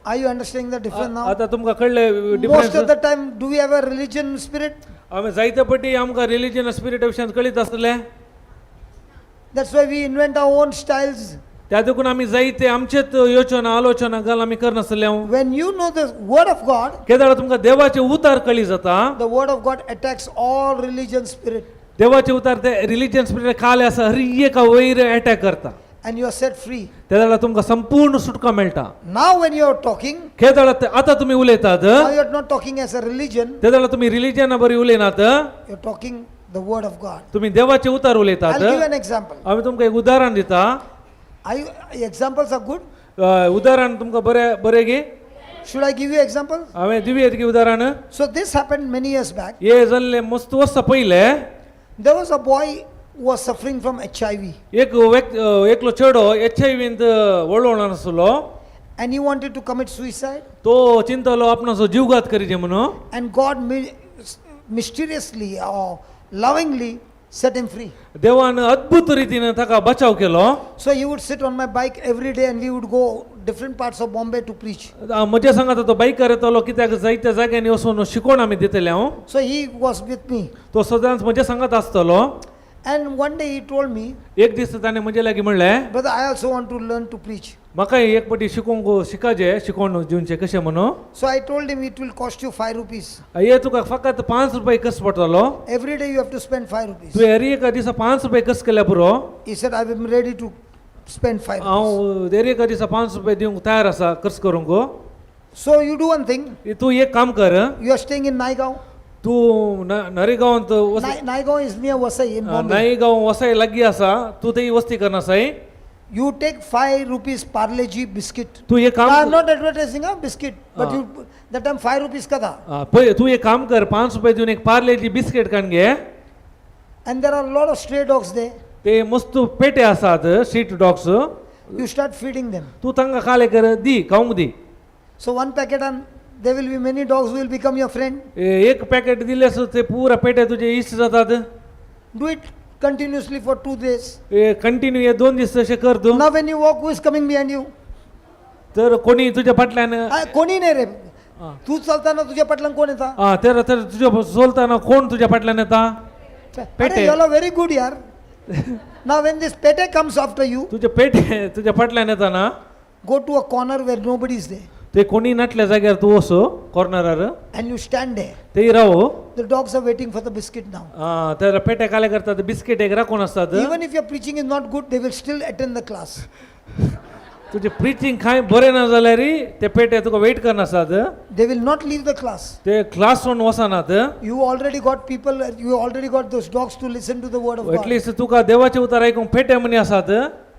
Are you understanding the difference now? आतां तुमकां कळ्ळें Most difference? of the time, do we have a religion spirit? आमी जायते पटी आमकां रिलिजन स्पिरिट विशयान कळीत आसले. That's why we invent our own styles. त्या देखून आमी जायते आमचेच योजना आलोचना घाल आमी करनासले. When you know the word of God, केदळा तुमकां देवाचे उतार कळी जाता. the word of God attacks all religion spirit देवाचे उतार ते रिलिजन स्पिरिट काले आसा हर एका वयर एटॅक करता. And you are set free. त्या वेळार तुमकां संपूर्ण सुटका मेळटा. Now, when you are talking, केदळा आतां तुमी उलयतात now you are not talking as a religion, त्या वेळार तुमी रिलिजना बरी उलयनात. you are talking the word of God. तुमी देवाचे उतार उलयतात. I'll give an example. हांवें तुमकां एक उदाहरण दिता. Are you, examples are good? उदाहरण तुमकां बरें बरें गे? Should I give you examples? हांवें दिवया की उदाहरण? So this happened many years back. हे जाल्लें मस्त वर्सां पयलें. There was a boy who was suffering from HIV एक व्यक्ती एकलो चेडो एच I वींत वळवळून आसलो. And he wanted to commit suicide. तो चिंतलो आपणाचो जीवघात करीजे म्हणून. And God mysteriously or lovingly set him free. देवान अद्भुत रितीन ताका बचाव केलो. So he would sit on my bike every day and we would go different parts of Bombay to preach. म्हज्या सांगात तो बायकार येतालो कित्याक जायत्या जाग्यांनी वचून शिकोवन आमी दितले हांव. So he was with me. तो सदांच म्हज्या सांगात आसतलो. And one day he told me, एक दीस ताणें म्हजे लागीं म्हणलें, "Brother, I also want to learn to preach." म्हाका एक पटी शिकोवंक शिकाजे शिकोवन दिवचें कशें म्हणून. So I told him it will cost you 5 rupees. हे तुका फकत 5 रुपये कस पडटलो. Every day you have to spend 5 rupees. तुवें हर एका दिसा 5 रुपये कस केल्यार पुरो. He said, "I am ready to spend 5 rupees." हांव दर एका दिसा 5 रुपये दिवंक तयार आसा खर्च करूंक. So you do one thing. तूं एक काम कर. You are staying in Naigaon. तूं नरेगांवांत Naigaon is near Vasai in Bombay. Naigaon Vasai लागीं आसा तूं थंय वस्ती करना आसाय. You take 5 rupees Parle-G biscuit. तूं एक I am काम not advertising a biscuit, but Ah. you that time 5 rupees का था. पळय तूं एक काम कर 5 रुपये दिवन एक पार्लेजी बिस्कीट काडून घे. And there are a lot of stray dogs there. ते मस्त पेटे आसात street dogs. You start feeding them. तूं तांकां काले कर दी खावंक दी. So one packet and there will be many dogs who will become your friend. एक पॅकेट दिल्यास ते पुरा पेटे तुजे इश्ट जातात. Do it continuously for 2 days. Continue हे 2 दीस तशें कर तूं. Now when you walk, who is coming behind you? तर कोणी तुज्या फाटल्यान कोणी नाही रे. तू चलताना तुझ्या पाटलान कोण येता? आं तर तर तुज्या चलतना कोण तुज्या फाटल्यान येता? अरे पेटे. You are very good यार. Now when this pete comes after you, तुजे पेटे तुज्या फाटल्यान येताना go to a corner where nobody is there ते कोणी नाटल्या जाग्यार तूं वचो कॉर्नरार and you stand there. ते राव. The dogs are waiting for the biscuit now. आं, तर पेटे काले करतात बिस्कीट एक राखून आसतात. Even if your preaching is not good, they will still attend the class. तुजें प्रिचींग कांय बरें ना जाल्यार ते पेटे तुका वेट करनासतात. They will not leave the class. ते क्लास सोडून वचनात. You already got people, you already got those dogs to listen to the word of God. At least तुका देवाचे उतार आयकूंक पेटे मनी आसात.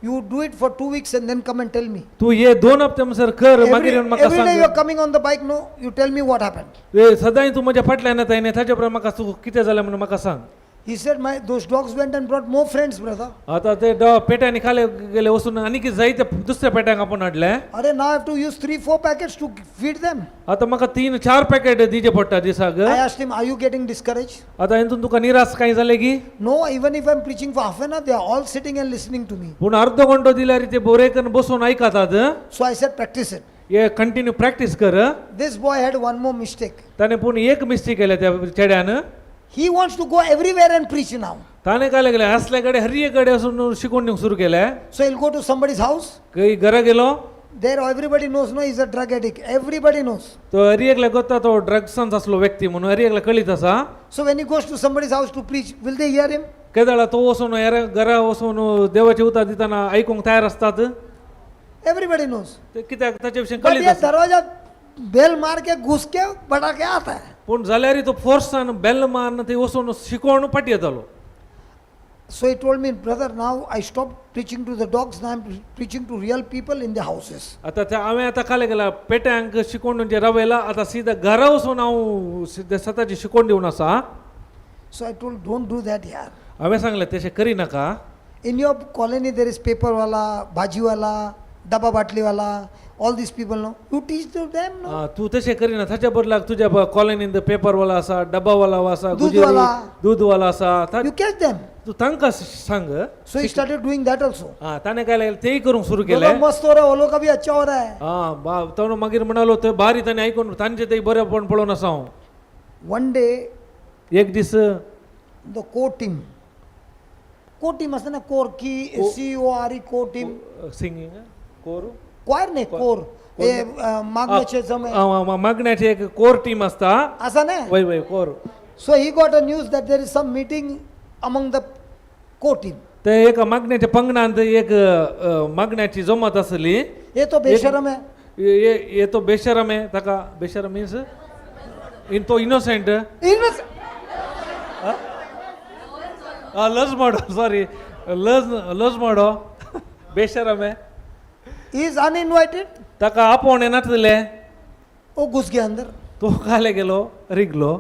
You do it for 2 weeks and then come and tell me. तूं हे 2 हप्ते म्हणसर कर Every, मागीर येवन म्हाका every day सांग. you are coming on the bike, no, you tell me what happened. ए, सदांय तूं म्हज्या फाटल्यान येता न्ही ताचे प्रमाण म्हाका तूं कितें जालें म्हणून म्हाका सांग. He said, my those dogs went and brought more friends, brother. आतां ते पेट्यांनी खाले गेले वचून आनीक जायते दुसऱ्या पेट्यांक आपोवन हाडले. Arey, now I have to use three, four packets to feed them. आतां म्हाका 3-4 पॅकेट दिवचे पडटा दिसाक. I asked him, "Are you getting discouraged?" आतां हितून तुका निराश कांय जालें की? No, even if I'm preaching for half an hour, they are all sitting and listening to me. पूण अर्दो घंटो दिल्यार ते बरे करून बसून आयकतात. So I said, "Practice it." हे कंटिन्यू प्रॅक्टीस कर. This boy had one more mistake. ताणें पूण एक मिस्टेक केल्या त्या चेड्यान. He wants to go everywhere and preach now. ताणें काय लागलें असल्या कडेन हर एक कडेन वचून शिकोवन दिवंक सुरू केलें. So he'll go to somebody's house. खंय घरा गेलो. There everybody knows, no, he's a drug addict. Everybody knows. तो हरी एकल्या गोता तो ड्रग्सांत आसलो व्यक्ती म्हणून हरी एकल्या कळीत आसा. So when he goes to somebody's house to preach, will they hear him? केदळा तो वचून हेर घरा वचून देवाचे उतार दितना आयकूंक तयार आसतात. Everybody knows. ते कित्याक ताचे विशीं But कळीत ये आसा. दरवाजा बेल मार के घुस के बटा के आता है. पूण जाल्यार तो फोर्सान बेल मारून थंय वचून शिकोवन फाटी येतालो. So he told me, brother, now I stopped preaching to the dogs, now I'm preaching to real people in the houses. आतां ते हांवें आतां काले गेला पेट्यांक शिकोवन जे रावयला आतां सीधा घरा वचून हांव स्वताची शिकोवन दिवन आसा. So I told, don't do that, yaar. हांवें सांगलें तशें करिनाका. In your colony there is paper wala, bhaji wala, dabba batli wala, all these people know. You teach to them, no? आं, तूं तशें करिना ताच्या बदलाक तुज्या कॉलनींत पेपरवाला आसा डब्बावाला आसा दूधवाला. दूधवाला आसा You catch them. तूं तांकां सांग. So he started doing that also. आं, ताणें काय लागलें तेय करूंक सुरू बोला केलें. मस्त हो रहा है, वो लोग का भी अच्छा हो रहा है. आं बा तो मागीर म्हणालो थंय बारी ताणें आयकून तांचें तें बरेंपण पळोवन आसा हांव. One day एक दीस the core team, core team असते ना core की C O R E core team, singing core choir नाही कोर हे मागण्याचे जमे मागण्याचे एक कोर टीम आसता. असा नाही. वय वय core. So he got a news that there is some meeting among the core team. ते एका मागण्याच्या पंगडांत एक मागण्याची जमत आसली. ये तो बेशरम है. ये तो बेशरम आहे ताका बेशरम मिन्स इन तो इनोसेंट लज मोडो सॉरी लज लज मोडो बेशरम आहे. Is uninvited. ताका आपोवणें नासलें. वो घुस गया अंदर तो काले गेलो रिगलो.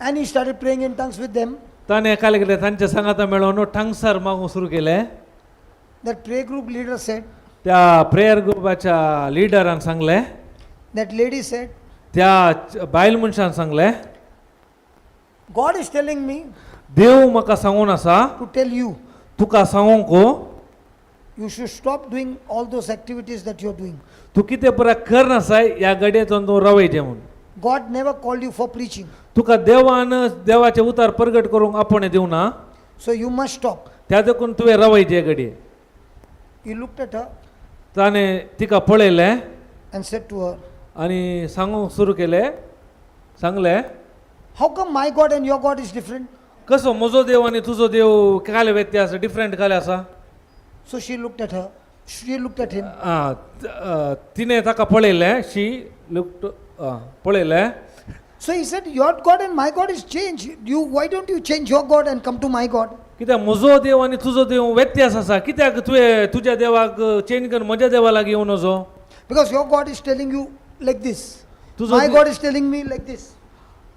And he started praying in tongues with them. ताणें काले गेले तांच्या सांगाता मेळोन ठांगसर मागूंक सुरू केलें. That prayer group leader said, त्या प्रेयर ग्रुपाच्या लिडरान सांगलें. that lady said, त्या बायल मनशान सांगलें, God is telling me देव म्हाका सांगून आसा to tell you, तुका सांगूंक you should stop doing all those activities that you are doing. तूं कितें पुराय करनासाय ह्या गडयेंतल्यान तूं रावयचें म्हूण. God never called you for preaching. तुका देवान देवाचें उतार परगट करूंक आपोवणें दिवना. So you must stop. त्या देखून तुवें रावयचें घडये. He looked at her ताणें तिका पळयलें and said to her, आनी सांगूंक सुरू केलें सांगलें, how come my God and your God is different? कसो म्हजो देव आनी तुजो देव काले व्यत्यास डिफरंट काले आसा. So she looked at her. She looked at him. आं, तिणें ताका पळयलें शी लुकड पळयलें. So he said, your God and my God is changed. You, why don't you change your God and come to my God? कित्याक म्हजो देव आनी तुजो देव व्यत्यास आसा कित्याक तुवें तुज्या देवाक चेंज करून म्हज्या देवा लागीं येवं नजो. Because your God is telling you like this. तुजो My God is telling me like this.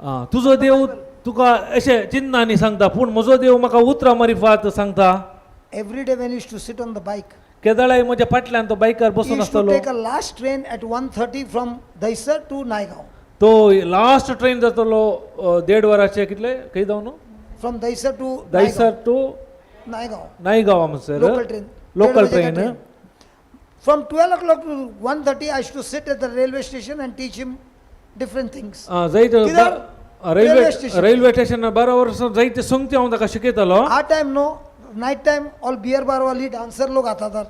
आं, तुजो देव तुका अशें चिन्नांनी सांगता पूण म्हजो देव म्हाका उतरां मारिफात सांगता. Every day when he used to sit on the bike, केदळाय म्हज्या फाटल्यान तो बायकार he बसून used to आसतलो. take a last train at 1:30 from Dahisar to Naigaon. तो लास्ट ट्रेन जातलो 1.5 वरांचे कितले खंय जावन From Dahisar to Dahisar to Naigaon. Naigaon म्हणसर Local train. Local 1:30 बजे का train. From 12 o'clock to 1:30, I used to sit at the railway station and teach him different things. जायत किधर? Railway Railway station. Railway station 12 वरां जायते संगती हांव ताका शिकयतालो. Our time no, night time all beer bar वाली डांसर लोग आता था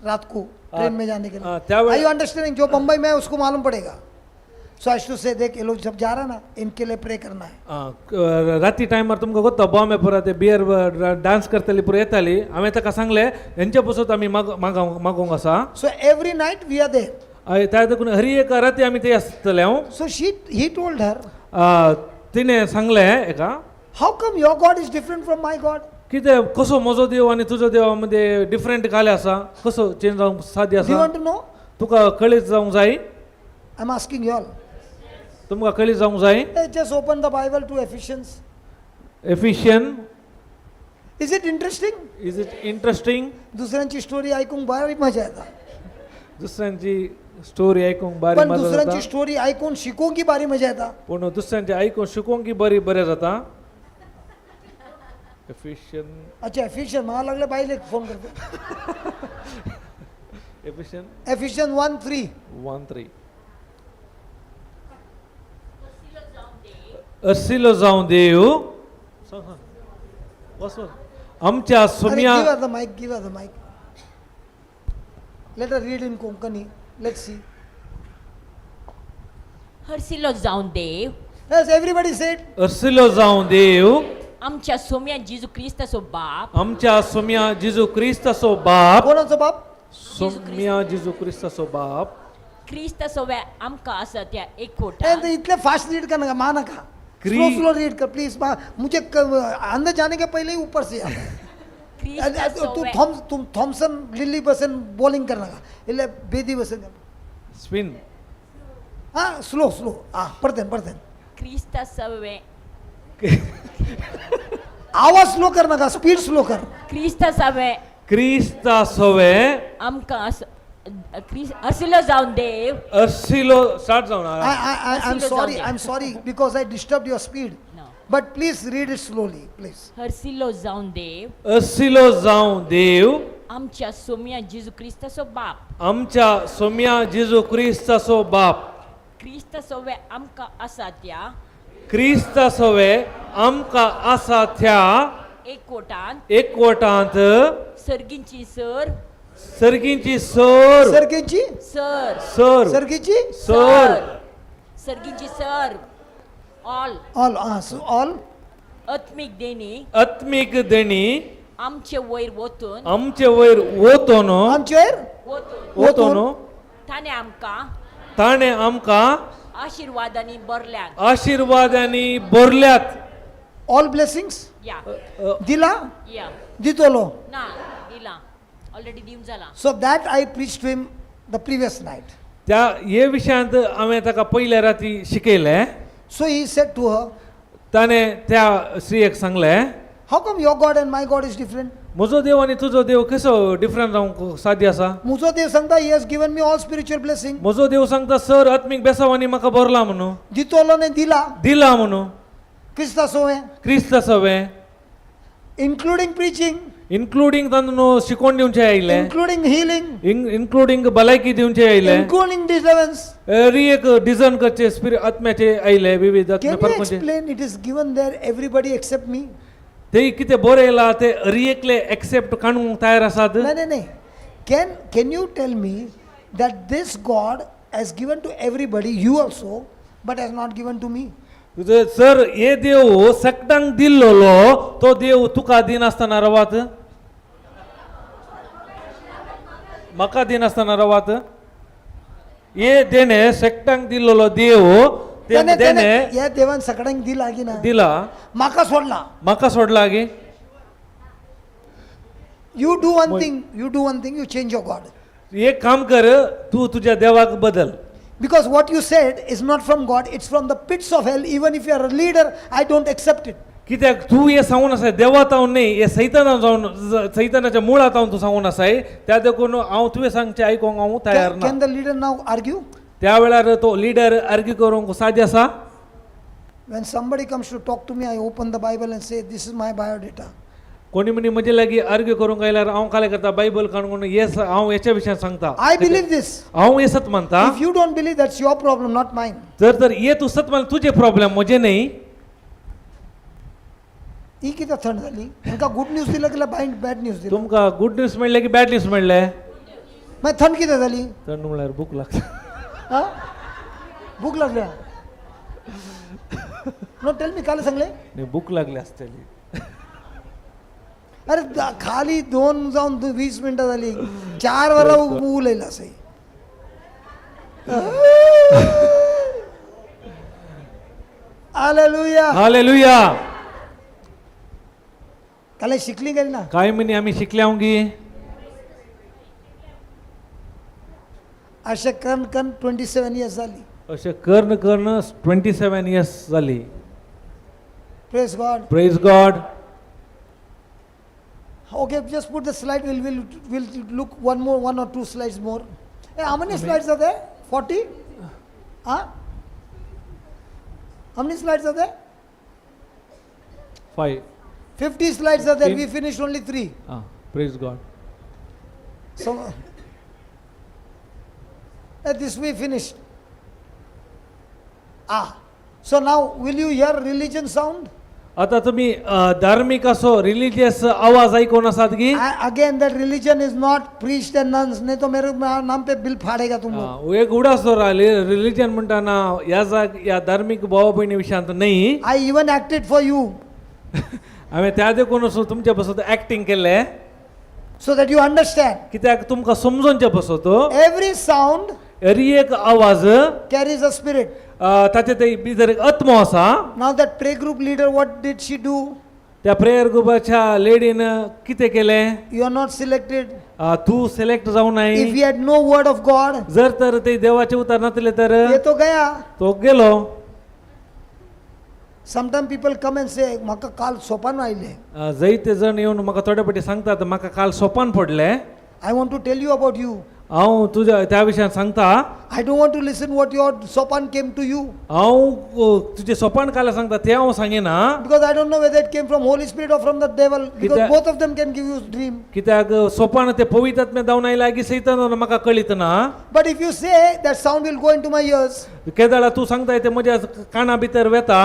रात को ट्रेन में जाने के लिए. त्यावेळे- Are you understanding? जो बम्बई में है उसको मालूम पड़ेगा. सो I to से देख ये लोग जब जा रहा ना इनके लिए प्रे करना है. राती टायमार तुमकां गोत्ता बॉम्बे पुरा ते बियर डांस करतली पुरा येताली. हांवें ताका सांगलें हेंचे पसत आमी मागोवंक आसा. So every night we are there. त्या देखून हरी एका राती आमी थंय आसतले हांव. So she he told her, तिणें सांगलें एका, how come your God is different from my God? कितें कसो म्हजो देव आनी तुजो देवा मदें डिफरंट काले आसा कसो चेंज जावंक साध्य Do you आसा. want to know? तुका कळीत जावंक जाय. I'm asking you all. तुमकां कळीत जावंक जाय. Hey, just open the Bible to Ephesians. Ephesian. Is it interesting? Is it interesting? दुसऱ्यांची स्टोरी ऐकूंक बरी मजा येता. दुसऱ्यांची स्टोरी आयकूंक बारी पण मजा दुसऱ्यांची जाता. स्टोरी ऐकून शिकूंक की बारी मजा येता. पूण दुसऱ्यांची आयकून शिकोवंक की बरी बरें जाता. एफिशियन. अच्छा एफिशियन मला लागलं बाईले फोन करतो. एफिशियन एफिशियन 1:3. 1:3. असिलो जावं देव वच वच. आमच्या अरे सुम्या give her the mic, give her the mic. Let her read in Konkani. Let's see. हरसिलो जावन देव Yes, everybody said. अर्सिलो जावं देव आमच्या सोम्या जेजू क्रिस्ताचो बाप आमच्या सोम्या जेजू क्रिस्ताचो बाप कोणाचो बाप? सोम्या जेजू क्रिस्ताचो बाप क्रिस्ता सोव्या आमकां आसा त्या ए, एकवटान तो इतले फास्ट रीड करना माँ नका. स्लो स्लो रीड कर प्लीज. माँ मुझे अंदर जाने के पहले ही ऊपर से आता है. क्रिस्ता तू सोव्या थॉम्स तुम थॉम्सन लिली बसन बॉलिंग करना का इल्ले बेदी बसन. स्पिन. हाँ, स्लो स्लो. हाँ, पढ़ते पढ़ते. क्रिस्ता सवे आवाज स्लो करना का, स्पीड स्लो कर. क्रिस्ता सवे क्रिस्ता सोवे आमकां आसा हरसिलो जावन देव अर्सिलो स्टार्ट जावन I I I am Asilo sorry, जावं I am sorry because I disturb your speed. No. But please read it slowly please. हरसिलो जावन देव अर्सिलो जावं देव आमच्या सोम्या जेजू क्रिस्ताचो बाप आमच्या सोम्या जेजू क्रिस्ताचो बाप क्रिस्ता सोवे आमकां आसा त्या क्रिस्ता सोवे आमकां आसा त्या एकवटान एकवटांत सर्गींची सर सर्गींची सर सरकेची सर सर सरकेची सर सर्गींची सर ऑल ऑल. हाँ, ऑल. आत्मीक देणी आत्मीक देणी आमचे वयर वतून आमचे वयर वतोन आमचे वतून वतोन ताणें आमकां ताणें आमकां आशिर्वादांनी भरल्यात. आशिर्वादांनी भरल्यात. ऑल ब्लेसिंग्स या. दिला या. दितलो. ना दिला ऑलरेडी दिवन जाला. So that I preach to him the previous night. त्या हे विशयांत हांवें ताका पयल्या राती शिकयलें. So he said to her, ताणें त्या स्त्रियेक सांगलें, how come your God and my God is different? म्हजो देव आनी तुजो देव कसो डिफरंट जावंक साध्य आसा? मुजो देव सांगता he has given me all spiritual blessing. म्हजो देव सांगता सर आत्मीक बेसावांनी म्हाका भरला म्हणून. दितलो ने दिला. दिला म्हणून. क्रिस्ता सोवे क्रिस्त सवें इन्क्लुडींग प्रिचींग, इन्क्लुडींग तांदूळ शिकोवन दिवचें आयलें, इन्क्लुडींग हिलिंग, इन्क्लुडींग भलायकी दिवचें आयलें, इन्क्लुडींग डिलिव्हरन्स. हर एक डिझर्न करचे स्पिरिट आत्म्याचे आयले विविध आत्मे Can you परकोनचे. Explain it is given there everybody except me? ते कितें बरें येयलां ते हर एकले एक्सेप्ट काडूंक तयार आसात. नाही नाही नाही. Can you tell me that this God has given to everybody, you also, but has not given to me? तुझे सर हे देव सगळ्यांक दिल्लोलो तो देव तुका दिनासतना रवात, म्हाका दिनासतना रवात. हे देणे सगळ्यांक दिल्लोलो देव ते त्याने देणे त्याने या देवान सगळ्यांक दिला की ना? दिला. म्हाका सोडला. म्हाका सोडला गे. You do one thing, you do one thing, you change your God. एक काम कर, तू तुझ्या देवाक बदल. Because what you said is not from God, it's from the pits of hell. Even if you are a leader, I don't accept it. कित्याक तूं हें सांगून आसाय देवा तावन न्ही, हें सैताना जावन सैतानाच्या मुळा तावन तूं सांगून आसाय. त्या देखून हांव तुवें सांगचें आयकूंक हांव तयार Can, ना. can the leader now argue? त्या वेळार तो लिडर आर्ग्यू करूंक साध्य आसा? When somebody comes to talk to me, I open the Bible and say, this is my biodata. कोणी म्हणी म्हजे लागीं आर्ग्यू करूंक आयल्यार हांव कालें करता बायबल काडून येस हांव हेच्या विशयान सांगता. I believe this. हांव हें सत मानता. If you don't believe, that's your problem, not mine. जर तर हे तूं सत मान तुजें प्रॉब्लेम म्हजें न्ही. ही कितें थंड जाली? तांकां गुड न्यूज दिलं की बायंड बॅड न्यूज दिलं? तुमकां गुड न्यूज मेळ्ळें की बॅड न्यूज मेळ्ळें? मागीर थंड कितें जाली? थंड म्हणल्यार भूक लागता. हा, भूक लागल्या? नो, टेल मी, काल सांगले. न्ही, भूक लागली आसतली. अरे खाली 2 जावन 20 मिनटां जाली, 4 वरां उलयला असें. हालेलुया. हालेलुया. काल शिकली गेली ना? काय म्हणी आमी शिकल्या गी? अशें कन्न कन्न 27 इयर्स जाली. अशें कर्ण कर्ण 27 इयर्स जाली. Praise God. Praise God. Okay, just put the slide. We'll look one more, one or two slides more. Hey, how many slides are there? 40? Huh? How many slides are there? 5. 50 slides are there. 15. We finished only 3. Ah, praise God. So, this we finished. Ah, so now will you hear religion sound? आता तुम्ही धार्मिक असो religious आवाज आयकून आसात की Again that religion is not priest and nuns, नहीं तो मेरे नाम पे बिल फाड़ेगा तुम लोग. एक उडास दवरा रिलिजन म्हणटाना ह्या जाग ह्या धार्मीक भावा भयणी विशयांत न्ही. I even acted for you हांवें त्या देखून तुमचे पासत एक्टींग केल्लें so that you understand. कित्याक तुमकां समजोवचें पासत. Every sound हरी एक आवाज carries a spirit. ताचे ते भितर एक आत्मो आसा. Now that prayer group leader, what did she do? त्या प्रेयर ग्रुपाच्या लेडीन कितें केलें? You are not selected. तूं सिलेक्ट जावं नाय. If he had no word of God, जर तर ते देवाचे उतर नासले तर ये तो गया. तो गेलो. Sometimes people come and say, म्हाका काल सोपान आयले. जायते जण येवन म्हाका थोडे फावटी सांगतात म्हाका काल सोपान पडलें. I want to tell you about you. हांव तुज्या त्या विशयान सांगता. I don't want to listen what your sopan came to you, हांव तुजें सोपान काल सांगता तें हांव सांगिना. because I don't know whether it came from Holy Spirit or from the devil, because कित्या- both of them can give you dream. कित्याक सोपान तें पवित्र आत्म्या जावन आयलां की सैतान जावन म्हाका कळीत ना. But if you say that sound will go into my ears, केदाळा तूं सांगता तें म्हज्या काना भितर वेता.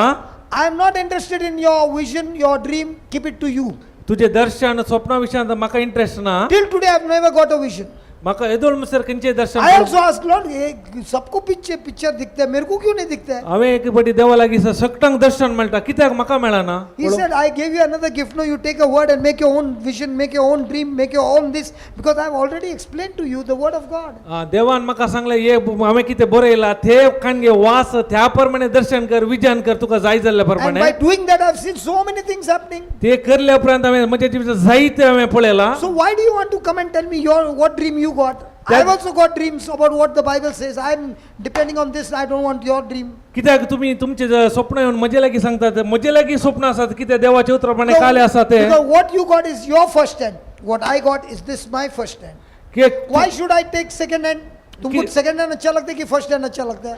I am not interested in your vision, your dream, keep it to you. तुजें दर्शन स्वप्ना विशयांत म्हाका इंट्रस्ट ना. Till today I have never got a vision. म्हाका येदोळ म्हणसर खंयचें दर्शन I also asked Lord, ये सबको पीछे पिक्चर दिखते है, मेरे को क्यों नहीं दिखता है? हांवें एक फावटी देवा लागीं सगटांक दर्शन मेळटा कित्याक म्हाका मेळना? He said, I gave you another gift. No, you take a word and make your own vision, make your own dream, make your own this, because I have already explained to you the word of God. देवान म्हाका सांगलें हे हांवें कितें बरयलां ते कान घे वास त्या प्रमाणे दर्शन कर विजन कर तुका जाय जाल्ल्या And प्रमाणे. by doing that, I've seen so many things happening. ते करल्या उपरांत हांवें म्हज्या जिवितांत जायते हांवें पळयलां. So why do you want to come and tell me your what dream you got? I've also got dreams about what the Bible says. I'm depending on this. I don't want your dream. कित्याक तुमी तुमचे जे स्वप्न येवन म्हजे लागीं सांगतात म्हजे लागीं स्वप्न आसात कित्याक देवाचे उतरा प्रमाणे काले आसा ते. Because what you got is your first hand. What I got is this my first hand. की Why should I take second hand? तुमको कि- सेकंड हैंड अच्छा लगता है कि फर्स्ट हैंड अच्छा लगता है?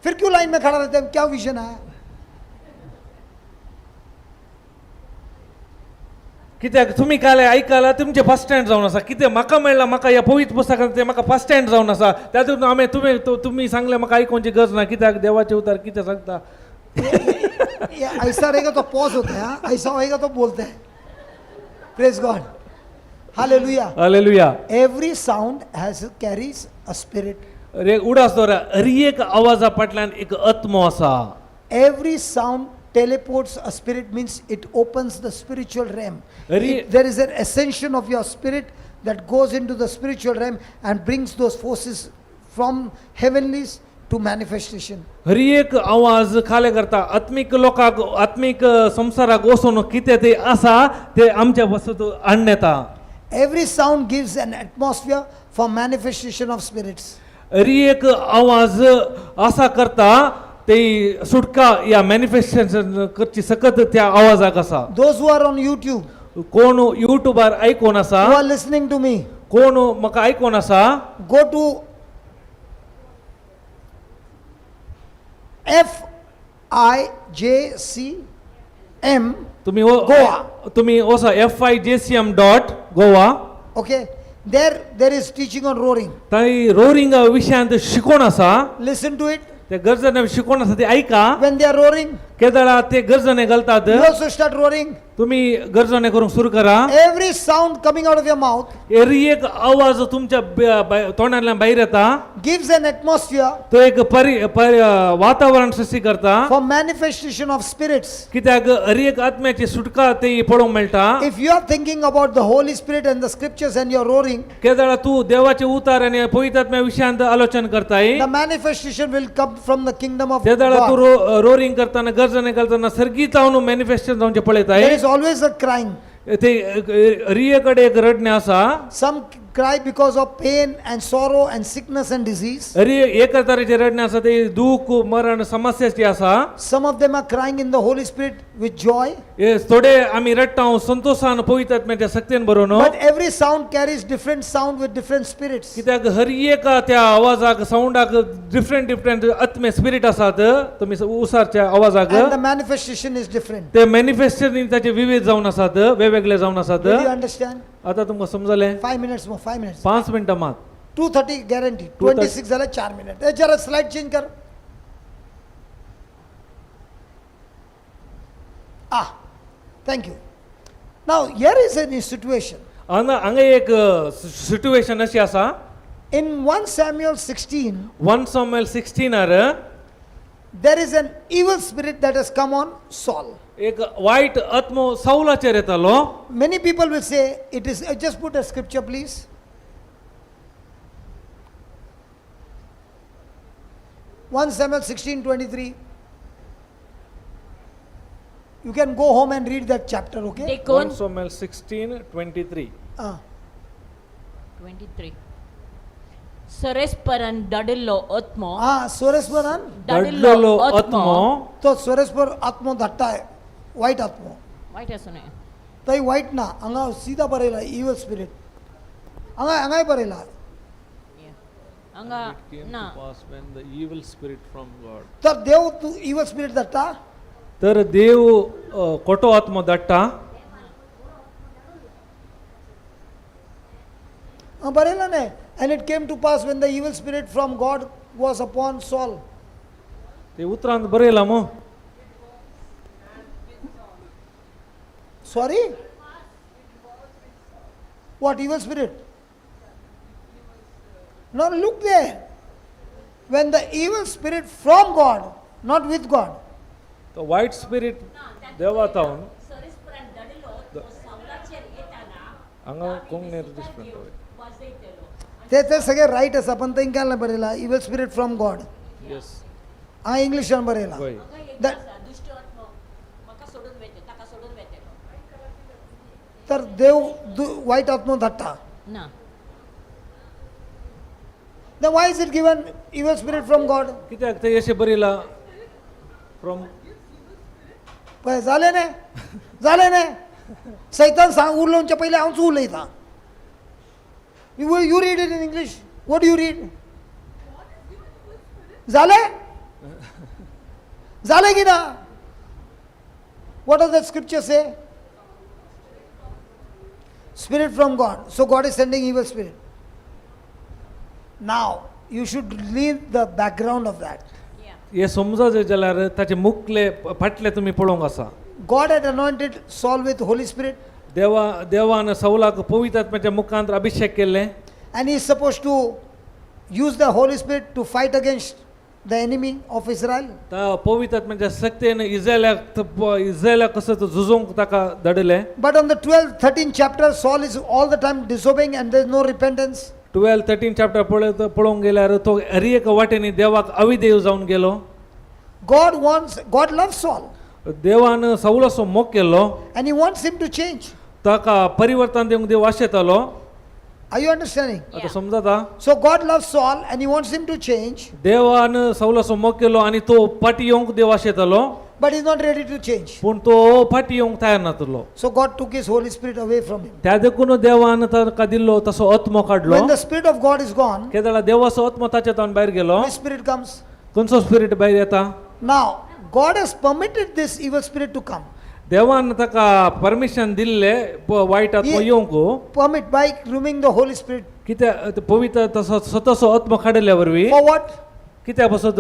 फिर क्यों लाइन में खड़ा रहते हैं? क्या विजन है? कित्याक तुमी काल आयकला तुमचें फर्स्ट हँड जावन आसा कितें म्हाका मेळ्ळां म्हाका ह्या पवित्र पुस्तकांत तें म्हाका फर्स्ट हँड जावन आसा तातूंत हांवें तुमी तुमी सांगलें म्हाका आयकोवची गरज ना कित्याक देवाचें उतर कितें सांगता. ये ऐसा रहेगा तो पॉज होता है, हाँ? ऐसा होएगा तो बोलते हैं. Praise God, hallelujah. Hallelujah. Every sound has carries a spirit. रे उडास दवरा हर एक आवाजा फाटल्यान एक आत्मो आसा. Every sound teleports a spirit, means it opens the spiritual realm. There is an ascension of your spirit that goes into the spiritual realm and brings those forces from heavenlies to manifestation. हर एक आवाज खाले करता आत्मीक लोकांक आत्मीक संवसाराक वचून कितें तें आसा तें आमच्या वसत हाडून येता. Every sound gives an atmosphere for manifestation of spirits. हर एक आवाज आसा करता ते सुटका या मॅनिफेस्टेशन करची सकत त्या आवाजाक आसा. Those who are on YouTube, कोण युट्यूबार आयकून आसा, who are listening to me, कोण म्हाका आयकून आसा, go to FIJCM तुम्ही गोवा. तुम्ही वसा FIJCM.Goa. Okay, there is teaching on roaring. थंय रोरिंग विशयांत शिकोवन आसा. Listen to it. ते गरजणे शिकोवन आसा ते ऐका. When they are roaring, केदळा ते गरजणे घालतात you also start roaring. तुम्ही गरजणे करूंक सुरू करा. Every sound coming out of your mouth एरी एक आवाज तुमच्या तोंडांतल्यान भायर येता gives an atmosphere तो एक परि परि- वातावरण सृष्टी करता for manifestation of spirits. कित्याक हर एक आत्म्याची सुटका ते पळोवंक मेळटा. If you are thinking about the Holy Spirit and the scriptures and you are roaring, केदळा तूं देवाचे उतार आनी पवित्र आत्म्या विशयांत आलोचन करताय the manifestation will come from the kingdom of तेदळा तूं God. Roaring करतना गरजणे घालतना सर्गीत जावन मॅनिफेस्टेशन जावचें पळयताय. There is always a crying. ते रिये कडेन एक रडणें आसा. Some cry because of pain and sorrow and sickness and disease. अरे एक तरेचें रडणें आसा ते दूख मरण समस्याची आसा. Some of them are crying in the Holy Spirit with joy. हे थोडे आमी रडटा संतोशान पवित्र आत्म्याच्या शक्तीन भरून. But every sound carries different sound with different spirits. कित्याक हर एका त्या आवाजाक सावंडाक डिफरंट डिफरंट आत्मे स्पिरीट आसात तुमी उसारच्या आवाजाक And the manifestation is different. ते मॅनिफेस्टेशन ताचे विविध जावन आसात वेगवेगळे जावन आसात. Do you understand? आता तुमकां समजलें? 5 minutes more, 5 minutes. 5 मिनटां मात. 2:30 guarantee. 2:30. 26 झालं 4 मिनिट. ए जरा स्लाइड चेंज कर. Ah, thank you. Now here is a situation. हांगा हांगा एक सिट्युएशन अशी आसा. In 1 Samuel 16, 1 Samuel 16 there is an evil spirit that has come on Saul. एक वायट आत्मो सावलाचेर येतालो. Many people will say it is, just put a scripture, please. 1 Samuel 16:23. You can go home and read that chapter, okay? देखून 1 Samuel 16:23. Ah. 23 सरेस्परान धाडिल्लो आत्मो. Ah, सोरेस्वरान धाडलेलो आत्मो. तो सोरेस्वर आत्मो धाडटा, वायट आत्मो. वायट आसूं न्हय. थंय वायट ना, हांगा सीधा बरयला इवल स्पिरीट. हांगा हांगाय बरयला. Yeah. हांगा ना. When the evil spirit from God. तर देव तूं इवल स्पिरीट धाडटा. तर देव खोटो आत्मो धाडटा. हांगा बरयला न्हय, and it came to pass when the evil spirit from God was upon Saul. ते उतरांत बरयला मग. Sorry, what evil spirit? No, look there. When the evil spirit from God, not with God. तो वायट स्पिरीट देवा तावन सरेस्परान धाडिल्लो आत्मो सावलाचेर येताना हांगा कोंकणीर different. वाजयतलो. ते ते सगळे रायट आसा, पण थंय काय बरयला evil spirit from God. Yes. हांगा इंग्लिशान बरयला. वय. हांगा एक आसा दुश्ट आत्मो म्हाका सोडून वेते ताका सोडून वेतेलो. तर देव वायट आत्मो धाडटा. ना. Then why is it given evil spirit from God? कित्याक ते अशें बरयला फ्रॉम? पळय, जालें न्ही, जालें न्ही. सैतान सांग उलोवच्या पयलीं हांवच उलयतां. You read it in English. What you read? जालें, जालें की ना? What are that scripture say? Spirit from God. So God is sending evil spirit. Now you should read the background of that. Yeah. हे समजत जाल्यार ताचे मुखले फाटले तुमी पळोवंक आसा. God had anointed Saul with Holy Spirit, देवा देवान सौलाक पवित्र आत्म्याच्या मुखांत अभिषेक केल्ले. And he is supposed to use the Holy Spirit to fight against the enemy of Israel. त्या पवित्र आत्म्याच्या शक्तीन इस्रायलाक इस्रायलाक कसो तो झुजोवंक ताका धाडिल्लें. But on the 12th, 13th chapter, Saul is all the time disobeying and there is no repentance. 12 13 chapter पळयत पळोवंक गेल्यार तो हर एक वाटेनी देवाक अविदेव जावन गेलो. God loves Saul देवान सौलाचो मोग केलो. And he wants him to change. ताका परिवर्तन दिवंक देव आशेतालो. Are you understanding? आतां समजता? So God loves Saul and he wants him to change, देवान सौलाचो मोग केलो आनी तो फाटी येवंक देव आशेतालो. But he's not ready to change. पूण तो फाटी येवंक तयार नातलो. So God took his Holy Spirit away from him. त्या देखून देवान ताका दिल्लो तसो आत्मो काडलो. When the Spirit of God is gone, केदळा देवाचो आत्मो ताच्या तावन भायर गेलो, which spirit comes? खंयचो स्पिरीट भायर येता? Now, God has permitted this evil spirit to come. देवान ताका परमिशन दिल्ले वायट आत्मो येवंक. Permit by removing the Holy Spirit. कित्याक? पवित्र तसो स्वताचो आत्मो काडिल्ल्या वरवीं. For what? कित्या पासत?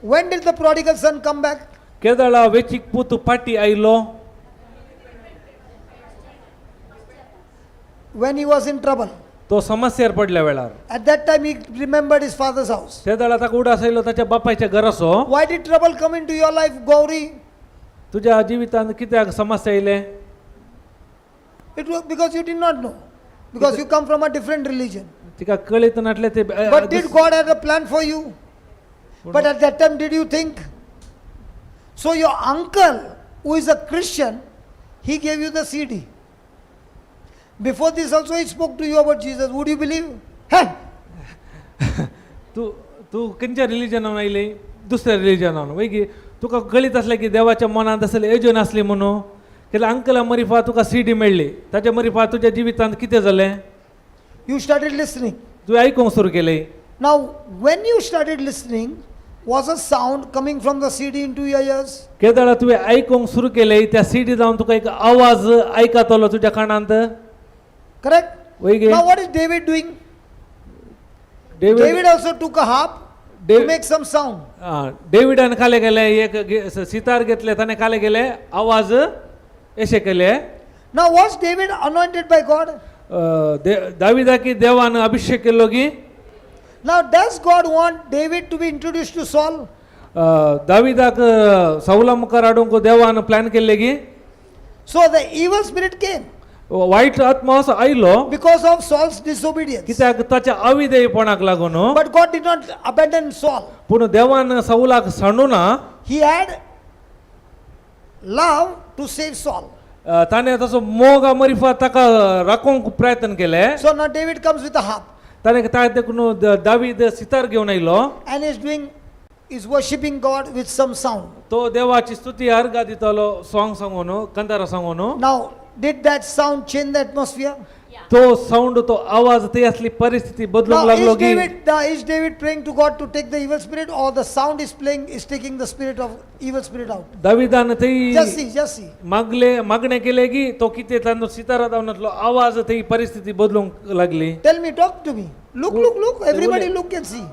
When did the prodigal son come back? केदळा वेचीक पूत फाटी आयलो? When he was in trouble. तो समस्येर पडल्या वेळार. At that time, he remembered his father's house. त्या वेळार ताका उडास आयलो ताच्या बापायच्या घराचो. Why did trouble come into your life, Gauri? तुज्या जिवितांत कित्याक समस्या येयले? It was because you did not know. Because you come from a different religion. तिका कळीत नासलें ते. But did God have a plan for you? But at that time, did you think? So your uncle, who is a Christian, he gave you the CD. Before this also he spoke to you about Jesus. Would you believe? Hey! तूं तूं खंयच्या रिलिजनान आयली? दुसऱ्या रिलिजनान वय की तुका कळीत आसलें की देवाच्या मनांत आसलें येवजण आसली म्हणून केल्यार अंकला मरिफा तुका सी डी मेळ्ळी, ताच्या मरिफा तुज्या जिवितांत कितें जालें? You started listening. तुवें आयकूंक सुरू केलें. Now, when you started listening, was a sound coming from the CD into your ears? केदळा तुवें आयकूंक सुरू केलें, त्या सी डी जावन तुका एक आवाज आयकतलो तुज्या कानांत. Correct? वय गे? Now, what is David doing? David David also took a harp. To make some sound. डेविडान खाले गेले एक सितार घेतले ताणें खाले गेले आवाज अशे केले. Now, was David anointed by God? दाविदाकी देवान अभिषेक केल्लो की? Now, does God want David to be introduced to Saul? दाविदाक सौला मुखार हाडूंक देवान प्लॅन केल्ले की? So the evil spirit came वायट आत्मा असो आयलो because of Saul's disobedience. कित्याक ताच्या अविधेयपणाक लागून. But God did not abandon Saul. पूण देवान सौलाक सांडू ना. He had love to save Saul. ताणें तसो मोग मरिफा ताका राखोवंक प्रयत्न केले. So now David comes with a harp ताणें ताका देखून दावीद सितार घेवन आयलो and is worshipping God with some sound. तो देवाची स्तुती अर्गा दितालो सॉंग सांगून कंदारा सांगून. Now, did that sound change the atmosphere? तो साऊंड तो आवाज ती असली परिस्थिती बदलूंक Now लागलो is की? David praying to God to take the evil spirit, or the sound is taking the spirit of evil spirit out? दाविदान थंय Just see, just see. मागले मागणें केलें की तो कितें तांचो सितारा धांवनातलो आवाज थंय परिस्थिती बदलूंक लागली. Tell me, talk to me. Look, look, look. Everybody look and see.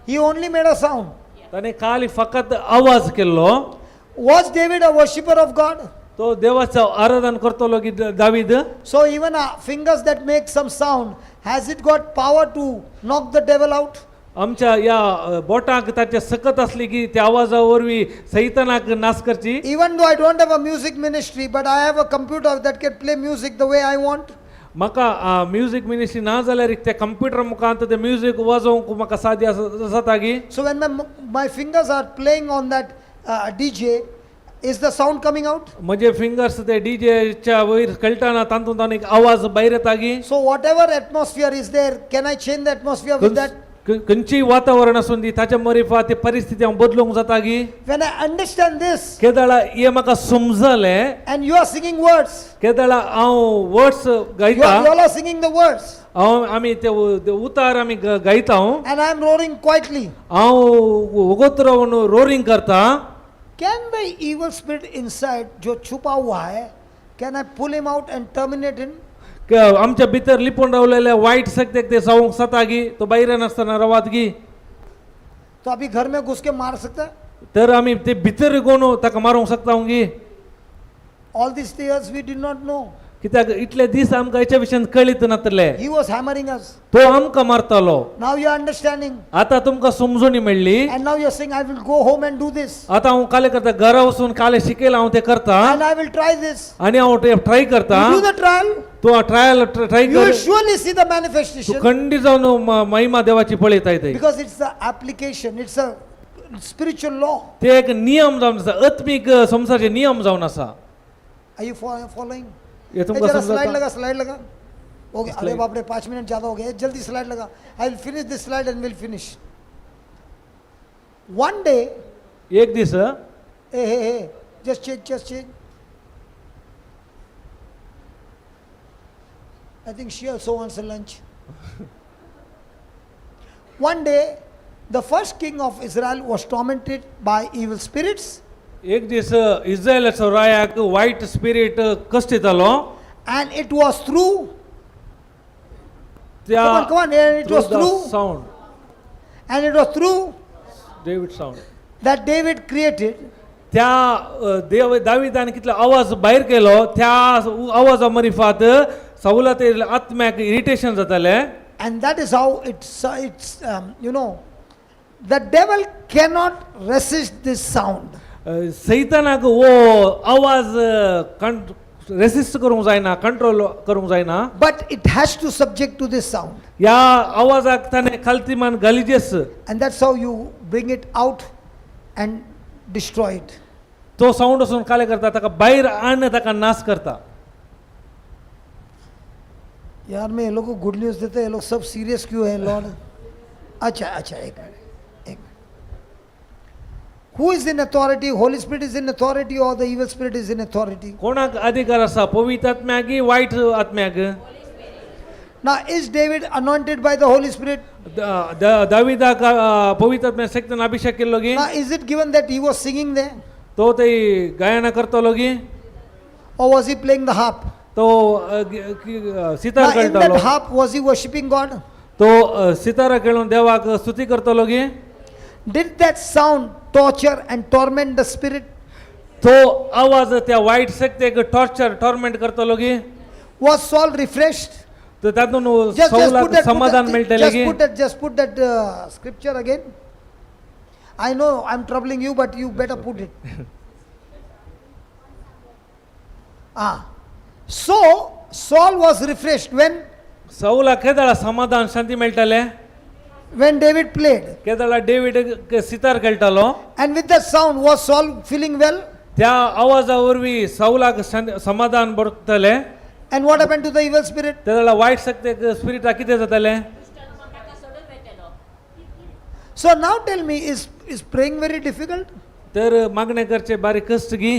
He only made a sound. ताणें खाली फकत आवाज केल्लो. Was David a worshipper of God? तो देवाचो आराधन करतलो की David? So even our fingers that make some sound, has it got power to knock the devil out? आमच्या ह्या बोटांक ताचे सकत आसली की त्या आवाजा वरवीं सैतानाक नाश करची. Even though I don't have a music ministry, but I have a computer that can play music the way I want. म्हाका म्युजीक मिनिस्ट्री ना जाल्यार त्या कंप्युटर मुखांत ते म्युजीक वाजोवंक म्हाका सादी आसा जाता की? So when my fingers are playing on that DJ, is the sound coming out? म्हजे फिंगर्स ते डीजेच्या वयर खेळटाना तातूंत एक आवाज भायर येता की? So whatever atmosphere is there, can I change the atmosphere with that? खंयचीय वातावरण आसून दी ताच्या मरिफा ती परिस्थिती हांव बदलूंक जाता की? When I understand this, केदळा हें म्हाका समजलें and you are singing words, केदळा हांव वर्ड्स गायता, you all are singing the words, हांव आमी ते ते उतार आमी गायता हांव, and I am roaring quietly. हांव वगत रावन रोरींग करता. Can the evil spirit inside, जो छुपा हुआ है, can I pull him out and terminate him? आमच्या भितर लिपून रावलेल्या वायट शक्तेक ते जावंक जाता की तो भायर नासतना रावात की? तो अभी घर में घुस के मार सकता है? तर आमी ते भितर गोन ताका मारूंक शकता की? All these years we did not know. कित्याक इतले दीस आमकां हेच्या विशयान कळीत नातले. He was hammering us. तो आमकां मारतालो. Now you are understanding. आतां तुमकां समजूनी मेळ्ळी. And now you are saying, I will go home and do this. आतां हांव काले करता घरा वचून काले शिकयला हांव तें करता. And I will try this. आनी हांव ते ट्राय करता. You do the trial, तूं ट्रायल ट्राय you will कर. surely see the तूं manifestation. खंडीत जावन महिमा देवाची पळयताय थंय. Because it's the application, it's a spiritual law. ते एक नियम जावन आसा आत्मीक संवसाराचे नियम जावन आसा. Are you following? हे तुमकां जरा स्लाइड समजता? लगा, स्लाइड लगा. हो गया. अरे Slide. बाप रे, 5 मिनट ज्यादा हो गया. जल्दी स्लाइड लगा. I will finish this slide and will finish one day. एक दीस ए hey hey, just change, just change. I think she also wants a lunch. One day, the first king of Israel was tormented by evil spirits, एक दीस इस्रायलाचो रायाक वायट spirit कश्ट दितालो. And it was through त्या come on, come on, and it was through sound and it was through David sound that David created त्या देव दाविदान कितलो आवाज भायर केलो त्या आवाजा मरिफात सवला ते आत्म्याक इरिटेशन जातालें. And that is how it's the devil cannot resist this sound. सैतानाक हो आवाज रेसिस्ट करूंक जायना, कंट्रोल करूंक जायना. But it has to subject to this sound. ह्या आवाजाक ताणें खालती मान घालिजेस. And that's how you bring it out and destroy it. तो सावंड वचून काले करता ताका भायर हाडून ताका नाश करता. यार, मैं ये लोग को गुड न्यूज़ देते हैं, ये लोग सब सीरियस क्यों है लॉर्ड? अच्छा अच्छा, एक मिनट, एक minute. Who is in authority? Holy Spirit is in authority or the evil spirit is in authority? कोणाक अधिकार आसा, पवित्र आत्म्याक की वायट आत्म्याक? Now, is David anointed by the Holy Spirit? दाविदाक पवित्र आत्म्या शक्तीन अभिषेक केल्लो की? Now, is it given that he was singing there तो थंय गायना करतलो की? Or was he playing the harp? तो sitar Now, in that कळटालो? Harp, was he worshipping God? तो सितारा खेळून देवाक स्तुती करतलो गी? Did that sound torture and torment the spirit? तो आवाज त्या वायट शक्तेक टॉर्चर टॉर्मेंट करतलो गी? Was Saul refreshed? तर तातूंत Just put सौलाक that, put समाधान that, मेळटलें just गी? put that, just put that scripture again. I know I'm troubling you, but you better put it. Ah, so Saul was refreshed when सौलाक केदळा समाधान शांती मेळटलें? when David played, केदळा David sitar खेळटालो. And with that sound was Saul feeling well? त्या आवाजा वरवीं सौलाक समाधान बरतलें. And what happened to the evil spirit? तेदळा वायट शक्तेक स्पिरिटाक कितें जातलें? दुश्ट आत्मा ताका सोडून वेतलो. So now tell me, is praying very difficult? तर मागणें करचें बारीक कश्ट गी?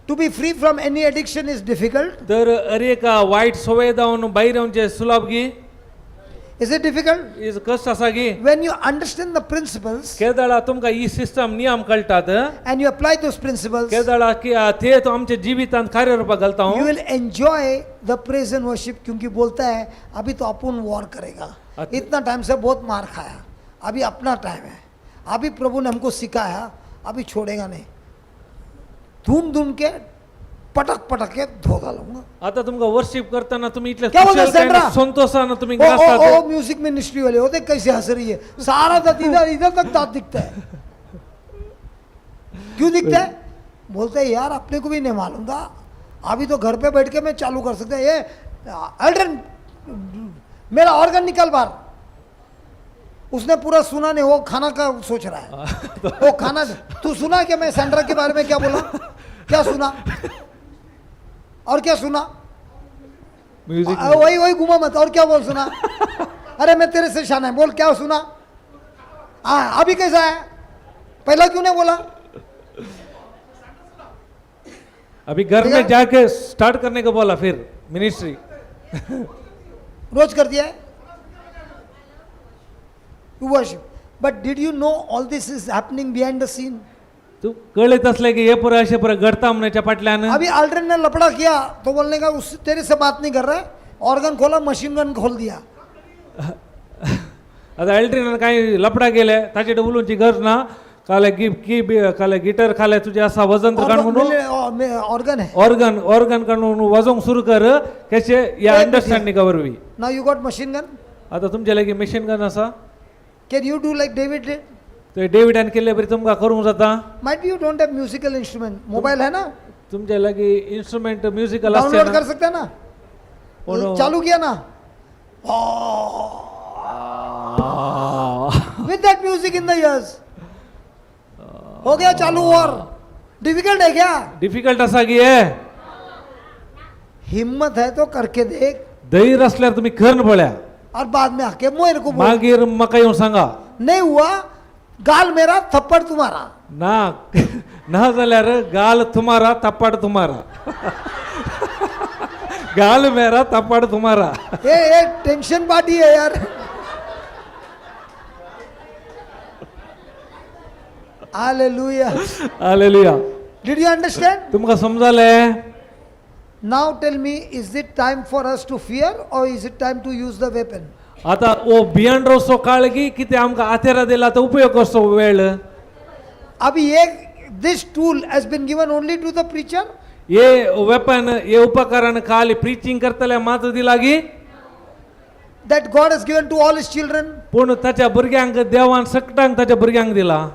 To be free from any addiction is difficult. तर अरे एका वायट सवय जावन भायर येवचें सुलभ गी? Is it difficult? Is कश्ट आसा गी? When you understand the principles केदळा तुमकां ही सिस्टम नियम कळटात and you apply those principles, केदळा की ते तूं आमच्या जिवितांत कार्यरुपाक घालता you हांव will enjoy the praise and worship, क्योंकि बोलता है अभी तो अपन वॉर करेगा. इतना टाइम से बहुत मार खाया, अभी अपना टाइम है, अभी प्रभु ने हमको सिखाया, अभी छोड़ेगा नहीं, ढूंढ ढूंढ के पटक पटक के धो डालूंगा. आता तुमकां वर्शीप करतना तुमी इतले क्या बोलता खुशालकायेन सेंड्रा? संतोशान तुमी ओ ओ गाजतात. ओ म्यूजिक मिनिस्ट्री वाले होते कैसे हंस रही है, सारा दांत इधर इधर तक दांत दिखता है. क्यों दिखता है? बोलते हैं यार अपने को भी नहीं मालूम था, अभी तो घर पे बैठ के मैं चालू कर सकता है. ये अल्ड्रन मेरा ऑर्गन निकल बाहर. उसने पूरा सुना नहीं, वो खाना का सोच रहा है, वो खाना. तू सुना क्या मैं सेंड्रा के बारे में क्या बोला? क्या सुना और क्या सुना? म्युझिक. वही वही घुमा मत. और क्या बोल सुना? अरे मैं तेरे से शाना है, बोल क्या सुना? हाँ, अभी कैसा है? पहला क्यों नहीं बोला? अभी घर ठीक में है? जाके स्टार्ट करने को बोला फिर मिनिस्ट्री. रोज कर दिया है. You worship, but did you know all this is happening behind the scene? तूं कळत असलें की हे पुराय अशें पुराय घडता म्हणच्या फाटल्यान. अभी अल्ड्रिन ने लपड़ा किया तो बोलने का उस तेरे से बात नहीं कर रहा है. ऑर्गन खोला, मशीन गन खोल दिया. आतां एल्ड्रिनान कांय लपडा गेले ताचे कडेन उलोवची गरज ना. काले गी की काले गिटर खाले तुजें आसा वजन काड म्हणून. ऑर्गन है. ऑर्गन ऑर्गन काडून वाजोवंक सुरू कर कशें ह्या एक अंडरस्टँडिंगा वरवीं. Now you got machine gun. आतां तुमचे लागीं मशीन गन आसा. Can you do like David did? ते डेविडान केल्ले बरी तुमकां करूंक जाता? Might be you don't have musical instrument. Mobile है ना? तुमचे लागीं इन्स्ट्रुमेंट म्युजिकल डाउनलोड आसचे कर ना? सकते हैं ना? बोलो। चालू किया ना, with that music in the ears हो गया चालू. और डिफिकल्ट है क्या? डिफिकल्ट आसा की हे? हिम्मत है तो करके देख. धैर्य आसल्यार तुमी करन पळया. और बाद में आके मेरे को बोल. मागीर म्हाका येवन सांगा. नहीं हुआ, गाल मेरा थप्पड़ तुम्हारा. ना ना जाल्यार गाल तुम्हारा थप्पड तुम्हारा, गाल मेरा थप्पड तुम्हारा. ये टेंशन पार्टी है यार. Hallelujah. Hallelujah. Did you understand? तुमकां समजलें? Now tell me, is it time for us to fear or is it time to use the weapon? आतां हो भियान रावचो काळ की कितें आमकां आतेरा दिला तो उपयोग करचो वेळ? अभी ये this tool has been given only to the preacher? हे वेपन हे उपकरण खाली प्रिचींग करतले मात दिला की? That God has given to all his children. पूण ताच्या भुरग्यांक देवान सगळ्यांक ताच्या भुरग्यांक दिला.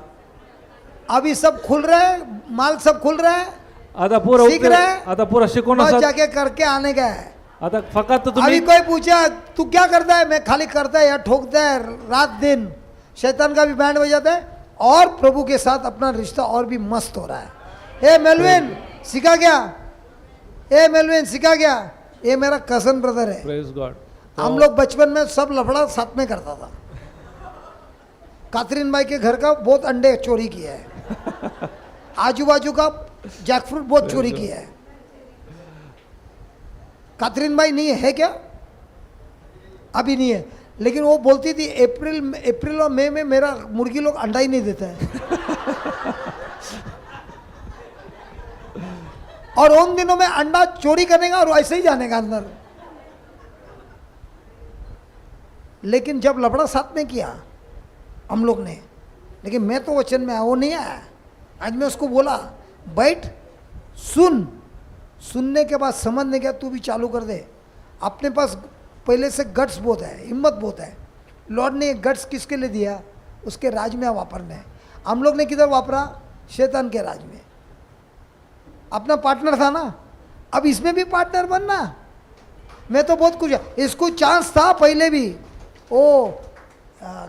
अभी सब खुल रहा है, माल सब खुल रहा है. आतां पुरो सीख रहा है? आतां पुरो शिकून बस आसा. जाके करके आने का है. आतां फकत अभी तुमी कोई पूछा तू क्या करता है, मैं खाली करता है यार, ठोकता है रात दिन, शैतान का भी बैंड बजाता है और प्रभु के साथ अपना रिश्ता और भी मस्त हो रहा है. ए मेलविन सिखा गया, ए मेलविन सिखा गया. ये मेरा कजन ब्रदर है. प्रेज गॉड. हम लोग बचपन में सब लफड़ा साथ में करता था. कातरीन भाई के घर का बहुत अंडे चोरी किया है, आजू बाजू का जैकफ्रूट बहुत चोरी किया है. कातरीन भाई नहीं है क्या? अभी नहीं है, लेकिन वो बोलती थी अप्रैल अप्रैल और मई में मेरा मुर्गी लोग अंडा ही नहीं देता है. और उन दिनों में अंडा चोरी करने का और ऐसे ही जाने का अंदर. लेकिन जब लफड़ा साथ में किया हम लोग ने, लेकिन मैं तो वचन में आया, वो नहीं आया। आज मैं उसको बोला बैठ सुन, सुनने के बाद समझने के बाद तू भी चालू कर दे। अपने पास पहले से गट्स बहुत है, हिम्मत बहुत है। लॉर्ड ने ये गट्स किसके लिए दिया? उसके राज में वापरने है। हम लोग ने किधर वापरा? शैतान के राज में। अपना पार्टनर था ना, अब इसमें भी पार्टनर बनना। मैं तो बहुत कुछ, इसको चांस था पहले भी। ओ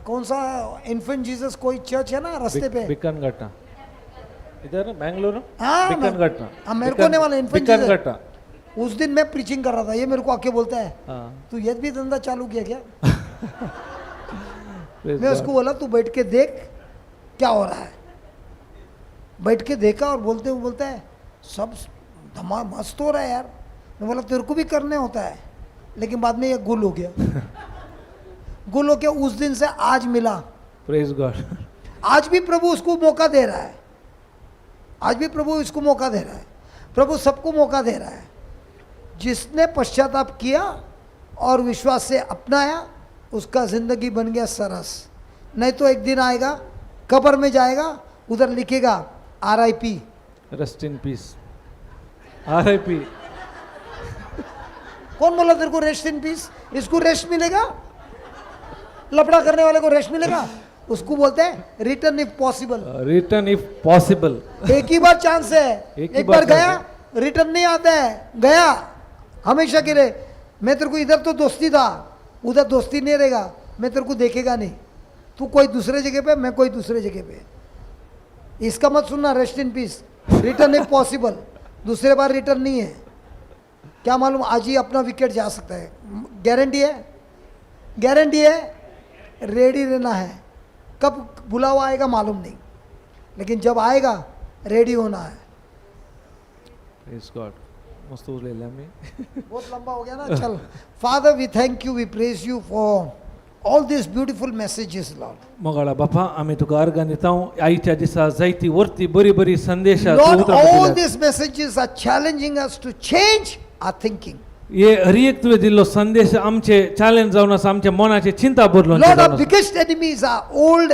कौन सा इन्फेंट जीसस कोई चर्च है ना रास्ते पे, बिकन घाटा, इधर बैंगलोर। हाँ, बिकन घाटा। हाँ, मेरे को नहीं मालूम, इन्फेंट बिकन जीसस। घाटा। उस दिन मैं प्रीचिंग कर रहा था, ये मेरे को आके बोलता है, हाँ। तू ये भी धंधा चालू किया क्या? Praise मैं God. उसको बोला तू बैठ के देख क्या हो रहा है। बैठ के देखा और बोलते हुए बोलता है सब धमा मस्त हो रहा है यार। मैं बोला तेरे को भी करने होता है, लेकिन बाद में ये गुल हो गया। गुल हो गया उस दिन से आज मिला। Praise God. आज भी प्रभु उसको मौका दे रहा है, आज भी प्रभु इसको मौका दे रहा है। प्रभु सबको मौका दे रहा है। जिसने पश्चाताप किया और विश्वास से अपनाया उसका ज़िंदगी बन गया सरस। नहीं तो एक दिन आएगा, कब्र में जाएगा, उधर लिखेगा RIP, rest in peace, RIP. कौन बोला तेरे को रेस्ट इन पीस? इसको रेस्ट मिलेगा? लफड़ा करने वाले को रेस्ट मिलेगा? उसको बोलते हैं return if possible. Return if possible. एक ही बार चांस है, एक ही एक बार बार गया रिटर्न नहीं आता है, गया हमेशा के लिए। मैं तेरे को इधर तो दोस्ती था, उधर दोस्ती नहीं रहेगा, मैं तेरे को देखेगा नहीं, तू कोई दूसरे जगह पे, मैं कोई दूसरे जगह पे। इसका मत सुनना rest in peace, return if possible. दूसरे बार रिटर्न नहीं है। क्या मालूम आज ही अपना विकेट जा सकता है। गारंटी है? गारंटी है? रेडी रहना है। कब बुलावा आएगा मालूम नहीं, लेकिन जब आएगा रेडी होना है। Praise God. मस्त उलयले आमी। बहुत लंबा हो गया ना। चल। Father, we thank you, we praise you for all these beautiful messages, Lord. मोगाळा बापा, आमी तुका अर्गां दिता आयच्या दिसा जायती वरती बरी बरी संदेश। Lord, all these messages are challenging us to change our thinking. हे हर एक तुवें दिल्लो संदेश आमचे चॅलेंज जावन आसा, आमच्या मनाचे चिंता बदलून Lord, our biggest enemies are old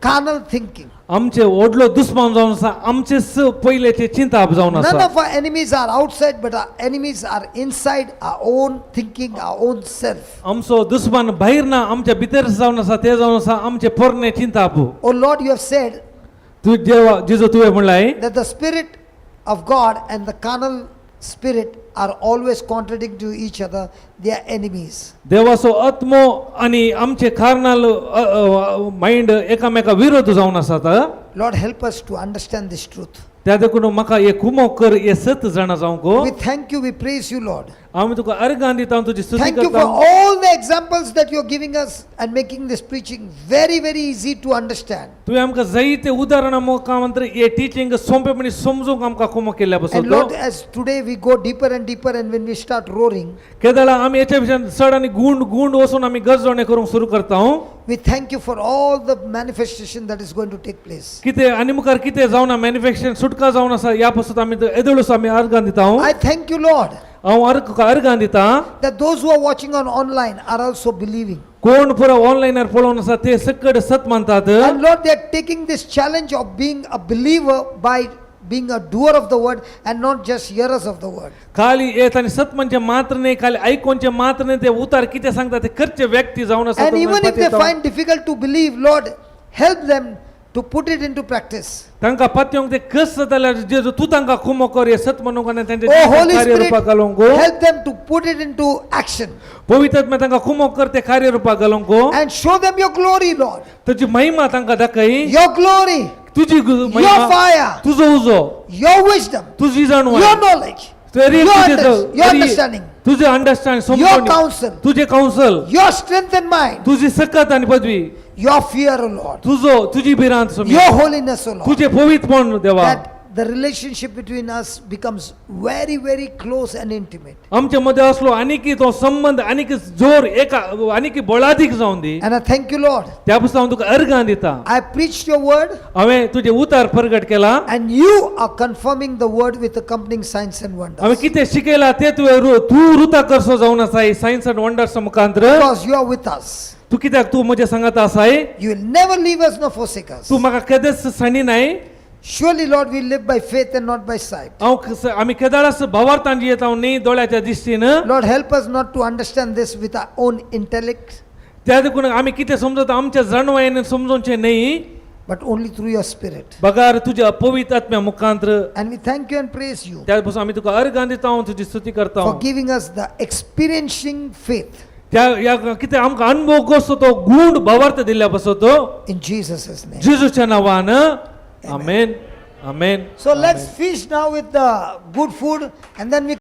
carnal thinking. आमचे व्हडलो दुस्मान जावन आसा आमचेच पयलेचे चिंता जावन None आसा। of our enemies are outside, but our enemies are inside our own thinking, our own self. आमचो दुस्मान भायर ना, आमच्या भितर जावन आसा, ते जावन आसा आमचे पोरणे चिंताप। Oh Lord, you have said तूं देवा जेजू, तुवें म्हणलाय that the spirit of God and the carnal spirit are always contradicting to each other. They are enemies. देवाचो आत्मो आनी आमचे कार्नल मायंड एकामेका विरोध जावन आसात। Lord, help us to understand this truth. त्या देखून म्हाका हे कुमोक कर, हे सत जाणा जावंक। We thank you, we praise you, Lord. आमी तुका अर्गां दिता, तुजी स्तुती Thank you for करता। all the examples that you are giving us and making this preaching very, very easy to understand. तुवें आमकां जायते उदाहरणां मुखार मंत्र हे टिचींग सोंपेपणी समजूंक आमकां कुमोक केल्ल्या And पासून। Lord, as today we go deeper and deeper, and when we start roaring, केदळा आमी हेच्या विशयान चड आनी गुंड गुंड वचून आमी गरजवणे करूंक सुरू करता। We thank you for all the manifestation that is going to take place. कितें आनी मुखार कितें जावना, मॅनिफेक्शन सुटका जावन आसा, ह्या पासून आमी येदोळूच आमी अर्गां दिता। I thank you, Lord, हांव अर्ग अर्गां दिता that those who are watching on online are also believing. कोण पुरो ऑनलायनार पळोवन आसा ते सकड सत मानतात। And Lord, they are taking this challenge of being a believer by being a doer of the word and not just hearers of the word. खाली येत आणि सत म्हणजे मात्र नाही, खाली ऐकोनचे मात्र नाही, ते उतार कितें सांगता ते करचे व्यक्ती जावन आसा। And even if they find difficult to believe, Lord, help them to put it into practice. तांकां पातयेवंक ते कस जाल्यार जेजू तूं तांकां कुमो कर हे सत म्हणूंक आनी तांच्या Oh, जिवितांत Holy कार्य Spirit, रुपाक घालूंक। Help them to put it into action पवित्र आत्मा तांकां कुमो कर ते कार्य रुपाक घालूंक। And show them your glory, Lord. तुजी महिमा तांकां दाखय। Your glory, तुजी your महिमा, fire, तुजो उजो, your wisdom, तुजी जाणवाय, your knowledge, तरी your understanding, तुझे अंडरस्टँड, your counsel, तुझे counsel, your strength and mind, तुझी सकत आणि पदवी, your fear, O Lord, तुझो तुझी भिरांत स्वामी, your holiness, O Lord, तुझे पवित्रपण देवा, that the relationship between us becomes very, very close and intimate. आमचे मदें असलो आनीकी तो संबंद आनीक जोर एका आनीक बळादीक जावन दी. And I thank you, Lord. त्या पासून हांव तुका अर्गां दिता. I preached your word, हांवें तुजें उतार परगट केला and you are confirming the word with accompanying signs and हांवें wonders. कितें शिकयला तें तुवें तूं रुता करसो जावन आसाय सायन्स आनी wonders मुखांत्र. Because you are with us. तूं कित्याक तूं म्हज्या सांगात आसाय. You will never leave us nor forsake us. तूं म्हाका केदेच सांडी नाय. Surely, Lord, we live by faith and not by sight. हांव आमी केदाळाच भावार्थान जियेता न्ही दोळ्याच्या दिश्टीन. Lord, help us not to understand this with our own intellect, त्या देखून आमी कितें समजता आमच्या जाणवायेन समजोवचें न्ही, but only through your spirit. बगार तुज्या पवित्र आत्म्या मुखांत्र. And we thank you and praise you त्या पासून आमी तुका अर्गां दिता, हांव तुजी स्तुती करता. for giving us the experiencing faith त्या ह्या कितें आमकां अनुभव कसो तो गूण भावार्थ दिल्ल्या पासत. in Jesus' name. जेजूच्या नांवान, आमेन, आमेन. So let's feast now with the good food and then we